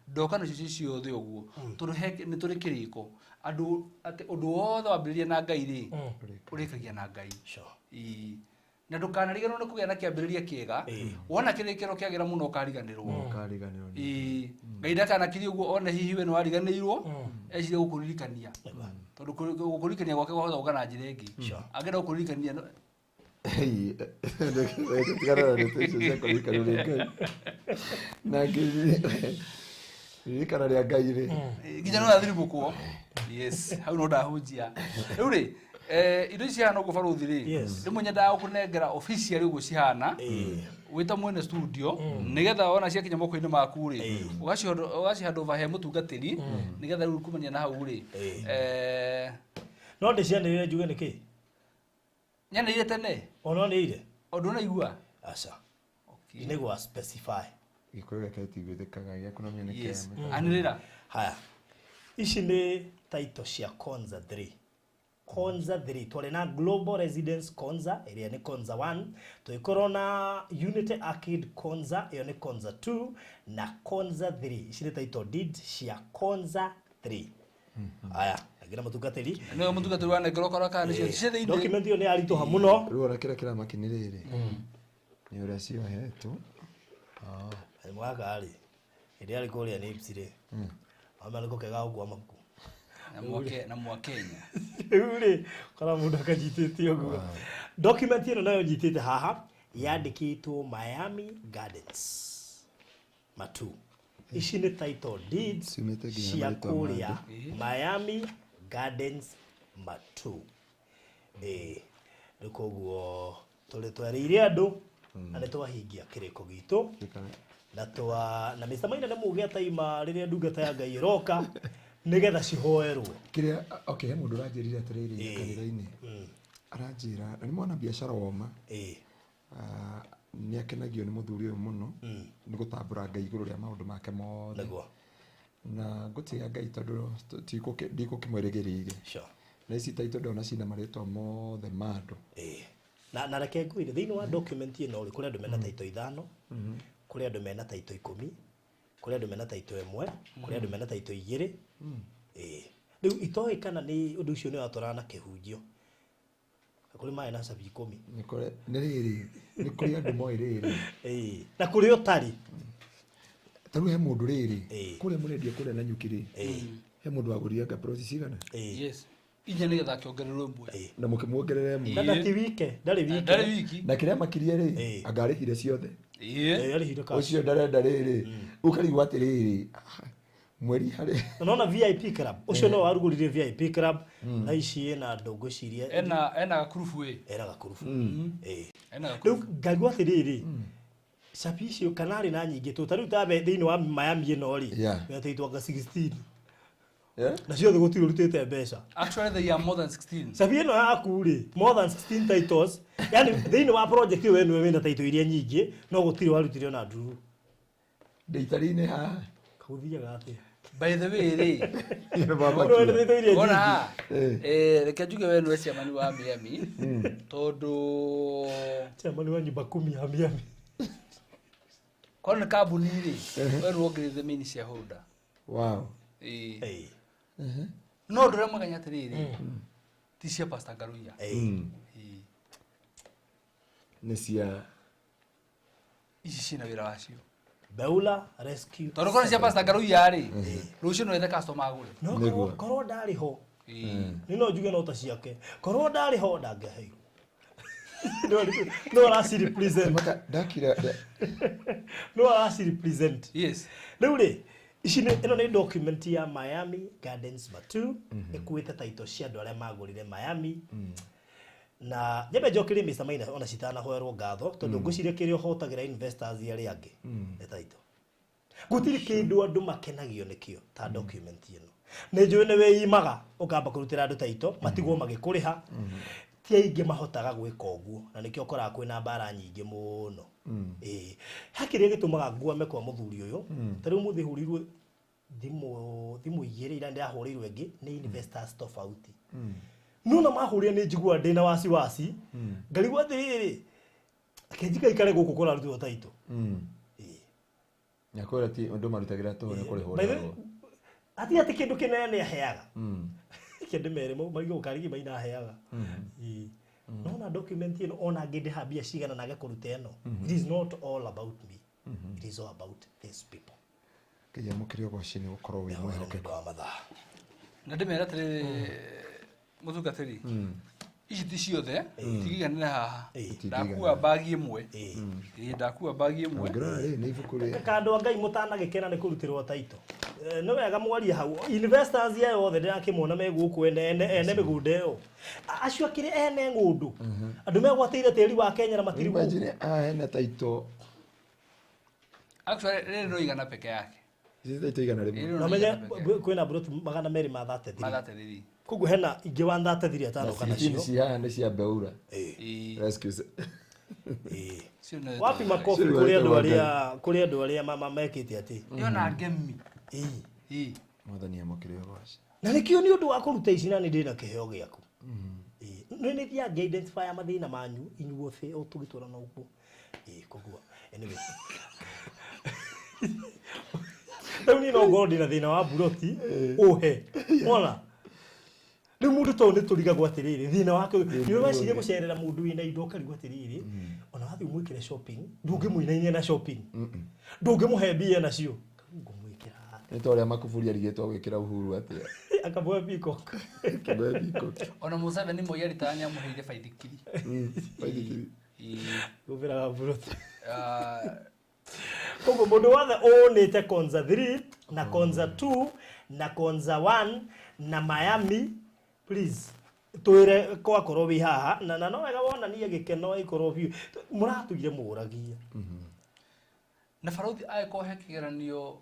Ndoka nacio ci ciothe ũguo tondũ nĩ tũrĩ kĩrĩko andũ atĩ ũndũ wothe wambĩrĩria na Ngai rĩ, ũrĩkagia na Ngai. Sure. Ĩĩ. Na ndũkanariganĩrwo nĩ kũgĩa na kĩambĩrĩria kĩega. Wona kĩrĩkĩro kĩagĩra mũno ũkariganĩrwo. Ũkariganĩrwo nĩ. Ĩĩ. Ngai ndakanakirie ũguo one hihi we nĩ wariganĩirwo, ecirie gũkũririkania. Tondũ gũkũririkania gwake kwahota gũka na njĩra ĩngĩ. Angĩenda gũkũririkania Tigana na ndeto icio cia kũririkanwo nĩ Ngai. Na ririkana rĩa Ngai rĩ. Nginya no athiribũkwo. Yes, hau no ndahunjia. Rĩu rĩ, indo ici cihana ũguo barũthi rĩ, rĩmwe nyendaga gũkũnengera officially ũguo cihana, wĩ ta mwene studio, nĩgetha wona ciakinya moko-inĩ maku rĩ, ũgacihandũva he mũtungatĩri, nĩgetha rĩu kumania na hau rĩ. No ndĩcianĩrĩre njuge nĩkĩ? Nyanĩrĩire tene. Ona nĩire? Ũndũ ũnaigua? Aca. Nĩguo specify. Gĩkũyũ gĩake gĩtigwĩthĩkaga, gĩaku no menya nĩ Yes. kĩama. Anĩrĩra. Haya. Ici nĩ title cia Konza 3. Konza 3 twarĩ na Global Residence Konza ĩrĩa nĩ Konza 1, tũgĩkorwo na Unity Arcade Konza ĩyo nĩ Konza 2 na Konza 3. Ici nĩ title deed cia Konza 3. Haya, ngira mũtungatĩri. Nĩwe mũtungatĩri wanengerwo ũkorwo kana nĩcio ciĩ thĩinĩ. Document ĩyo nĩ yaritũha mũno. Rĩu ona kĩrĩa kĩramaki nĩ rĩrĩ, nĩ ũrĩa ciohetwo. Mwaka rĩ, hĩndĩ yarĩ kũrĩa Nips rĩ, mama nĩko kega gũkua mabuku. Na mwa Kenya. Rĩu rĩ, kora mũndũ akanyitĩte ũguo. Document ĩno nayo nyitĩte haha yandĩkĩtwo Miami Gardens Matu. Ici nĩ title deeds Ciumĩte nginya cia marĩtwa ma kũrĩa andũ. Miami Gardens Matu. Rĩu koguo tũrĩ twarĩire andũ na nĩ twahingia kĩrĩko gitũ. Na twa na Mr. Maina nĩ muge ataima rĩrĩa ndungata ya Ngai ĩroka nĩgetha cihoerwo. Kĩrĩa, okay, he mũndũ ũranjĩrire atĩrĩrĩ kanitha-inĩ. Aranjĩra, na nĩ mwana biacara woma. Nĩ akenagio nĩ mũthuri ũyũ mũno, nĩ gũtambũra Ngai igũrũ rĩa maũndũ make mothe. Nĩguo. Na ngũtiga Ngai tondũ ndikũkĩmwĩrĩgĩrĩire. Sure. Na ici taitũ ndona cina marĩtwa mothe ma andũ. Na reke ngwĩre thĩinĩ wa document ĩno rĩ, kũrĩ andũ mena taito 5, kũrĩ andũ mena taito 10, kũrĩ andũ mena taito 1, kũrĩ andũ mena taito 2. Rĩu itoĩ kana nĩ ũndũ ũcio nĩ watwarana na kĩhunjio. Kũrĩ maĩ na cabi 10. Nĩ kũrĩ, nĩ rĩrĩ, nĩ kũrĩ andũ moĩ rĩrĩ. Na kũrĩ ũtarĩ. Ta rĩu he mũndũ rĩrĩ, kũrĩa mũrendia kũrĩa na nyuki rĩ, he mũndũ wagũrire anga ploti cigana? Yes. Inya nĩgetha akĩongererwo ĩmwe. Na mũkĩmuongerera ĩmwe. Na ti wike, ndarĩ wike. Ndarĩ wiki. Na kĩrĩa makirie rĩ, anga arĩhire ciothe. Arĩhire cash. Ũcio ndarenda rĩrĩ, ũkarigwo atĩrĩrĩ, mweri harĩ. Unaona VIP club. Ũcio no warugũririe VIP club na ici ĩna andũ ngwĩciria. Ena gakurubu ĩ. Ena gakurubu. Ena Rĩu gakurubu. ngaigua atĩrĩrĩ, cabi icio kana arĩ na nyingĩ tũ, ta rĩu tabe thĩinĩ wa Miami ĩno rĩ, wetaitwo anga 16. Na ciothe gũtirĩ ũrutĩte mbeca. Actually they are more than 16. Cabi ĩno yaku rĩ, more than 16 titles. Yaani thĩinĩ wa project ĩyo we nĩwe wĩna title iria nyingĩ, no gũtirĩ warutire ona ndururu. Ndĩitarĩ-inĩ haha. Kaũthiaga atĩa? By the way rĩ, Nĩ baba Ũrona kia. title iria Ona nyingĩ. haha, reke njuge we nĩwe chairman wa Miami, tondũ Chairman wa nyumba kumi ya Miami. Korwo nĩ kambuni rĩ, we nĩwe wongereire the main shareholder. Wow. No ũndũ ũrĩa mwega nĩ atĩrĩrĩ, ti cia Pastor Ngaruiya. Nĩ cia Ici ciĩna wĩra wacio. Beula Rescue. Tondũ korwo nĩ cia Pastor Ngaruiya rĩ, rũciũ no ethe customer agũre. No Nĩguo. korwo ndarĩ ho. Ĩĩ. Nĩ no njuge no ta ciake. Korwo ndarĩ ho ndangĩaheirwo. No araci represent. Maka ndakira No araci represent. Yes. Rĩu rĩ, ici nĩ ĩno nĩ document ya Miami Gardens Matu ĩkuĩte title cia andũ arĩa magũrire Miami. Na nyambe njokerie Mr. Maina ona citanahoerwo ngatho tondũ ngwĩciria kĩrĩa ũhotagĩra investors arĩa angĩ nĩ title. Gũtirĩ kĩndũ andũ makenagio nĩkĩo ta document ĩno. Nĩ njũĩ nĩ wĩimaga ũkamba kũrutĩra andũ title matigwo magĩkũrĩha. Ti aingĩ mahotaga gwĩka ũguo na nĩkĩo ũkoraga kwĩna mbara nyingĩ mũno. Ĩĩ. He kĩrĩa gĩtũmaga nguame kwa mũthuri ũyũ. Ta rĩu mũthĩ hũrirwo thimũ igĩrĩ ira ndĩrahũrĩirwo ĩngĩ nĩ investors tofauti. No na mahũrire nĩ njiguaga ndĩna wasiwasi. Ngarigwo atĩrĩrĩ, reke njikaikare gũkũ kũrarutwo title. Ĩĩ. Nyakwĩra ti ũndũ marutagĩra tũhũ nĩ kũrĩhwo. By the way, ati ati kĩndũ kĩnene aheaga. Kĩndũ mere marigwo karigi maina aheaga. Ĩĩ. No na document ĩno ona ngĩndĩha mbia cigana nage kũruta ĩno. It is not all about me. It is all about these people. Ngai amũkĩre ũgoci nĩ gũkorwo wĩ Nĩ mwĩhokeku. ũndũ wa mathaa. Na ndĩmere atĩrĩrĩ mũtungatĩri, ici ti ciothe tigiganĩre haha. Ĩĩ. Ndakua bagi ĩmwe. Ĩĩ. Ĩĩ, ndakua bagi ĩmwe. Ũngĩrora rĩ nĩ ibuku rĩa Kandũ a Ngai mũtanagĩkena nĩ kũrutĩrwo title. Nĩ wega mwarie hau. Investors aya othe ndĩrakĩmona me gũkũ ene mĩgũnda ĩyo. Acio akĩrĩ ene ng'ũndũ. Andũ megwatĩire tĩri wa Kenya na matirĩ gũkũ. Imagine haha hena title. Actually rĩrĩ no igana peke yake. Ici title 100. Rĩrĩ no Na menye igana peke yake. kwĩna buroti 233. 33. Koguo hena ingĩ 133 atanoka Na 16 nacio. ci haha nĩ cia Beura. Ĩĩ. Rescue. Ĩĩ. Cio no Wapi makobi Sio kũrĩ andũ wetagwo arĩa kũrĩ andũ arĩa mekĩte atĩ. Ĩyo na ngemi. Ĩĩ. Ĩĩ. Mwathani amũkĩre ũgoci. Na nĩkĩo nĩ ũndũ wa kũruta ici na nĩ ndĩna kĩheo gĩaku. Ĩĩ. Nĩ nĩ thiaga ngĩ-identify mathĩna manyu inyuothe o tũgĩtwarana ũguo. Ĩĩ, koguo anyway. Rĩu niĩ no ngorwo ndĩna thĩna wa buroti ũhe. Wona? Rĩu mũndũ ta ũyũ nĩ tũrigagwo atĩrĩrĩ thĩna wake nĩ ũreciria gũcerera mũndũ wĩna indo ũkarigwo atĩrĩrĩ ona wathiĩ ũmwĩkĩre shopping ndũngĩmũinainia na shopping ndũngĩmũhe mbia nacio ngũmwĩkĩra Nĩ ta ũrĩa Makufuri arigĩtwo gwĩkĩra Uhuru atĩa. akamũhe peacock. Kĩmwe peacock. Ona Museveni Moi aritaga nĩ amũheire baithikiri. Baithikiri. Ĩĩ. Gũbĩraga buroti. Ah, Koguo mũndũ wothe ũnĩte Konza 3 na Konza 2 na Konza 1 na Miami please twĩre kwakorwo wĩ haha na no wega wonanie gĩkeno ĩkorwo biũ mũratũire mũragia. Na barothi angĩkorwo he kĩgeranio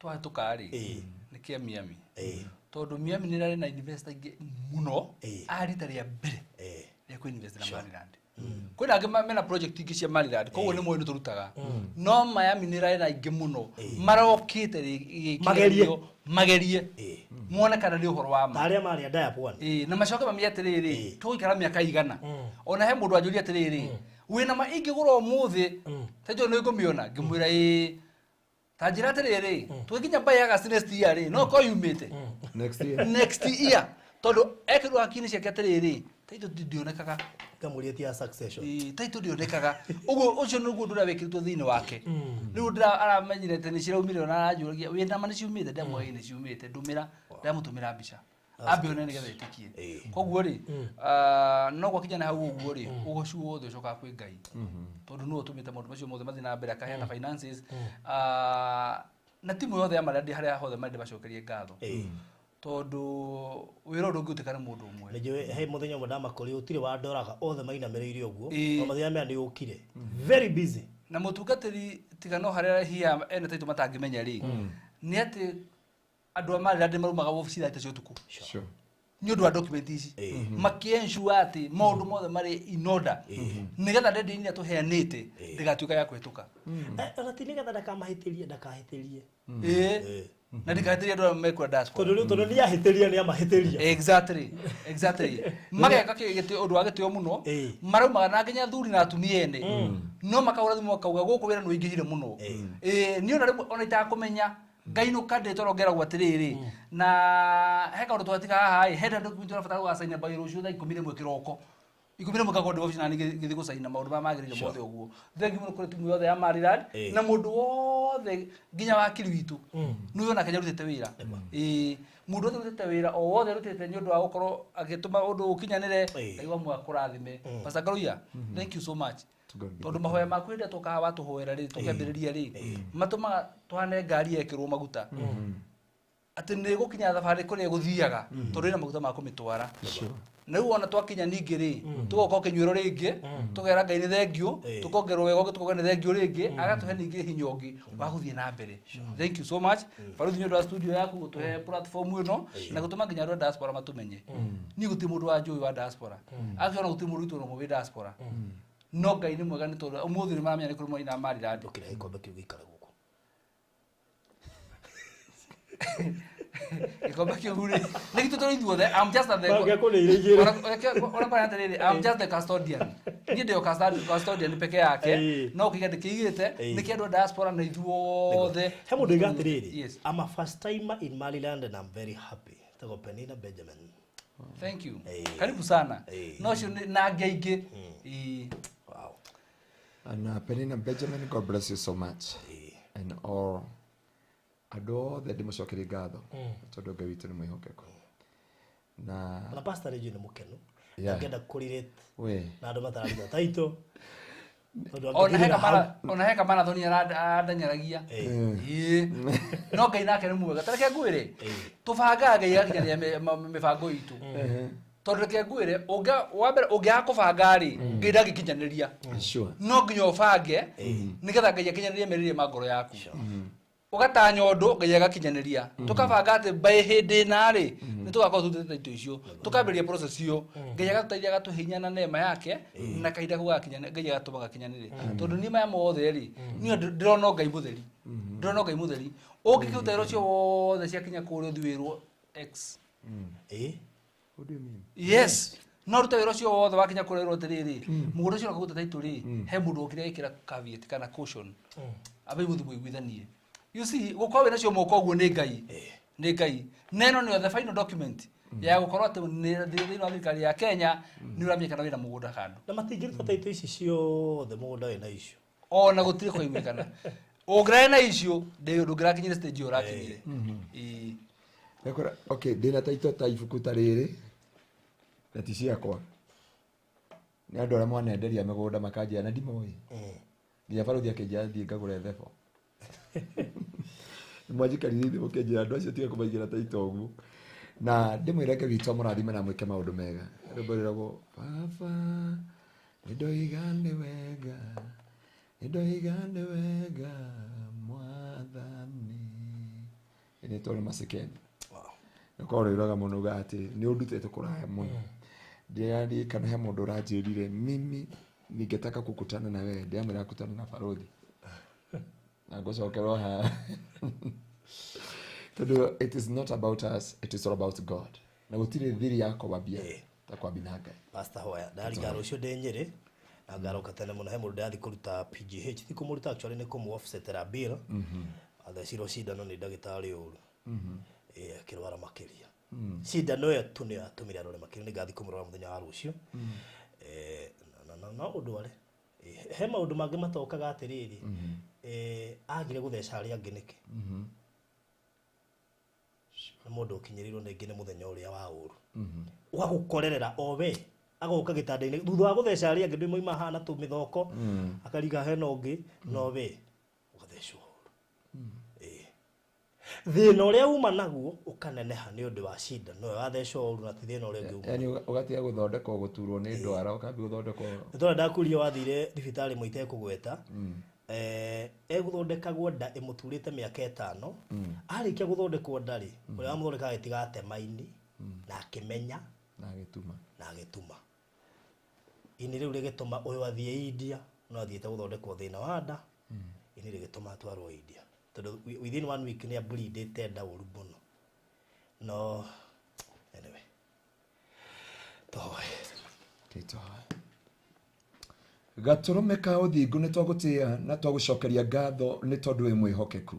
twahĩtũka rĩ Ĩĩ. nĩ kĩa Miami. Ĩĩ. Tondũ Miami nĩ ĩrarĩ na investor aingĩ mũno Ĩĩ. a rita rĩa mbere Ĩĩ. rĩa kũ-invest na Maryland. Kwĩna angĩ mena project ingĩ cia Maryland koguo nĩ moĩ nĩ tũrutaga. No Miami nĩ ĩrarĩ na aingĩ mũno marokĩte Magerie. kĩgeranio magerie Ĩĩ. mone kana nĩ ũhoro wa ma. Ta arĩa marĩ a Diap 1. Ĩĩ, na macoke mamenya atĩrĩrĩ Ĩĩ. tũgũikara mĩaka igana ona he mũndũ anjũria atĩrĩrĩ wĩna ma ingĩgũra ũmũthĩ ta njũĩ nĩ ngũmĩona ngĩmwĩra ĩĩ ta njĩra atĩrĩrĩ tũgĩkinya by August next year rĩ no korwo yumĩte Next year. next year tondũ ekĩrwo hakiri-inĩ ciake atĩrĩrĩ title ndĩonekaga. Ngamũria ti ya succession. Ĩĩ, title ndĩonekaga ũguo ũcio nĩguo ũndũ ũrĩa wĩkĩrĩtwo thĩinĩ wake rĩu aramenyire atĩ nĩ ciraumire ona aranjũragia wĩna ma nĩ ciumĩte ndamwĩra nĩ ciumĩte ndũmĩra ndamũtũmĩra mbica ambe one nĩgetha ĩtĩkie. Koguo rĩ no gwakinya na hau ũguo rĩ ũgoci wothe ũcokaga kwĩ Ngai tondũ nĩwe ũtũmĩte maũndũ macio mothe mathiĩ na mbere akaheana finances na timu yothe ya marĩa harĩa hothe marĩ ndĩmacokerie ngatho tondũ wĩra ũyũ ndũngĩrutĩka nĩ mũndũ ũmwe. Nĩnjũĩ he mũthenya ũmwe ndamakorire gũtirĩ wandoraga othe mainamĩrĩire ũguo Ĩĩ. o mathenya maya nĩ ũkire very busy. Na mũtungatĩri tiga no harĩa hihi ene taitũ matangĩmenya rĩ nĩ atĩ andũ a Maryland marumaga wabici thaa ithatũ cia ũtukũ Sure. nĩ ũndũ wa document ici makĩensure atĩ maũndũ mothe marĩ in order nĩgetha deadline ĩrĩa tũheanĩte ndĩgatuĩka ya kũhĩtũka. Ona ti nĩgetha ndakamahĩtĩrie ndakahĩtĩrie. Ĩĩ. Na ndikahĩtĩrie andũ arĩa mekũra diaspora. Tondũ rĩu tondũ nĩ ahĩtĩria nĩ amahĩtĩria. Exactly, exactly. Mageka ũndũ wa gĩtĩo mũno Ĩĩ. maraumaga na nginya athuri na atumia ene no makahũra thimũ makauga gũkũ wĩra nĩ ũingĩhire mũno. Ĩĩ, niĩ ona rĩmwe ona itakũmenya ngainũka ndĩtwarwo ngeragwo atĩrĩrĩ na he kaũndũ twatiga haha ĩ hena document ũrabatara gũgacaina by rũciũ thaa 11 kĩroko 11 ngakorwo ndĩ wabici na ngĩthiĩ gũcaina maũndũ marĩa magĩrĩire mothe ũguo. Thengiũ mũno kũrĩ timu yothe ya Maryland na mũndũ wothe nginya wakiri witũ nĩ ũyũ onake nĩarutĩte wĩra. Ĩĩ, mũndũ wothe ũrutĩte wĩra o wothe arutĩte nĩ ũndũ wa gũkorwo agĩtũma ũndũ ũkinyanĩre. Ngai wa muoyo akũrathime. Pastor Ngaruiya, thank you so much. Tondũ mahoya maku hĩndĩ ĩrĩa tũkaga watũhoera rĩ, tũkĩambĩrĩria rĩ, matũmaga tũhane ngari yekĩrwo maguta atĩ nĩ gũkinya thabarĩ kũrĩa ĩgũthiaga tondũ ĩna maguta ma kũmĩtwara. Na rĩu ona twakinya ningĩ rĩ, tũgoka kĩnyuĩro rĩngĩ, tũkera Ngai nĩ thengiũ, tũkongerwo wega ũngĩ, tũkauga nĩ thengiũ rĩngĩ, agatũhe ningĩ hinya ũngĩ wa gũthiĩ na mbere. Thank you so much Baruthi nĩ ũndũ wa studio yaku gũtũhe platform ĩno na gũtũma nginya andũ a diaspora matũmenye. Niĩ gũtirĩ mũndũ wa njũĩ wa diaspora, actually ona gũtirĩ mũndũ witũ ona ũmwe wĩ diaspora, no Ngai nĩ mwega nĩ tondũ ũmũthĩ nĩ maramenya nĩ kũrĩ mwaina Maryland. Ndũkĩrehe gĩkombe kĩu gĩikare gũkũ. Gĩkombe kĩu rĩ, nĩ gitũ tũrĩ ithuothe. I'm just at the Mangĩakũrĩire igĩrĩ. Ũrĩa kwara atĩrĩrĩ, I'm just the custodian. Niĩ ndĩ o custodian peke yake. No kĩiga ndĩkĩigĩte nĩ kĩa andũ a diaspora na ithuothe. He mũndũ oiga atĩrĩrĩ, Yes. I'm a first timer in Maryland and I'm very happy. Tagwo Penina Benjamin. Thank you. Karibu sana. No ũcio na angĩ aingĩ. Ĩĩ. Wow. And Penina Benjamin, God bless you so much. And all andũ othe ndĩmũcokerie ngatho tondũ Ngai witũ nĩ mwĩhokeku. Na Ona pastor rĩnjũ nĩ mũkenu. Yeah. Angĩenda kũrelate we na andũ matararuta taito. Tondũ Ona he angĩkinyĩra hau. ona he kamarathoni arandanyaragia. Ĩĩ. No Ngai nake nĩ mwega. Ta reke ngwĩre, tũbangaga Ngai agakinyanĩria mĩbango itũ. Tondũ reke ngwĩre, wa mbere ũngĩaga kũbanga rĩ, Ngai ndangĩkinyanĩria. Sure. No nginya ũbange nĩgetha Ngai akinyanĩrie merirĩria ma ngoro yaku. Ũgatanya ũndũ Ngai agakinyanĩria. Tũkabanga atĩ by hĩndĩ ĩna rĩ, nĩ tũgakorwo tũrutĩte indo icio. Tũkambĩrĩria process ĩyo. Ngai agatũteithia agatũhe hinya na neema yake na kahinda kau gakinya Ngai agatũma gakinyanĩre. Tondũ niĩ maya mothe rĩ, niĩ ndĩrona o Ngai mũtheri. Ndĩrona o Ngai mũtheri. Ũngĩkĩruta wĩra ũcio wothe ciakinya kũrĩa ũthiĩ wĩrwo X. What do you mean? Yes. No rute wĩra ũcio wothe wakinya kũrĩa wĩrwo atĩrĩrĩ, mũgũnda ũcio ũrakaguta title rĩ, he mũndũ okire agĩkĩra caveat kana caution. Ambe mũthiĩ mũiguithanie. You see, gũkorwo wĩna cio moko ũguo nĩ Ngai. Nĩ Ngai. Na ĩno nĩyo the final document ya gũkorwo atĩ nĩ thĩinĩ wa thirikari ya Kenya nĩ ũramenyekana wĩna mũgũnda kando. Na matingĩruta taito ici ciothe mũgũnda wĩna icio. Ona gũtirĩ kũiguĩkana. Ũngĩrarĩ na icio, ndũngĩrakinyire stage ĩyo ũrakinyire. Ĩĩ. Ndakora, okay, ndĩna taito ta ibuku ta rĩrĩ na ti ciakwa. Nĩ andũ arĩa mwanenderia mĩgũnda makanjĩra na ndimoĩ. Nginya baruthi akĩnjĩra thiĩ ngagũre thebo. Mwanjikarire thĩ mũkĩnjĩra andũ acio tiga kũmaigĩra taito ũguo. Na ndĩmwĩre Ngai witũ amũrathime na mwĩke maũndũ mega. Rwĩmbo rwĩragwo Baba nĩndoiga nĩ wega, nĩndoiga nĩ wega Mwathani. Ĩnĩtwo nĩ Masekeni. Nĩkorwo rwĩraga mũno ugaga atĩ nĩ ũndutĩte kũraya mũno. Ndĩraririkana he mũndũ ũranjĩrire mimi ningetaka kukutana na wewe, ndĩramwĩra kutana na baruthi. Na ngũcokerwo haha. Tondũ it is not about us, it is all about God. Na gũtirĩ thiri ya kwambia ta kwambia na Ngai. Pastor hoya, ndariga rũciũ ndĩ Nyĩrĩ na ngaroka tene mũno he mũndũ ndĩrathiĩ kũruta PGH, ti kũmũruta actually nĩ kũmũ offsetera bill. Athecirwo cindano nĩ ndagĩtarĩ ũru. Akĩrwara makĩria. Cindano ĩyo tu nĩyo yatũmire arware makĩria, nĩ ngathiĩ kũmũrora mũthenya wa rũciũ. Na ũndũ arĩ. He maũndũ mangĩ matokaga atĩrĩrĩ, agire gũtheca arĩa angĩ nĩkĩ? Nĩ mũndũ ũkinyĩrĩirwo rĩngĩ nĩ mũthenya ũrĩa wa ũru. Ũgagũkorerera o we, agoka gĩtanda-inĩ thutha wa gũtheca arĩa angĩ ndĩ moima haha na tũmĩthoko, akariga hena ũngĩ, no we ũgathecwo ũru. Thĩna ũrĩa uma naguo ũkaneneha nĩ ũndũ wa cindano ĩyo wathecwo ũru na ti thĩna ũrĩa ũngĩ uma. Yaani ũgatiga gũthondekwo gũturwo nĩ ndwara, ũkambia gũthondekwo. Nĩ tondũ ndakurio wathire thibitarĩ ĩmwe itekũgweta. Egũthondekagwo nda ĩmũturĩte mĩaka 5. Arĩkia gũthondekwo nda rĩ, ũrĩa wamũthondekaga agĩtiga atema ini na akĩmenya na agĩtuma. Na agĩtuma. Ini rĩu rĩgĩtũma ũyũ athiĩ India, no athiĩte gũthondekwo thĩna wa nda. Ini rĩgĩtũma atwarwo India. Tondũ within 1 week nĩ ableedĩte nda ũru mũno. No anyway. Tũhoe. Tũhoe. Gatũrũme ka ũthingu nĩ twagũtĩĩa na twagũcokeria ngatho nĩ tondũ wĩ mwĩhokeku.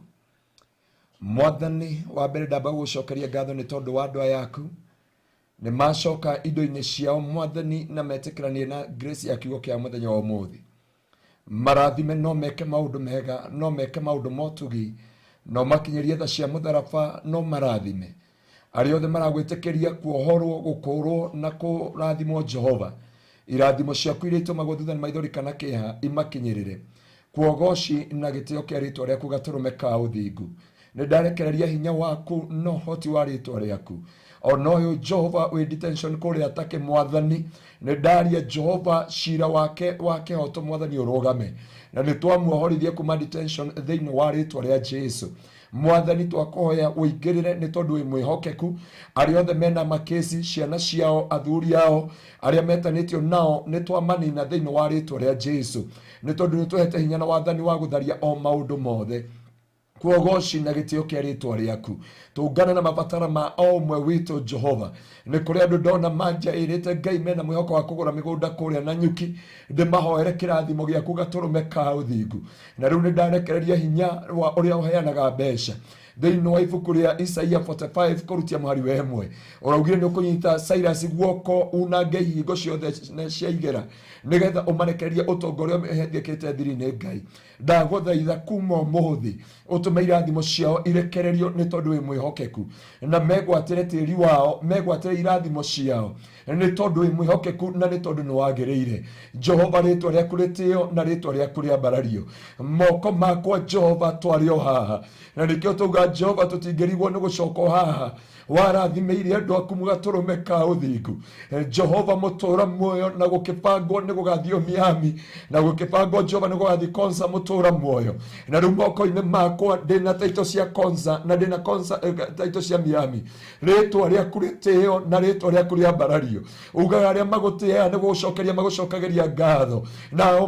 Mwathani wa mbere ndamba gũgũcokeria ngatho nĩ tondũ wa andũ aya aku. Nĩ macoka indo-inĩ ciao mwathani na metĩkĩranie na grace ya kiugo kĩa mũthenya wa ũmũthĩ. Marathime no meke maũndũ mega, no meke maũndũ motugi, no makinyĩrie tha cia mũtharaba, no marathime. Arĩa othe maragwĩtĩkĩria kuohorwo, gũkũrwo na kũrathimwo Jehova. Irathimo ciaku iria itũmagwo thutha nĩ maithori kana kĩeha imakinyĩrĩre. Kuogoci na gĩtĩo kĩa rĩtwa rĩaku gatũrũme ka ũthingu. Nĩ ndarekereria hinya waku na ũhoti wa rĩtwa rĩaku. Ona ũyũ Jehova wĩ detention kũrĩa take mwathani, nĩ ndaria Jehova cira wake wa kĩhoto mwathani ũrũgame. Na nĩ twamuohorithia kuma detention thĩinĩ wa rĩtwa rĩa Jesu. Mwathani twakũhoya ũingĩrĩre nĩ tondũ wĩ mwĩhokeku. Arĩa othe mena makesi, ciana ciao, athuri ao, arĩa metanĩtio nao, nĩ twamanina thĩinĩ wa rĩtwa rĩa Jesu. Nĩ tondũ nĩ tũhete hinya na wathani wa gũtharia o maũndũ mothe. Kuogoci na gĩtĩo kĩa rĩtwa rĩaku. Tũngane na mabatara ma o ũmwe witũ Jehova. Nĩ kũrĩ andũ ndona manjaĩrĩte Ngai mena mwĩhoko wa kũgũra mĩgũnda kũrĩa na nyuki, ndĩmahoere kĩrathimo gĩaku gatũrũme ka ũthingu. Na rĩu nĩ ndarekereria hinya wa ũrĩa ũheanaga mbeca. Thĩinĩ wa ibuku rĩa Isaia 45 kũrutia mũhari wa 1, ũraugire nĩ ũkũnyita Cyrus guoko unange ihingo ciothe cia igera nĩgetha ũmarekererie ũtonga ũrĩa ũhethĩkĩte thiri-inĩ Ngai. Ndagũthaitha kuma ũmũthĩ ũtũme irathimo ciao irekererio nĩ tondũ wĩ mwĩhokeku, na megwatĩre tĩri wao, megwatĩre irathimo ciao nĩ tondũ wĩ mwĩhokeku na nĩ tondũ nĩ wagĩrĩire. Jehova rĩtwa rĩaku rĩtĩo na rĩtwa rĩaku rĩambarario. Moko makwa Jehova twarĩ o haha, na nĩkĩo tauga Jehova tũtingĩrigwo nĩ gũcoka o haha. Warathimĩire andũ aku gatũrũme ka ũthingu. Jehova mũtũra muoyo, na gũkĩbangwo nĩ gũgathiĩ Miami, na gũkĩbangwo Jehova nĩ gũgathiĩ Konza mũtũra muoyo. Na rĩu moko-inĩ makwa ndĩna taito cia Konza na ndĩna Konza taito cia Miami. Rĩtwa rĩaku rĩtĩo na rĩtwa rĩaku rĩambarario. Ugaga arĩa magũtĩaga nĩ gũgũcokeria magũcokagĩria ngatho, nao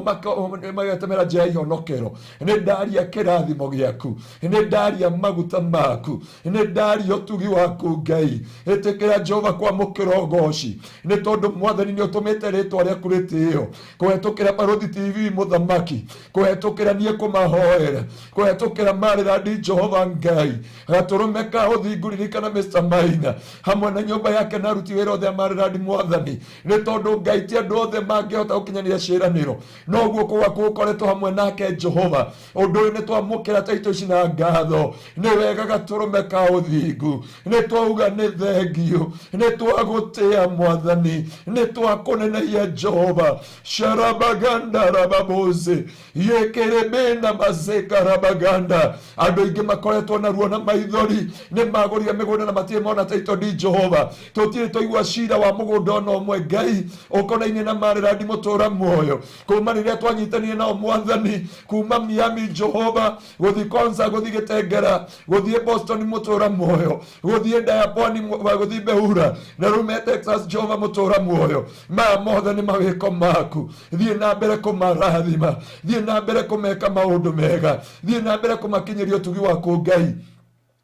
magetemera njĩra ya ihonokero. Nĩ ndaria kĩrathimo gĩaku, nĩ ndaria maguta maku, nĩ ndaria ũtugi waku Ngai. Ĩtĩkĩra Jehova kwamũkĩra ũgoci, nĩ tondũ mwathani nĩ ũtũmĩte rĩtwa rĩaku rĩtĩo kũhetũkĩra Barũthi TV mũthamaki, kũhetũkĩra niĩ kũmahoera, kũhetũkĩra Marĩrandi Jehova Ngai. Gatũrũme ka ũthingu ririkana Mr. Maina hamwe na nyũmba yake na aruti wĩra othe a Marĩrandi mwathani, nĩ tondũ Ngai ti andũ othe mangĩhota gũkinyanĩria ciĩranĩro, no guoko gwaku gũkoretwo hamwe nake Jehova. Ũndũ ũyũ nĩ twamũkĩra taito ici na ngatho. Nĩ wega gatũrũme ka ũthingu, nĩ twauga nĩ thengio, nĩ twagũtĩa mwathani, nĩ twakũnenehia Jehova. Sharabaganda rababoze yekerebena mazeka rabaganda. Andũ aingĩ makoretwo na ruo na maithori, nĩ magũrire mĩgũnda na matirĩ mona taito di Jehova. Tũtirĩ twaigua cira wa mũgũnda ona ũmwe Ngai ũkonainie na Marĩrandi mũtũra muoyo. Kuma rĩrĩa twanyitanire nao mwathani, kuma Miami Jehova, gũthiĩ Konza, gũthiĩ Gĩtengera, gũthiĩ Boston mũtũra muoyo, gũthiĩ Diaponi, gũthiĩ Behura, na rĩu me Texas Jehova mũtũra muoyo. Maya mothe nĩ mawĩko maku. Thiĩ na mbere kũmarathima, thiĩ na mbere kũmeka maũndũ mega, thiĩ na mbere kũmakinyĩria ũtugi waku Ngai,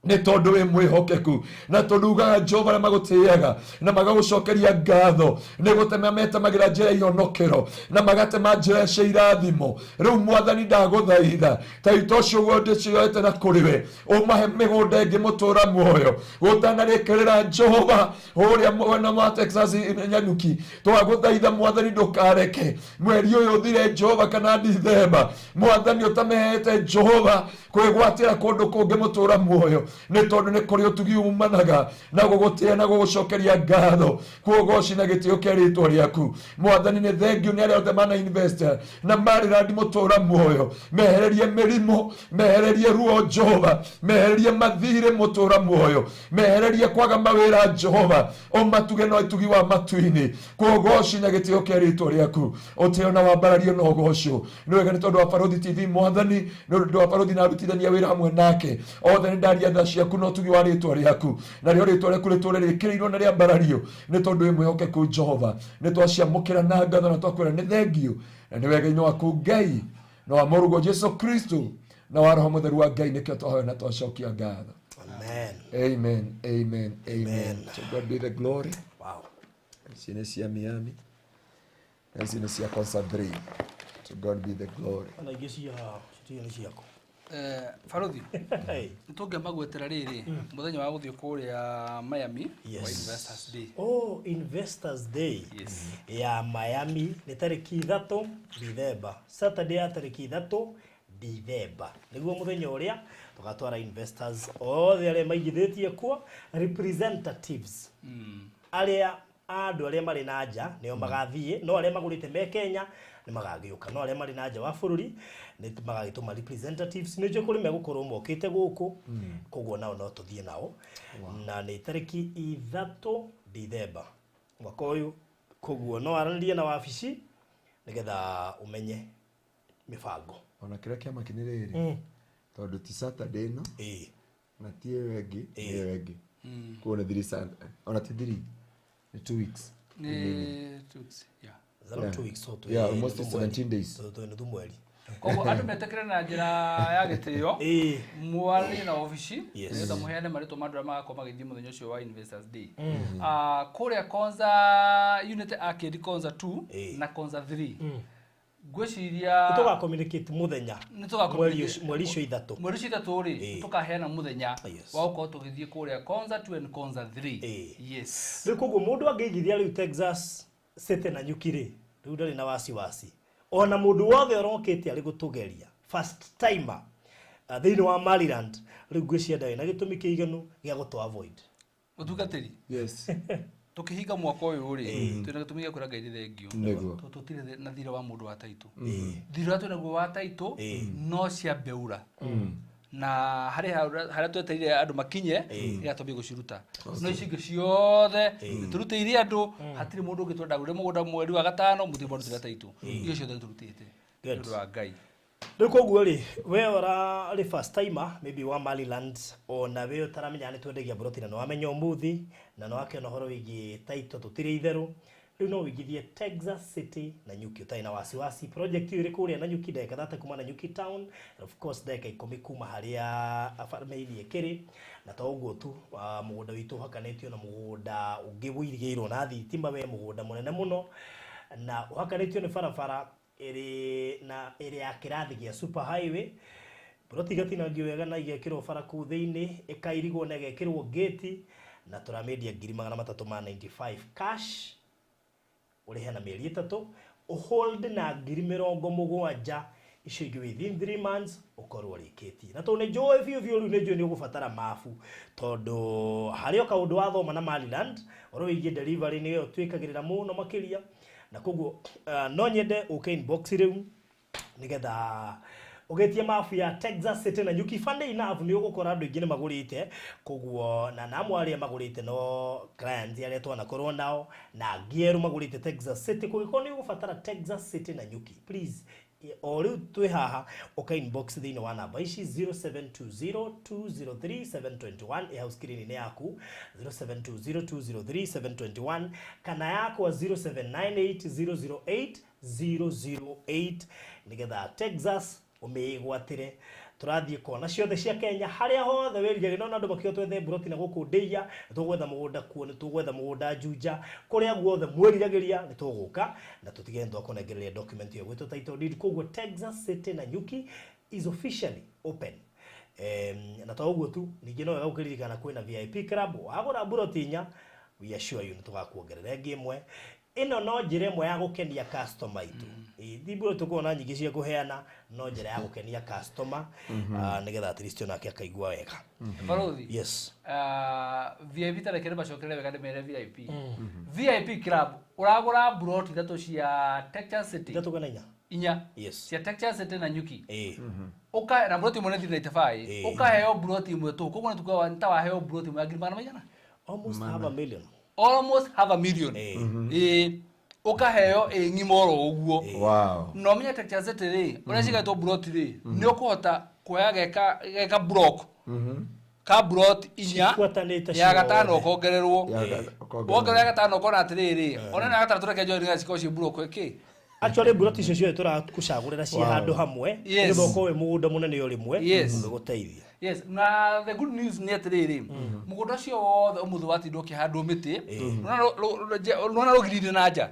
nĩ tondũ wĩ mwĩhokeku. Na tondũ ugaga Jehova arĩa magũtĩaga na magagũcokeria ngatho, nĩ gũtema metemagĩra njĩra ya ihonokero na magatema njĩra cia irathimo. Rĩu mwathani ndagũthaitha ta ito ũcio ũguo ndĩcioete na kũrĩ we, ũmahe mĩgũnda ĩngĩ mũtũra muoyo gũtanarĩkĩrĩra Jehova ũrĩa mwena wa Texas Nanyuki. Twagũthaitha mwathani ndũkareke mweri ũyũ ũthire Jehova kana Dithemba, mwathani ũtamehete Jehova kwĩgwatĩra kũndũ kũngĩ mũtũra muoyo, nĩ tondũ nĩ kũrĩ ũtugi umanaga na gũgũtĩa na gũgũcokeria ngatho. Kuogoci na gĩtĩo kĩa rĩtwa rĩaku mwathani. Nĩ thengio nĩ arĩa othe mana invest na Marĩrandi mũtũra muoyo. Mehererie mĩrimũ, mehererie ruo Jehova, mehererie mathirĩ mũtũra muoyo, mehererie kwaga mawĩra Jehova, ũmatuge na ũtugi wa matu-inĩ. Kuogoci na gĩtĩo kĩa rĩtwa rĩaku, ũtĩo na wambarario na ũgocwo. Nĩ wega nĩ tondũ wa Barũthi TV mwathani, nĩ ũndũ wa Barũthi na arutithania wĩra hamwe nake othe, nĩ ndaria tha ciaku na ũtugi wa rĩtwa rĩaku, narĩo rĩtwa rĩaku rĩtũre rĩkĩrĩirwo na rĩambarario, nĩ tondũ wĩ mwĩhokeku Jehova. Nĩ twaciamũkĩra na ngatho na twakwĩra nĩ thengio, na nĩ wega-inĩ waku Ngai na wa mũrũguo Jesu Kristo na wa Roho Mũtheru wa Ngai, nĩkĩo twahoya na twacokia ngatho. Amen. Amen, amen, amen. To God be the glory. Wow. Ici nĩ cia Miami na ici nĩ cia Konza 3. To God be the glory. Ona ingĩ cia citirĩ nĩ ciaku. Barothi, Hey. nĩ tũngĩamba gwetera rĩrĩ mũthenya wa gũthiĩ kũrĩa Miami Yes. wa Investors Day. Oh, Investors Day. Yes. Ya Miami nĩ tarĩki 3 Dithemba. Saturday ya tarĩki 3 Dithemba. Nĩguo mũthenya ũrĩa tũgatwara investors othe arĩa maigithĩtie kuo representatives. Arĩa andũ arĩa marĩ na nja nĩo magathiĩ, no arĩa magũrĩte me Kenya nĩ magagĩũka, no arĩa marĩ na nja wa bũrũri nĩ magagĩtũma representatives. Nĩ njũĩ kũrĩ megũkorwo mokĩte gũkũ, koguo nao no tũthiĩ nao. Na nĩ tarĩki 3 Dithemba mwaka ũyũ, koguo no aranĩrie na wabici nĩgetha ũmenye mĩbango. Ona kĩrĩa kĩama nĩ rĩrĩ, tondũ ti Saturday ĩno Ĩĩ. na ti ĩyo ĩngĩ, nĩ ĩyo ĩngĩ, koguo nĩ three Sunday, ona ti three, nĩ 2 weeks. Nĩ 2 weeks, yeah. Zero 2 weeks, so twĩ Yeah, almost nuthu mweri. 17 days. Twĩ nuthu mweri. Koguo andũ metĩkĩre na njĩra ya gĩtĩo, Ĩĩ. mwarie na obici Yes. nĩgetha mũheane marĩtwa ma andũ arĩa magakorwo magĩthiĩ mũthenya ũcio wa Investors Day. Ah, kũrĩa Konza Unity Arcade, Konza 2 Ĩĩ. na Konza 3, ngwĩciria Nĩ tũga communicate mũthenya. Nĩ tũga Mweri communicate- mweri ũcio 3. Mweri ũcio 3 rĩ, Ĩĩ. tũkaheana mũthenya Yes. wa gũkorwo tũgĩthiĩ kũrĩa Konza 2 and Konza 3. Ĩĩ. Yes. Rĩu koguo mũndũ angĩigithia rĩu Texas City na Nyuki rĩ, rĩu ndarĩ na wasiwasi. Ona mũndũ wothe ũrokĩte arĩ gũtũgeria first timer thĩinĩ wa Maryland, rĩu ngwĩciria ndarĩ na gĩtũmi kĩiganu gĩa gũtũ avoid. Mũtungatĩri, Yes. tũkĩhinga mwaka ũyũ rĩ, twĩna gĩtũmi gĩa kwĩra Ngai nĩ thengio. Nĩguo. Tondũ tũtirĩ na thirĩ wa mũndũ wa taitũ. Thirĩ ũrĩa twĩnaguo wa taitũ no cia mbeura na harĩ harĩa twetereire andũ makinye nĩgetha twambie gũciruta, no ici ingĩ ciothe nĩtũrutĩire andũ. Hatirĩ mũndũ ũngĩ twenda gũre mũgũnda mweri wa gatano mũtirĩ mwarutĩra taitũ, icio ciothe nĩtũrutĩte Good. nĩ ũndũ wa Ngai. Rĩu koguo rĩ, we ũrarĩ first timer maybe wa Maryland, ona we ũtaramenya nĩ twendagia mburoti na nĩ wamenya ũmũthĩ na nĩ wakĩona ũhoro wĩgiĩ taitũ tũtirĩ itherũ, rĩu no ũigithie Texas City na Nyuki ũtarĩ na wasiwasi. Project ĩyo ĩrĩ kũrĩa Nanyuki, ndagĩka 30 kuma Nanyuki town, and of course ndagĩka 10 kuma harĩa Farmairia ĩkĩrĩ. Na to ũguo tu, mũgũnda witũ ũhakanĩtio na mũgũnda ũngĩ ũirigĩirwo na thitima, we mũgũnda mũnene mũno, na ũhakanĩtio nĩ barabara ĩrĩ na ĩrĩ ya kĩrathi gĩa super highway. Mburoti igatinangio wega na igekĩrwo bara kũu thĩinĩ, ĩkairigwo na ĩgekĩrwo gate, na tũramĩendia ngiri 395 cash, ũrĩhe na mĩeri 3, ũhold na ngiri 70, icio ingĩ within 3 months ũkorwo ũrĩkĩtie. Na tondũ nĩ njũĩ biũ biũ, rĩu nĩ njũĩ nĩ ũgũbatara mabu, tondũ harĩ o kaũndũ wathoma na Maryland ũhoro wĩgiĩ delivery nĩyo twĩkagĩrĩra mũno makĩria, na koguo no nyende ũke inbox rĩu nĩgetha ũgĩtie mabu ya Texas City na Nyuki. Funny enough, nĩ ũgũkora andũ aingĩ nĩ magũrĩte, koguo na namwe arĩa magũrĩte no clients arĩa twanakorwo nao na angĩ erũ magũrĩte Texas City. Kũngĩkorwo nĩ ũgũbatara Texas City na Nyuki, please, o rĩu twĩ haha, ũka inbox thĩinĩ wa namba ici 0720203721 ĩ hau screen-inĩ yaku, 0720203721, kana yakwa 0798008008, nĩgetha Texas ũmĩgwatĩre. Tũrathiĩ kona ciothe cia Kenya, harĩa hothe wĩriragĩria. No andũ makĩo twethe mburoti na gũkũ Ndeiya, nĩ tũgwetha mũgũnda kuo, nĩ tũgwetha mũgũnda Juja, kũrĩa guothe mwĩriragĩria nĩ tũgũka na tũtige nĩ twakũnengereria document ĩyo gwĩtwo title deed. Koguo Texas City na Nyuki is officially open. Na to ũguo tu, ningĩ no wega gũkĩririkana kwĩna VIP club. Wagũra mburoti 4, we assure you nĩ tũgakuongerera ĩngĩ ĩmwe. Ĩno no njĩra ĩmwe ya gũkenia customer itũ. Ĩ, ti mburoti tũkoragwo na nyingĩ cia kũheana, no njĩra ya gũkenia customer, nĩgetha at least onake akaigua wega. Barothi. Yes. VIP, tareke nĩ macokerere wega ndĩmere VIP VIP club, ũragũra mburoti 3 cia Texas City. 3 kana 4. 4. Yes. Cia Texas City na Nyuki. Ĩ. Ũka na mburoti ĩmwe nĩ 395, Ĩĩ. ũkaheo mburoti ĩmwe tũ, koguo nĩ tugaga nĩ ta waheo mburoti ĩmwe ya ngiri magana maigana? Almost half a million. Almost half a million. Ĩĩ. Ĩĩ, ũkaheo ĩ ng'ima oro ũguo. Wow. Na ũmenye Texas City rĩ, ũrĩa cigaĩtwo mburoti rĩ, nĩ ũkũhota kuoya geka block ka mburoti 4, Cibuatanĩte ya gatano ciothe. ũkongererwo. Ya Wongerera ya gatano ũkona atĩrĩrĩ, ona na ya gatatũ reke njoe nĩgetha cikorwo ciĩ block ĩkĩ. Actually mburoti icio ciothe tũrakũcagũrĩra ciĩ handũ hamwe, Yes. nĩgetha ũkorwo wĩ mũgũnda mũnene o rĩmwe Yes. ũgũteithia. Yes, na the good news nĩ atĩrĩrĩ, mũgũnda ũcio wothe ũmũthĩ watindwo ũkĩhandwo mĩtĩ, nĩwona rũgiri-inĩ na nja.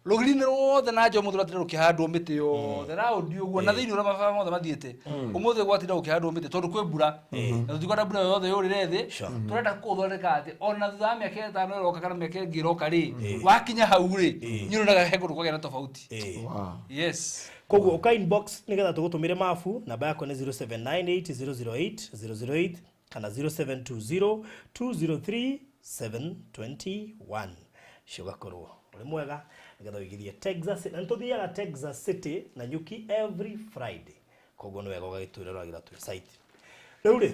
Rũgiri-inĩ ruothe na nja ũmũthĩ rũratinda rũkĩhandwo mĩtĩ yothe raundi ũguo na thĩinĩ ũrĩa mababa mothe mathiĩte ũmũthĩ gwatinda gũkĩhandwo mĩtĩ tondũ kwĩ mbura na tũtikwenda mbura yothe yũrĩre thĩ. Tũrenda kũthondeka atĩ ona thutha wa mĩaka 5 ĩroka kana mĩaka ĩngĩ ĩroka rĩ, wakinya hau rĩ, nĩ ũronaga he kũndũ kwagĩa na tofauti. Wow. Yes. Koguo ũka inbox nĩgetha tũgũtũmĩre mabu. Namba yakwa nĩ 0798 008 008 kana 0720 203 721. Cio ũgakorwo ũrĩ mwega nĩgetha ũigithie Texas, na nĩtũthiaga Texas City na Nyuki every Friday, koguo nĩ wega ũgagĩtwĩra ũragĩra twĩ site. Rĩu rĩ,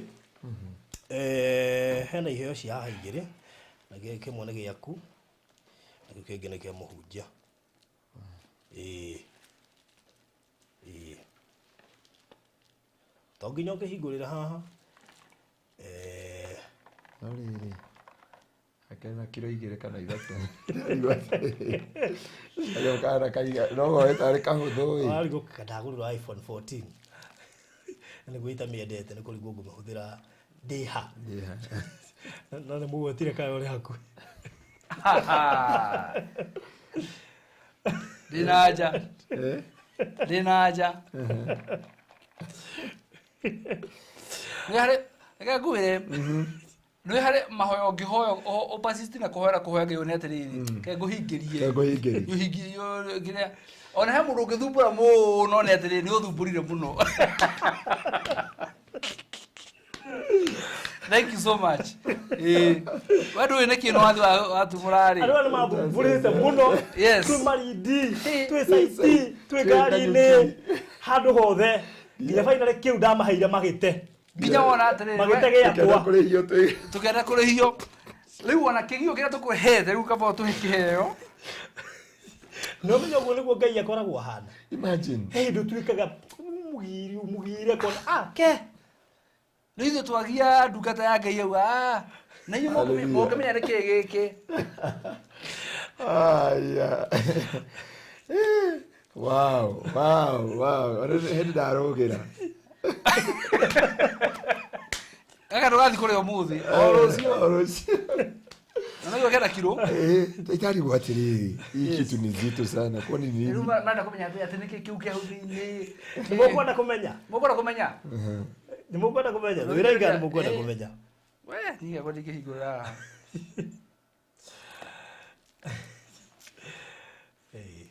hena iheo cia haha igĩrĩ, na gĩkĩ kĩmwe nĩ gĩaku na kĩu kĩngĩ nĩ kĩa mũhunjia. Ĩĩ, to nginya ũkĩhingũrĩra haha. No rĩrĩ, akĩrĩ na kiro 2 kana 3. Agĩũka kana kaiga no goe tarĩ kahũthũ ĩ. Warigwo ndagũrĩrwo iPhone 14 na nĩguo itamĩendete nĩ kũrigwo ngũmĩhũthĩra ndĩha. No nĩ mũgwetire kana ũrĩ hakuhĩ. Ndĩ nja. Ndĩ na nja. Nĩ harĩ, reke ngwĩre, nĩ harĩ mahoya ũngĩhoya ũpersist na kũhoera kũhoya Ngai one atĩrĩrĩ, ke ngũhingĩrie. Ke ngũhingĩrie. Ũhingĩrie kĩrĩa ona he mũndũ ũngĩthumbũra mũno nĩ atĩrĩrĩ, nĩ ũthumbũrire mũno. Thank you so much. We ndũĩ nĩkĩ no wathi watumũra rĩ. Andũ aya nĩ mathumbũrĩte mũno. Yes. Twĩ Marindi, twĩ site, twĩ ngari-inĩ, handũ hothe nginya finally kĩu ndamaheire magĩte. Nginya wona atĩrĩrĩ, magĩte Tũkĩenda gĩakwa. kũrĩhio twĩ. Tukenda kũrĩhio rĩu ona kĩgio kĩrĩa tũkũhete rĩu kaba ũtũhe kĩheo. Nĩ ũmenya ũguo nĩguo Ngai akoragwo ahana. Imagine. He hĩndĩ ũtuĩkaga mũgiri mũgire kona ke. Rĩu ithuĩ twagia ndungata ya Ngai auga, "Ah, na inyuĩ Hallelujah. mũngĩmenya nĩ kĩĩ gĩkĩ." Aya. Wow, wow, wow. Ona hĩndĩ ndarũgĩra. Gaka ndũgathiĩ kũrĩa ũmũthĩ o rũciũ. O rũciũ. Na nĩguo kenda kiro. Itarigwo atĩrĩrĩ, hii kitu ni zito sana. Kwani ni Rĩu nini? marenda kũmenya atĩ nĩkĩ kĩu kĩa hau thĩinĩ. Nĩ mũkwenda kũmenya? Mũkwenda kũmenya? Nĩ mũkwenda kũmenya? Wĩra iga nĩ mũkwenda kũmenya. We niĩ gakwa ndingĩhingũra haha.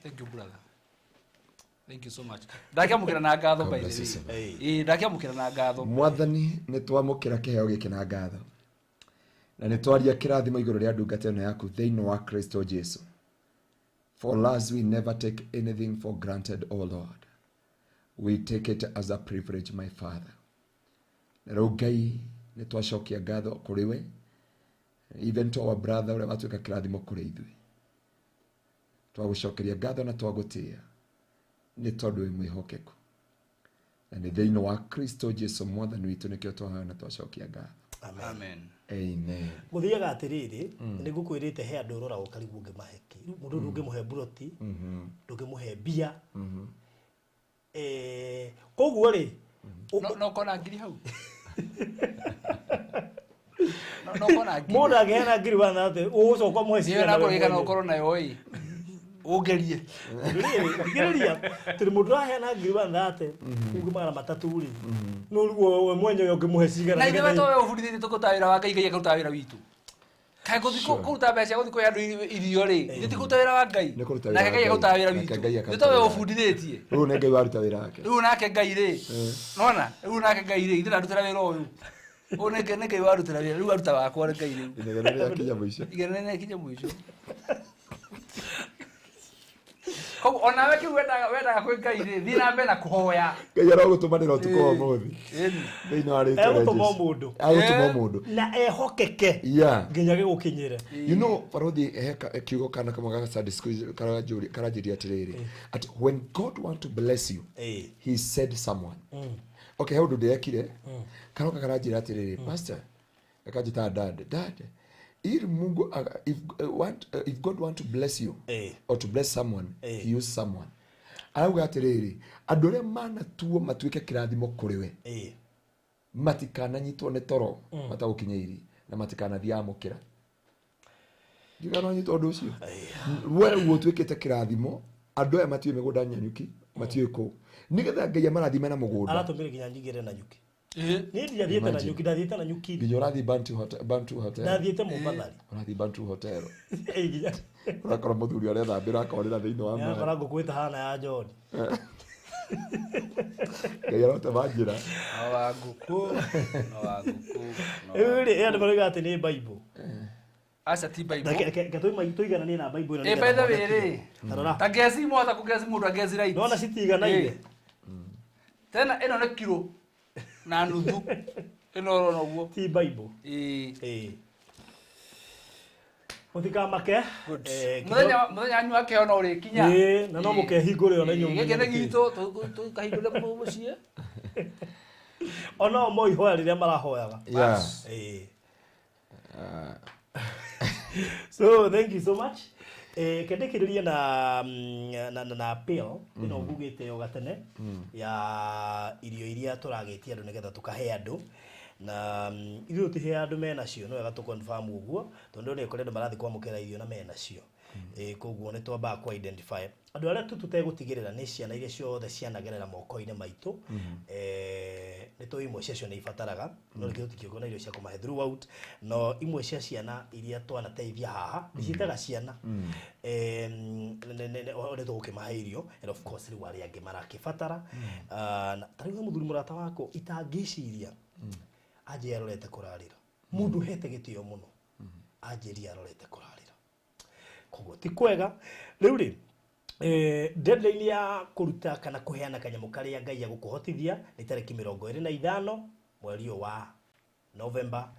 Thank you, brother. Thank you so much. Ndakiamũkĩra na ngatho, God by bless the you so way. much. Ĩĩ, ndakiamũkĩra na ngatho. Mwathani, nĩ twamũkĩra kĩheo gĩkĩ na ngatho na nĩ twaria kĩrathimo igũrũ rĩa ndungata ĩno yaku thĩinĩ wa Kristo Jesu. For us, we never take anything for granted, O Lord. We take it as a privilege, my Father. Na rĩu Ngai, nĩ twacokia ngatho kũrĩ we, even to our brother ũrĩa watuĩka kĩrathimo kũrĩ ithuĩ. Twagũcokeria ngatho na twagũtĩĩa nĩ tondũ wĩ mwĩhokeku, na nĩ thĩinĩ wa Kristo Jesu mwathani witũ nĩkĩo twahoya na twacokia ngatho. Amen. Amen. Amen. Gũthiaga atĩrĩrĩ, nĩ ngũkwĩrĩte he andũ ũroraga ũkarigwo ũngĩmahe kĩ. Rĩu mũndũ ndũngĩmũhe mburoti, ndũngĩmũhe mbia. Koguo rĩ, No kona ngiri hau. No kona ngiri. Mũndũ angĩheana ngiri 130, ũgũcoka ũmũhe Niĩ cigana na we kũrĩkana mwenyewe? ũkorwo nayo ĩ. Ũngerie. Rĩrĩ, thikĩrĩria, tondũ mũndũ ũraheana ngiri 130, ũngĩ 300 rĩ, no ũrigwo we mwenyewe ũngĩmũhe cigana Na ithuĩ nĩgetha towe ũbundithĩtie tũkũruta wĩra wa Ngai, Ngai akaruta wĩra witũ. Kaĩ gũthiĩ kũruta mbeca gũthiĩ kũhe andũ irio rĩ, ithuĩ ti kũruta wĩra wa Ngai. Nĩ kũruta wĩra Nake wa Ngai Ngai. akaruta wĩra Nake witũ. Ngai Nĩ akaruta towe wĩra wake. ũbundithĩtie. Rĩu nĩ Ngai waruta wĩra wake. Rĩu nake Ngai rĩ, nona rĩu nake Ngai rĩ, ithuĩ ndarutĩra wĩra ũyũ. Ũyũ nĩ Ngai warutĩra wĩra, rĩu aruta wakwa nĩ Ngai rĩu. Inegene rĩakinya mũico. Igana nĩ kinya mũico. Koguo onawe kĩu wendaga kwĩ Ngai rĩ, thiĩ na mbere na kũhoya. Ngai arogũtũmanĩra ũtukũ wa ũmũthĩ Ĩni. thĩinĩ wa rĩtwa rĩa Egũtũma Jesũ. mũndũ. Egũtũma mũndũ. Na ehokeke nginya gĩgũkinyĩre. You know, barothi he kiugo kana kamwe ga Sunday school karanjũria atĩrĩrĩ, at when God want to bless you, he said someone. Okay, he ũndũ ndĩrekire karoka karanjĩra atĩrĩrĩ, pastor, gakanjĩtaga dad, dad, if Mungu if want if God want to bless you or to bless someone, he use someone. Arauga atĩrĩrĩ, andũ arĩa manatuo matuĩke kĩrathimo kũrĩ we, matikananyitwo nĩ toro matagũkinyĩirie na matikanathiĩ amũkĩra. Ndigana nyita ũndũ ũcio. We ũguo ũtuĩkĩte kĩrathimo, andũ aya matiũĩ mĩgũnda Nyanyuki, matiũĩ kũ. Nĩgetha Ngai amarathime na mũgũnda. Aratũmire nginya njigĩre na nyuki. Niĩ ndiathiĩte na nyuki, ndathiĩte na nyuki. Nginya ũrathiĩ Bantu Hotel, Bantu Hotel. Ndathiĩte Mombathari. Ũrathiĩ Bantu Hotel. Nginya Ũrakora mũthuri arethambĩra akorĩra thĩinĩ wa maĩ. nĩakora ngũkũ ĩtahana ya John. Ngai arotema njĩra. No wa ngũkũ, no wa ngũkũ. Rĩu rĩ, andũ marauga atĩ nĩ Bible. Aca ti Bible. Reke tũigananie na Bible ĩno Ĩ, by the way rĩ, Ta rora. ta ngeci mwahota kũngeci mũndũ angeci right. Nĩwona citiganaine? Tena ĩno nĩ kiro na nuthu. Ĩno ũrona ũguo. Ti Bible. Ĩĩ. Ĩĩ. Mũtikamake. Mũthenya mũthenya wanyu wa kĩheo no ũrĩkinya. Ĩĩ, na no mũkehingũre ona inyuĩ Gĩkĩ nĩ mũnyitĩte. gitũ, tũkahingũre mũciĩ. Ona o mo ihoya rĩrĩa marahoyaga. Yeah. Ĩĩ. So thank you so much. Kendĩkĩrĩrie na na appeal ĩno ngugĩte o gatene ya irio iria tũragĩtia andũ nĩgetha tũkahe andũ na ithuĩ tũtihe andũ menacio, no wega tũ confirm ũguo tondũ nĩ kũrĩ andũ marathiĩ kwamũkĩra irio na menacio. Koguo nĩ twambaga kũ identify andũ arĩa tu tũtegũtigĩrĩra nĩ ciana iria ciothe cianagerera moko-inĩ maitũ. Nĩ tũĩ imwe ciacio nĩ ibataraga, no rĩngĩ tũtingĩkorwo na irio cia kũmahe throughout, no imwe cia ciana iria twanateithia haha nĩ ciĩtaga ciana nĩ tũgũkĩmahe irio, and of course rĩu arĩa angĩ marakĩbatara. Ta rĩu he mũthuri mũrata wakwa itangĩciria anjĩre arorete kũrarĩra, mũndũ ũhete gĩtĩo mũno anjĩrie arorete kũrarĩra, koguo ti kwega. Rĩu rĩ, deadline ya kũruta kana kũheana kanyamũ karĩa Ngai agũkũhotithia nĩ tarĩki 25 mweri ũyũ wa November.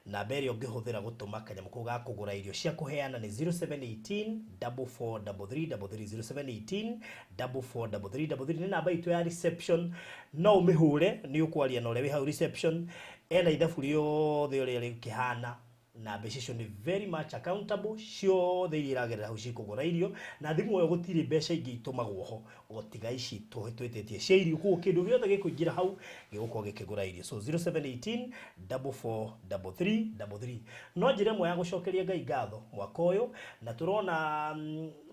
Namba ĩrĩa ũngĩhũthĩra gũtũma kanyamũ kau ga kũgũra irio cia kũheana nĩ 0718 4433 33, 0718 4433 33 nĩ namba itũ ya reception. No ũmĩhũre, nĩ ũkwaria na ũrĩa wĩ hau reception, ena ithabu rĩothe ũrĩa rĩkĩhana, na mbeca icio nĩ very much accountable, ciothe iria iragerera hau cikũgũra irio, na thimũ ĩyo gũtirĩ mbeca ingĩ itũmagwo ho o tiga ici twĩtĩtie cia irio. Koguo kĩndũ gĩothe gĩkũingĩra hau gĩgũkorwo gĩkĩgũra irio. So 0718 4433 33 no njĩra ĩmwe ya gũcokeria Ngai ngatho mwaka ũyũ, na tũrona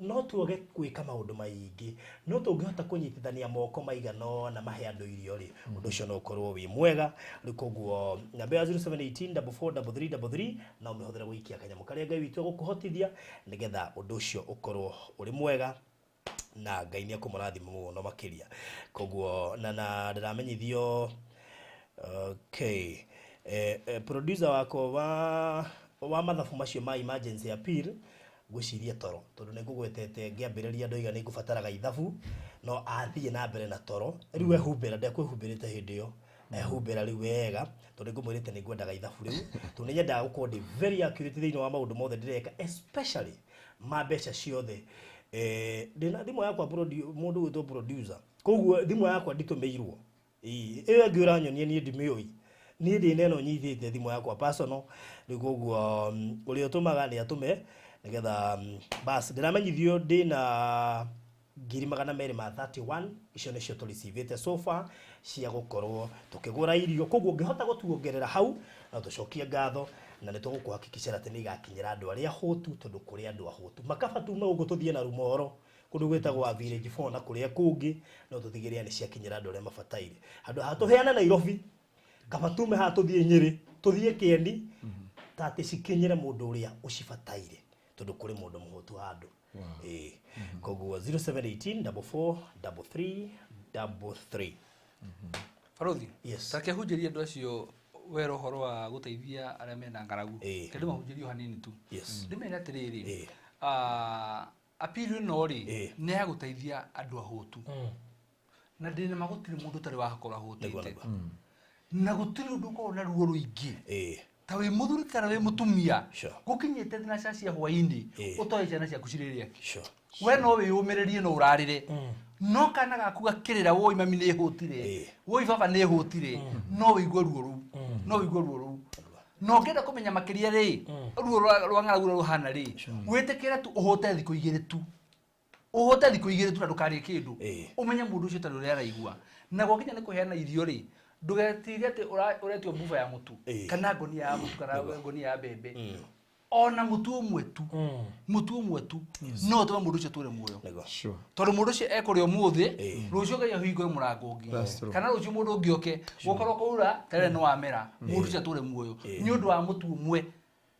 no tuoge gwĩka maũndũ maingĩ, no tũngĩhota kũnyitithania moko maigana ũna mahe andũ irio rĩ, ũndũ ũcio no ũkorwo wĩ mwega. Rĩu koguo namba ya 0718 4433 33 na ũmĩhũthĩre gũikia kanyamũ karĩa Ngai witũ egũkũhotithia nĩgetha ũndũ ũcio ũkorwo ũrĩ mwega, na Ngai nĩ ekũmũrathima mũno makĩria. Koguo na ndĩramenyithio, okay, producer wakwa wa mathabu macio ma emergency appeal ngwĩciria toro, tondũ nĩ ngũgwetete ngĩambĩrĩria ndoiga nĩ ngũbataraga ithabu, no athiĩ na mbere na toro. Rĩu ehumbĩra, ndekwĩhumbĩrĩte hĩndĩ ĩyo, ehumbĩra rĩu wega, tondũ ngũmwĩrĩte nĩ ngwendaga ithabu rĩu, tondũ nĩ nyendaga gũkorwo ndĩ very accurate thĩinĩ wa maũndũ mothe ndĩreka, especially ma mbeca ciothe. Ndĩna thimũ yakwa mũndũ ũgwĩtwo producer, koguo thimũ yakwa nditũmĩirwo. Ĩyo ĩngĩ ũranyonia niĩ ndimĩũĩ, niĩ ndĩ na ĩno nyitĩte thimũ yakwa personal. Rĩu koguo ũrĩa ũtũmaga nĩ atũme nĩgetha bas ndĩramenyithio ndĩna 231,000, icio nĩcio tũricivĩte so far cia gũkorwo tũkĩgũra irio. Koguo ũngĩhota gũtuongerera hau no tũcokie ngatho, na nĩ tũgũkũhakikicĩra atĩ nĩ igakinyĩra andũ arĩa ahũtu, tondũ kũrĩ andũ ahũtu. Makaba tume gũkũ tũthiĩ na Rumoro kũndũ gwĩtagwo Village 4 na kũrĩa kũngĩ, no tũtigĩrĩre nĩ ciakinyĩra andũ arĩa mabataire. Handũ ha tũheane Nairobi, kaba tume haha tũthiĩ Nyĩrĩ, tũthiĩ Kĩeni, ta atĩ cikinyĩre mũndũ ũrĩa ũcibataire, tondũ kũrĩ mũndũ mũhũtu handũ. Koguo 0718 44 33 33. Barothi, Yes. ta kĩhunjĩrie andũ acio wera ũhoro wa gũteithia arĩa mena ng'aragu. Ĩĩ. Kĩndũ mahunjĩrie o hanini tu. Yes. Ndĩmere atĩrĩrĩ, Ĩĩ. appeal ĩno rĩ, Ĩĩ. nĩ ya gũteithia andũ ahũtu. Na ndĩna ma gũtirĩ mũndũ ũtarĩ wakorwo Nĩguo, ahũtĩte. nĩguo. Na gũtirĩ ũndũ ũkoragwo na ruo rũingĩ. Ĩĩ. Ta wĩ mũthuri kana wĩ mũtumia, Sure. gũkinyĩte thinaca cia hwaĩ-inĩ, Ĩĩ. ũtoe ciana ciaku cirĩrĩe. Sure. We no wĩyũmĩrĩrie no ũrarĩre, no kana gaku gakĩrĩra woi mami nĩ hũtire, Ĩĩ. woi baba nĩ hũtire, no wĩigue ruo rũu, no wĩigue ruo rũu. Na ũngĩenda kũmenya makĩria rĩ, ruo rwa ng'aragu ũrĩa rũhana rĩ, wĩtĩkĩre tu ũhũte thikũ igĩrĩ tu, ũhũte thikũ igĩrĩ tu na ndũkarĩe kĩndũ, Ĩĩ. ũmenye mũndũ ũcio ũtarĩ ũrĩa araigua. Na gwakinya nĩ kũheana irio rĩ, ndũgetigĩre atĩ ũretio mbuba ya mũtu Ĩĩ. kana ngonia ya mũtu kana ngonia ya mbembe. Ona mutu ũmwe tu, mutu ũmwe tu no ũtũme mũndũ ũcio atũre muoyo. Nĩguo. Sure. Tondũ mũndũ ũcio ekũrĩa ũmũthĩ, rũciũ Ngai ahingũre mũrango ũngĩ. That's true. Kana rũciũ mũndũ ũngĩ oke, gũkorwo kwaura terere nĩ wamera, mũndũ ũcio atũre muoyo nĩ ũndũ wa mũtu ũmwe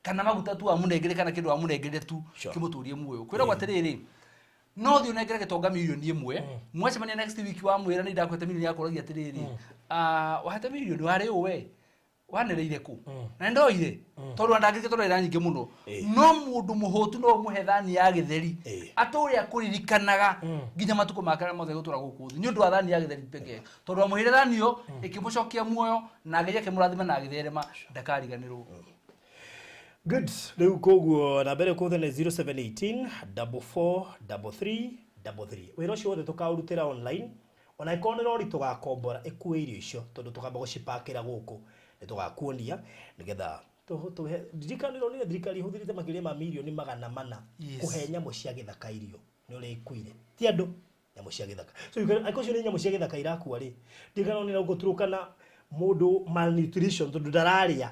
kana maguta tu wamũnengerire kana kĩndũ wamũnengerire tu Sure. kĩmũtũrie muoyo. Kwĩragwo atĩrĩrĩ, no thiĩ ũnengere gĩtonga mirioni ĩmwe, mwacemania next week wamwĩra nĩ ndakũhete mirioni, akũragia atĩrĩrĩ, "Ah, wahete mirioni warĩ ũ we wanereire kũ na nĩndoire tondũ ndangĩrĩke tondũ ĩra nyingĩ mũno." No mũndũ mũhũtu no ũmũhe thani ya gĩtheri, atũre akũririkanaga nginya matukũ make marĩa mothe gũtũra gũkũ thĩ nĩ ũndũ wa thani ya gĩtheri pekee, tondũ wamũheire thani ĩyo ĩkĩmũcokia muoyo na Ngai akĩmũrathima na agĩtherema, ndakariganĩrwo. Good. Rĩu koguo namba ĩrĩa ũkũhũthĩra nĩ 0718 44 33 33. Wĩra ũcio wothe tũkaũrutĩra online, ona ĩkorwo nĩ rori tũgakombora ĩkue irio icio, tondũ tũkamba gũcipakĩra gũkũ, nĩ tũgakuonia nĩgetha ndirikana nĩronire thirikari ĩhũthĩrĩte makĩria ma mirioni 400 Yes. kũhe nyamũ cia gĩthaka irio nĩ ũrĩa ikuire, ti andũ, nyamũ cia gĩthaka. So angĩkorwo icio nĩ nyamũ cia gĩthaka irakua rĩ, ndirikana gũkũ Turkana mũndũ malnutrition tondũ ndararĩa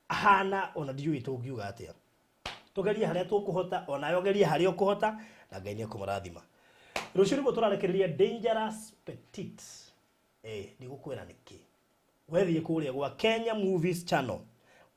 ahana, ona ndiũĩ tũngiuga atĩa. Tũgerie harĩa tũkũhota, onawe ũgerie harĩa ũkũhota, na Ngai nĩ ekũmũrathima. Rũciũ nĩguo tũrarekereria Dangerous Petit. Ndigũkwĩra nĩkĩ. Wethiĩ kũrĩa gwa Kenya Movies Channel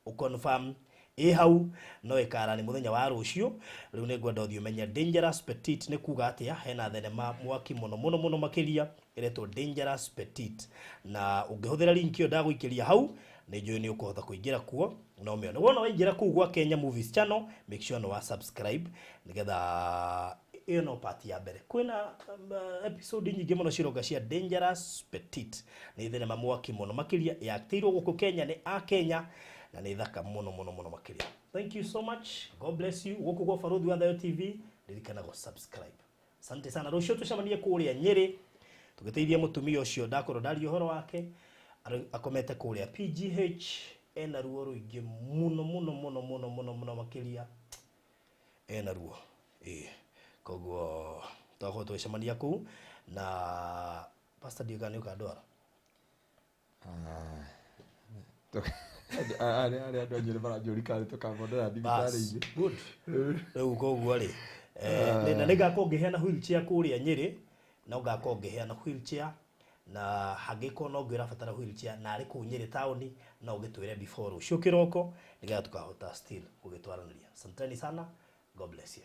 ũconfirm ĩ hau, no ĩkara nĩ mũthenya wa rũciũ. Rĩu nĩ ngwenda ũthiĩ ũmenye Dangerous Petit nĩ kuga atĩa. Hena thenema mwaki mũno mũno mũno makĩria ĩretwo Dangerous Petit, na ũngĩhũthĩra link ĩyo ndagũikĩria hau, nĩ njũĩ nĩ ũkũhota kũingĩra kuo na ũmĩone. Wona waingĩra kũu gwa Kenya Movies Channel, make sure nĩ wa subscribe nĩgetha ĩyo no part ya mbere. Kwĩna episode nyingĩ mũno cironga cia Dangerous Petit. Nĩ thenema mwaki mũno makĩria, yaktĩirwo gũkũ Kenya nĩ a Kenya, na nĩ thaka mũno mũno mũno makĩria. Thank you so much, God bless you. Gũkũ gwa Barũthi wa Thayo TV, ririkana gũ subscribe. Asante sana. Rũciũ tũcemanie kũrĩa Nyĩrĩ tũgĩteithia mũtumia ũcio ndakorwo ndaria ũhoro wake, akomete kũrĩa PGH, ena ruo rũingĩ mũno mũno mũno mũno mũno mũno makĩria, ena ruo ĩĩ. Koguo twakorwo tũgĩcemania kũu na Pastor ndiũĩ kana nĩ ũkandwara. Arĩa andũ a Nyĩrĩ maranjũria kana tũkamondera Bas, thibitarĩ-inĩ. good. Rĩu koguo rĩ, na nĩngakorwo ngĩheana wheelchair kũrĩa Nyĩrĩ, no ngakorwo ngĩheana wheelchair, na hangĩkorwo no ũngĩ ũrabatara wheelchair na arĩ kũu Nyĩrĩ taũni, no ũgĩtwĩre before rũciũ kĩroko nĩgetha tũkahota still gũgĩtwaranĩria. Asanteni sana, God bless you.